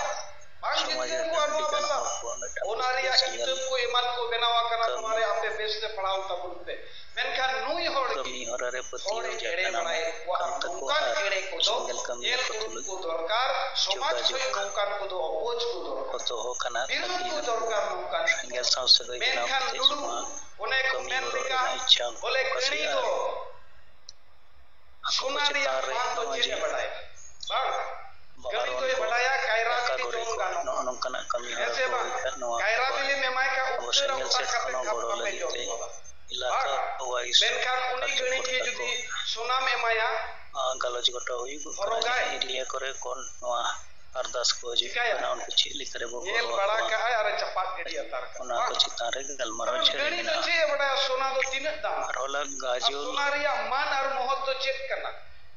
ᱵᱟᱝ ᱥᱚᱢᱟᱡᱽ ᱡᱤᱛᱠᱟᱹᱨ ᱨᱮᱱ ᱠᱚᱜᱼᱟ ᱱᱚᱣᱟ ᱟᱹᱰᱤᱜᱟᱱ ᱵᱷᱟᱥᱟ᱾ ᱦᱚᱲ ᱠᱚᱣᱟᱜ ᱢᱤᱫᱴᱟᱝ ᱚᱱᱟ ᱨᱮᱭᱟᱜ ᱯᱟᱹᱛᱭᱟᱹᱣ ᱥᱮᱸᱜᱮᱞ ᱠᱤᱛᱟᱹᱵ ᱠᱚ ᱮᱢᱟᱱ ᱠᱚ ᱵᱮᱱᱟᱣ ᱟᱠᱟᱱᱟ, ᱠᱟᱹᱢᱤ ᱱᱚᱣᱟ ᱨᱮ ᱟᱯᱮ ᱵᱮᱥ ᱛᱮ ᱯᱟᱲᱦᱟᱣ ᱛᱟᱵᱚᱱ ᱯᱮ᱾ ᱢᱮᱱᱠᱷᱟᱱ ᱱᱩᱭ ᱦᱚᱲ ᱜᱮ ᱠᱟᱹᱢᱤ ᱦᱚᱨᱟ ᱨᱮ ᱦᱚᱲ ᱯᱟᱹᱛᱭᱟᱹᱣ ᱮ ᱮᱲᱮ ᱡᱟᱦᱟᱱᱟᱜ ᱵᱟᱲᱟᱭᱮᱫ ᱠᱚᱣᱟ᱾ ᱠᱟᱱ ᱛᱟᱠᱚᱣᱟ ᱱᱚᱝᱠᱟᱱ ᱟᱨ ᱮᱲᱮ ᱠᱚᱫᱚ ᱥᱮᱸᱜᱮᱞ ᱠᱟᱹᱢᱤ ᱧᱮᱞ ᱠᱚ ᱩᱨᱩᱢ ᱛᱩᱞᱩᱡ ᱠᱚ ᱫᱚᱨᱠᱟᱨ, ᱥᱚᱢᱟᱡᱽ ᱡᱳᱜᱟᱡᱳᱜᱽ ᱠᱷᱚᱱ ᱱᱚᱝᱠᱟᱱ ᱠᱚᱫᱚ oppose ᱠᱚ ᱫᱚᱨᱠᱟᱨ᱾ ᱠᱚ ᱫᱚᱦᱚ ᱠᱟᱱᱟ, ᱵᱤᱨᱩᱫᱷ ᱠᱚ ᱫᱚᱨᱠᱟᱨ ᱱᱚᱝᱠᱟᱱ ᱠᱚ᱾ ᱥᱮᱸᱜᱮᱞ ᱥᱟᱶ ᱥᱟᱹᱜᱟᱹᱭ ᱵᱮᱱᱟᱣ ᱢᱮᱱᱠᱷᱟᱱ ᱠᱟᱛᱮ ᱞᱩᱰᱩ, ᱱᱚᱣᱟ ᱚᱱᱮ ᱠᱚ ᱠᱟᱹᱢᱤ ᱢᱮᱱ ᱦᱚᱨᱟ ᱞᱮᱠᱟ, ᱨᱮᱱᱟᱜ ᱤᱪᱪᱷᱟ ᱵᱚᱞᱮ ᱚᱠᱟ ᱥᱮᱫ ᱜᱟᱹᱲᱤ ᱟᱨ ᱫᱚ ᱟᱠᱚ ᱠᱚ ᱥᱚᱱᱟ ᱪᱮᱛᱟᱱ ᱨᱮᱭᱟᱜ ᱨᱮ ᱵᱟᱝ ᱫᱚ ᱱᱚᱜᱼᱚᱭ ᱪᱮᱫ ᱡᱮ ᱮ ᱵᱟᱲᱟᱭᱟ? ᱵᱟᱝ᱾ ᱵᱟᱨᱚᱱ ᱜᱟᱹᱲᱤ ᱫᱚᱭ ᱠᱚ ᱵᱟᱰᱟᱭᱟ, ᱠᱟᱭᱨᱟ ᱱᱚᱝᱠᱟ ᱛᱮᱜᱮ ᱠᱚᱨᱮ ᱡᱚᱝ ᱠᱚ ᱜᱟᱱᱚᱜᱼᱟ᱾ ᱱᱚᱜᱼᱚ ᱱᱚᱝᱠᱟᱱᱟᱜ ᱠᱟᱹᱢᱤ ᱦᱮᱸ ᱦᱚᱨᱟ ᱥᱮ ᱠᱚ ᱵᱟᱝ? ᱦᱩᱭᱩᱜ ᱠᱟᱱ ᱱᱚᱣᱟ ᱠᱟᱭᱨᱟ ᱠᱚ ᱵᱤᱞᱤᱢ ᱮᱢᱟᱭ ᱠᱷᱟᱱ ᱟᱵᱚ ᱩᱛᱟᱹᱨᱟ ᱥᱮᱸᱜᱮᱞ ᱚᱛᱟ ᱥᱮᱫ ᱠᱟᱛᱮ ᱠᱷᱚᱱ ᱦᱚᱸ ᱠᱷᱟᱯ ᱜᱚᱲᱚ ᱠᱷᱟᱯᱮ ᱞᱟᱹᱜᱤᱫ ᱡᱚᱢ ᱛᱮ ᱜᱚᱫᱟ᱾ ᱮᱞᱟᱠᱟ ᱵᱟᱝ᱾ ᱣᱟᱭᱤᱡ ᱢᱮᱱᱠᱷᱟᱱ ᱩᱱᱤ ᱜᱟᱹᱲᱤ ᱠᱟᱨᱡᱚᱠᱚᱨᱛᱟ ᱜᱮ ᱠᱚ ᱡᱩᱫᱤ ᱥᱚᱱᱟᱢ ᱮᱢᱟᱭᱟ, ᱜᱟᱞᱚᱪ ᱜᱚᱴᱟ ᱦᱩᱭᱩᱜ ᱠᱟᱱᱟ᱾ ᱦᱚᱨᱚᱜᱟᱭ᱾ ᱡᱟᱦᱟᱸ ᱮᱨᱤᱭᱟ ᱠᱚᱨᱮ ᱠᱷᱚᱱ ᱱᱚᱣᱟ ᱟᱨᱫᱟᱥ ᱠᱚ ᱦᱤᱡᱩᱜ ᱪᱤᱠᱟᱹᱭᱟ? ᱠᱟᱱᱟ, ᱩᱱᱠᱩ ᱪᱮᱫ ᱞᱮᱠᱟ ᱨᱮᱵᱚ ᱧᱮᱞ ᱜᱚᱲᱚ ᱵᱟᱲᱟ ᱟᱠᱚᱣᱟ, ᱠᱟᱜᱼᱟᱭ ᱟᱨ ᱮ ᱪᱟᱯᱟᱫ ᱜᱤᱰᱤ ᱟᱛᱟᱨ ᱠᱟᱜᱼᱟ᱾ ᱚᱱᱟ ᱠᱚ ᱪᱮᱛᱟᱱ ᱨᱮ ᱜᱟᱞᱢᱟᱨᱟᱣ ᱠᱟᱨᱚᱱ ᱡᱟᱹᱨᱤ ᱜᱟᱹᱲᱤ ᱫᱚ ᱢᱮᱱᱟᱜᱼᱟ᱾ ᱪᱮᱫ ᱮ ᱵᱟᱰᱟᱭᱟ ᱥᱳᱱᱟ ᱫᱚ ᱛᱤᱱᱟᱹᱜ ᱫᱟᱢ? ᱟᱨ ᱦᱚᱞᱟ ᱟᱨ ᱜᱟᱡᱚᱞ ᱥᱳᱱᱟ ᱨᱮᱭᱟᱜ ᱢᱟᱱ ᱟᱨ ᱢᱚᱦᱚᱛ ᱫᱚ ᱪᱮᱫ ᱠᱟᱱᱟ?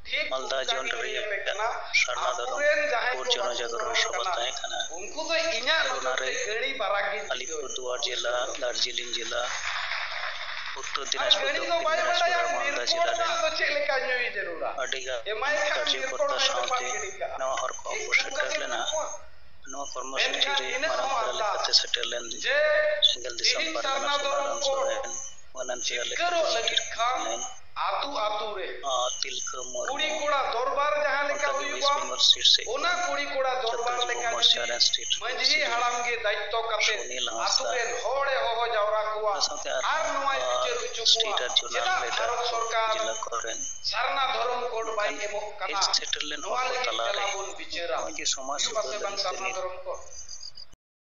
ᱴᱷᱤᱠ ᱢᱟᱞᱫᱟ ᱚᱱᱠᱟ ᱡᱚᱱ ᱜᱮ ᱨᱮᱭᱟᱜ ᱞᱟᱹᱭ ᱟᱯᱮ ᱠᱟᱱᱟ, ᱥᱟᱨᱱᱟ ᱫᱷᱚᱨᱚᱢ ᱟᱵᱚᱨᱮᱱ ᱡᱟᱦᱟᱸᱭ ᱠᱳᱨ ᱠᱚ ᱡᱚᱱᱚ ᱵᱟᱠᱚ ᱡᱟᱜᱚᱨᱚᱱ ᱜᱚᱲᱚ ᱥᱚᱵᱷᱟ ᱠᱟᱱᱟ, ᱛᱟᱦᱮᱸ ᱠᱟᱱᱟ᱾ ᱩᱱᱠᱩ ᱫᱚ ᱤᱧᱟᱜ ᱟᱨ ᱱᱚᱡᱚᱨ ᱚᱱᱟᱨᱮ ᱛᱮ ᱜᱟᱹᱲᱤ ᱵᱟᱨᱟᱠ ᱜᱤᱧ ᱟᱞᱤᱯᱩᱨ ᱴᱷᱤᱠᱟᱹᱣᱮᱫ ᱫᱩᱣᱟᱨ ᱠᱚᱣᱟ᱾ ᱡᱮᱞᱟ, ᱫᱟᱨᱡᱤᱞᱤᱝ ᱡᱮᱞᱟ, ᱩᱛᱛᱚᱨ ᱟᱨ ᱫᱤᱱᱟᱡᱽᱯᱩᱨ, ᱜᱟᱹᱲᱤ ᱫᱚ ᱫᱚᱠᱠᱷᱤᱱ ᱵᱟᱭ ᱫᱤᱱᱟᱡᱽᱯᱩᱨ ᱵᱟᱰᱟᱭᱟ ᱟᱨ ᱢᱟᱞᱫᱟ ᱱᱤᱨᱢᱚᱞ ᱡᱮᱞᱟ ᱨᱮᱱ ᱫᱟᱜ ᱫᱚ ᱪᱮᱫ ᱞᱮᱠᱟ ᱧᱩᱭ ᱡᱟᱹᱨᱩᱲᱟ᱾ ᱟᱹᱰᱤ ᱜᱟᱱ ᱮᱢᱟᱭ ᱠᱷᱟᱱ ᱠᱟᱨᱡᱚᱠᱚᱨᱛᱟ ᱱᱤᱨᱢᱚᱞ ᱫᱟᱜ ᱥᱟᱶᱛᱮ ᱪᱟᱯᱟᱫ ᱜᱤᱰᱤ ᱠᱟᱜᱼᱟ᱾ ᱱᱚᱣᱟ ᱦᱚᱨ ᱠᱚ ᱴᱷᱤᱠ ᱚᱱᱠᱟ ᱥᱮᱴᱮᱨ ᱜᱮ ᱞᱮᱱᱟ᱾ ᱢᱮᱱᱟᱜ ᱠᱚᱣᱟ᱾ ᱱᱚᱣᱟ ᱠᱚᱨᱢᱚᱥᱩᱪᱤ ᱢᱮᱱᱠᱷᱟᱱ ᱨᱮ ᱤᱱᱟᱹᱜ ᱢᱟᱨᱟᱝ ᱦᱚᱸ ᱯᱮᱲᱟ ᱟᱸᱫᱷᱟ ᱞᱮᱠᱟᱛᱮ ᱥᱮᱴᱮᱨ ᱞᱮᱱ ᱡᱮ ᱥᱮᱸᱜᱮᱞ ᱫᱤᱥᱚᱢ ᱛᱮᱦᱮᱧ ᱯᱟᱨᱜᱟᱱᱟ ᱥᱟᱨᱱᱟ ᱥᱳᱱᱟᱨᱟᱢ ᱫᱷᱚᱨᱚᱢ ᱠᱚ ᱥᱚᱨᱮᱱ, ᱢᱟᱹᱱᱟᱱ ᱯᱮᱲᱟ ᱡᱤᱛᱠᱟᱹᱨᱚᱜ ᱞᱮᱠᱟᱛᱮ ᱞᱟᱹᱜᱤᱫ ᱥᱮᱴᱮᱨ ᱠᱷᱟᱱ ᱞᱮᱱ ᱟᱹᱛᱩ ᱟᱹᱛᱩ ᱨᱮ ᱟᱨ ᱛᱤᱞᱠᱟᱹ ᱢᱩᱨᱢᱩ, ᱠᱩᱲᱤ ᱠᱚᱲᱟ ᱫᱚᱨᱵᱟᱨ ᱡᱟᱦᱟᱸ ᱞᱮᱠᱟ ᱚᱱᱠᱟᱜᱮ ᱦᱩᱭᱩᱜᱼᱟ, ᱣᱮᱥᱴ ᱵᱮᱝᱜᱚᱞ ᱥᱴᱮᱴ ᱥᱮᱫ ᱚᱱᱟ ᱠᱷᱚᱱ ᱠᱩᱲᱤ ᱠᱚᱲᱟ ᱫᱚᱨᱵᱟᱨ ᱪᱷᱟᱛᱨᱚ ᱡᱩᱵᱚ ᱞᱮᱠᱟ ᱢᱳᱨᱪᱟ ᱡᱩᱫᱤ ᱨᱮᱱ ᱥᱴᱮᱴ ᱢᱟᱹᱡᱷᱤ ᱯᱨᱮᱥᱤᱰᱮᱱᱴ ᱦᱟᱲᱟᱢ ᱜᱮ ᱫᱟᱭᱤᱛᱛᱚ ᱠᱟᱛᱮ ᱥᱩᱱᱤᱞ ᱟᱹᱛᱩ ᱦᱟᱸᱥᱫᱟ, ᱨᱮᱱ ᱦᱚᱲ ᱮ ᱦᱚᱦᱚ ᱡᱟᱣᱨᱟ ᱠᱚᱣᱟ ᱚᱱᱟ ᱥᱟᱶᱛᱮ ᱟᱨ ᱟᱨᱦᱚᱸ, ᱱᱚᱣᱟᱭ ᱟᱨ, ᱵᱤᱪᱟᱹᱨ ᱦᱚᱪᱚ ᱠᱚᱣᱟ, ᱥᱴᱮᱴ ᱟᱨ ᱡᱳᱱᱟᱞ ᱪᱮᱫᱟᱜ ᱞᱤᱰᱟᱨ ᱵᱷᱟᱨᱚᱛ ᱠᱚ ᱥᱚᱨᱠᱟᱨ ᱡᱮᱞᱟ ᱠᱚᱨᱮᱱ ᱥᱟᱨᱱᱟ ᱫᱷᱚᱨᱚᱢ ᱠᱳᱰ ᱵᱟᱭ ᱚᱱᱠᱟᱜᱮ ᱮᱢᱚᱜ ᱠᱟᱱᱟ? ᱦᱮᱡ ᱥᱮᱴᱮᱨ ᱞᱮᱱ ᱱᱚᱣᱟ ᱦᱚᱲ ᱠᱚ ᱞᱟᱹᱜᱤᱫ ᱛᱟᱞᱟᱨᱮ ᱫᱮᱞᱟ ᱵᱚᱱ ᱵᱤᱪᱟᱹᱨᱟ᱾ ᱱᱚᱜᱼᱚᱭ ᱡᱮ ᱥᱚᱢᱟᱡᱽ ᱦᱩᱭᱩᱜ ᱥᱩᱥᱟᱹᱨ ᱟᱥᱮ ᱵᱟᱝ ᱞᱟᱹᱜᱤᱫ ᱛᱮ ᱥᱟᱨᱱᱟ ᱱᱤᱛ ᱫᱷᱚᱨᱚᱢ ᱠᱳᱰ?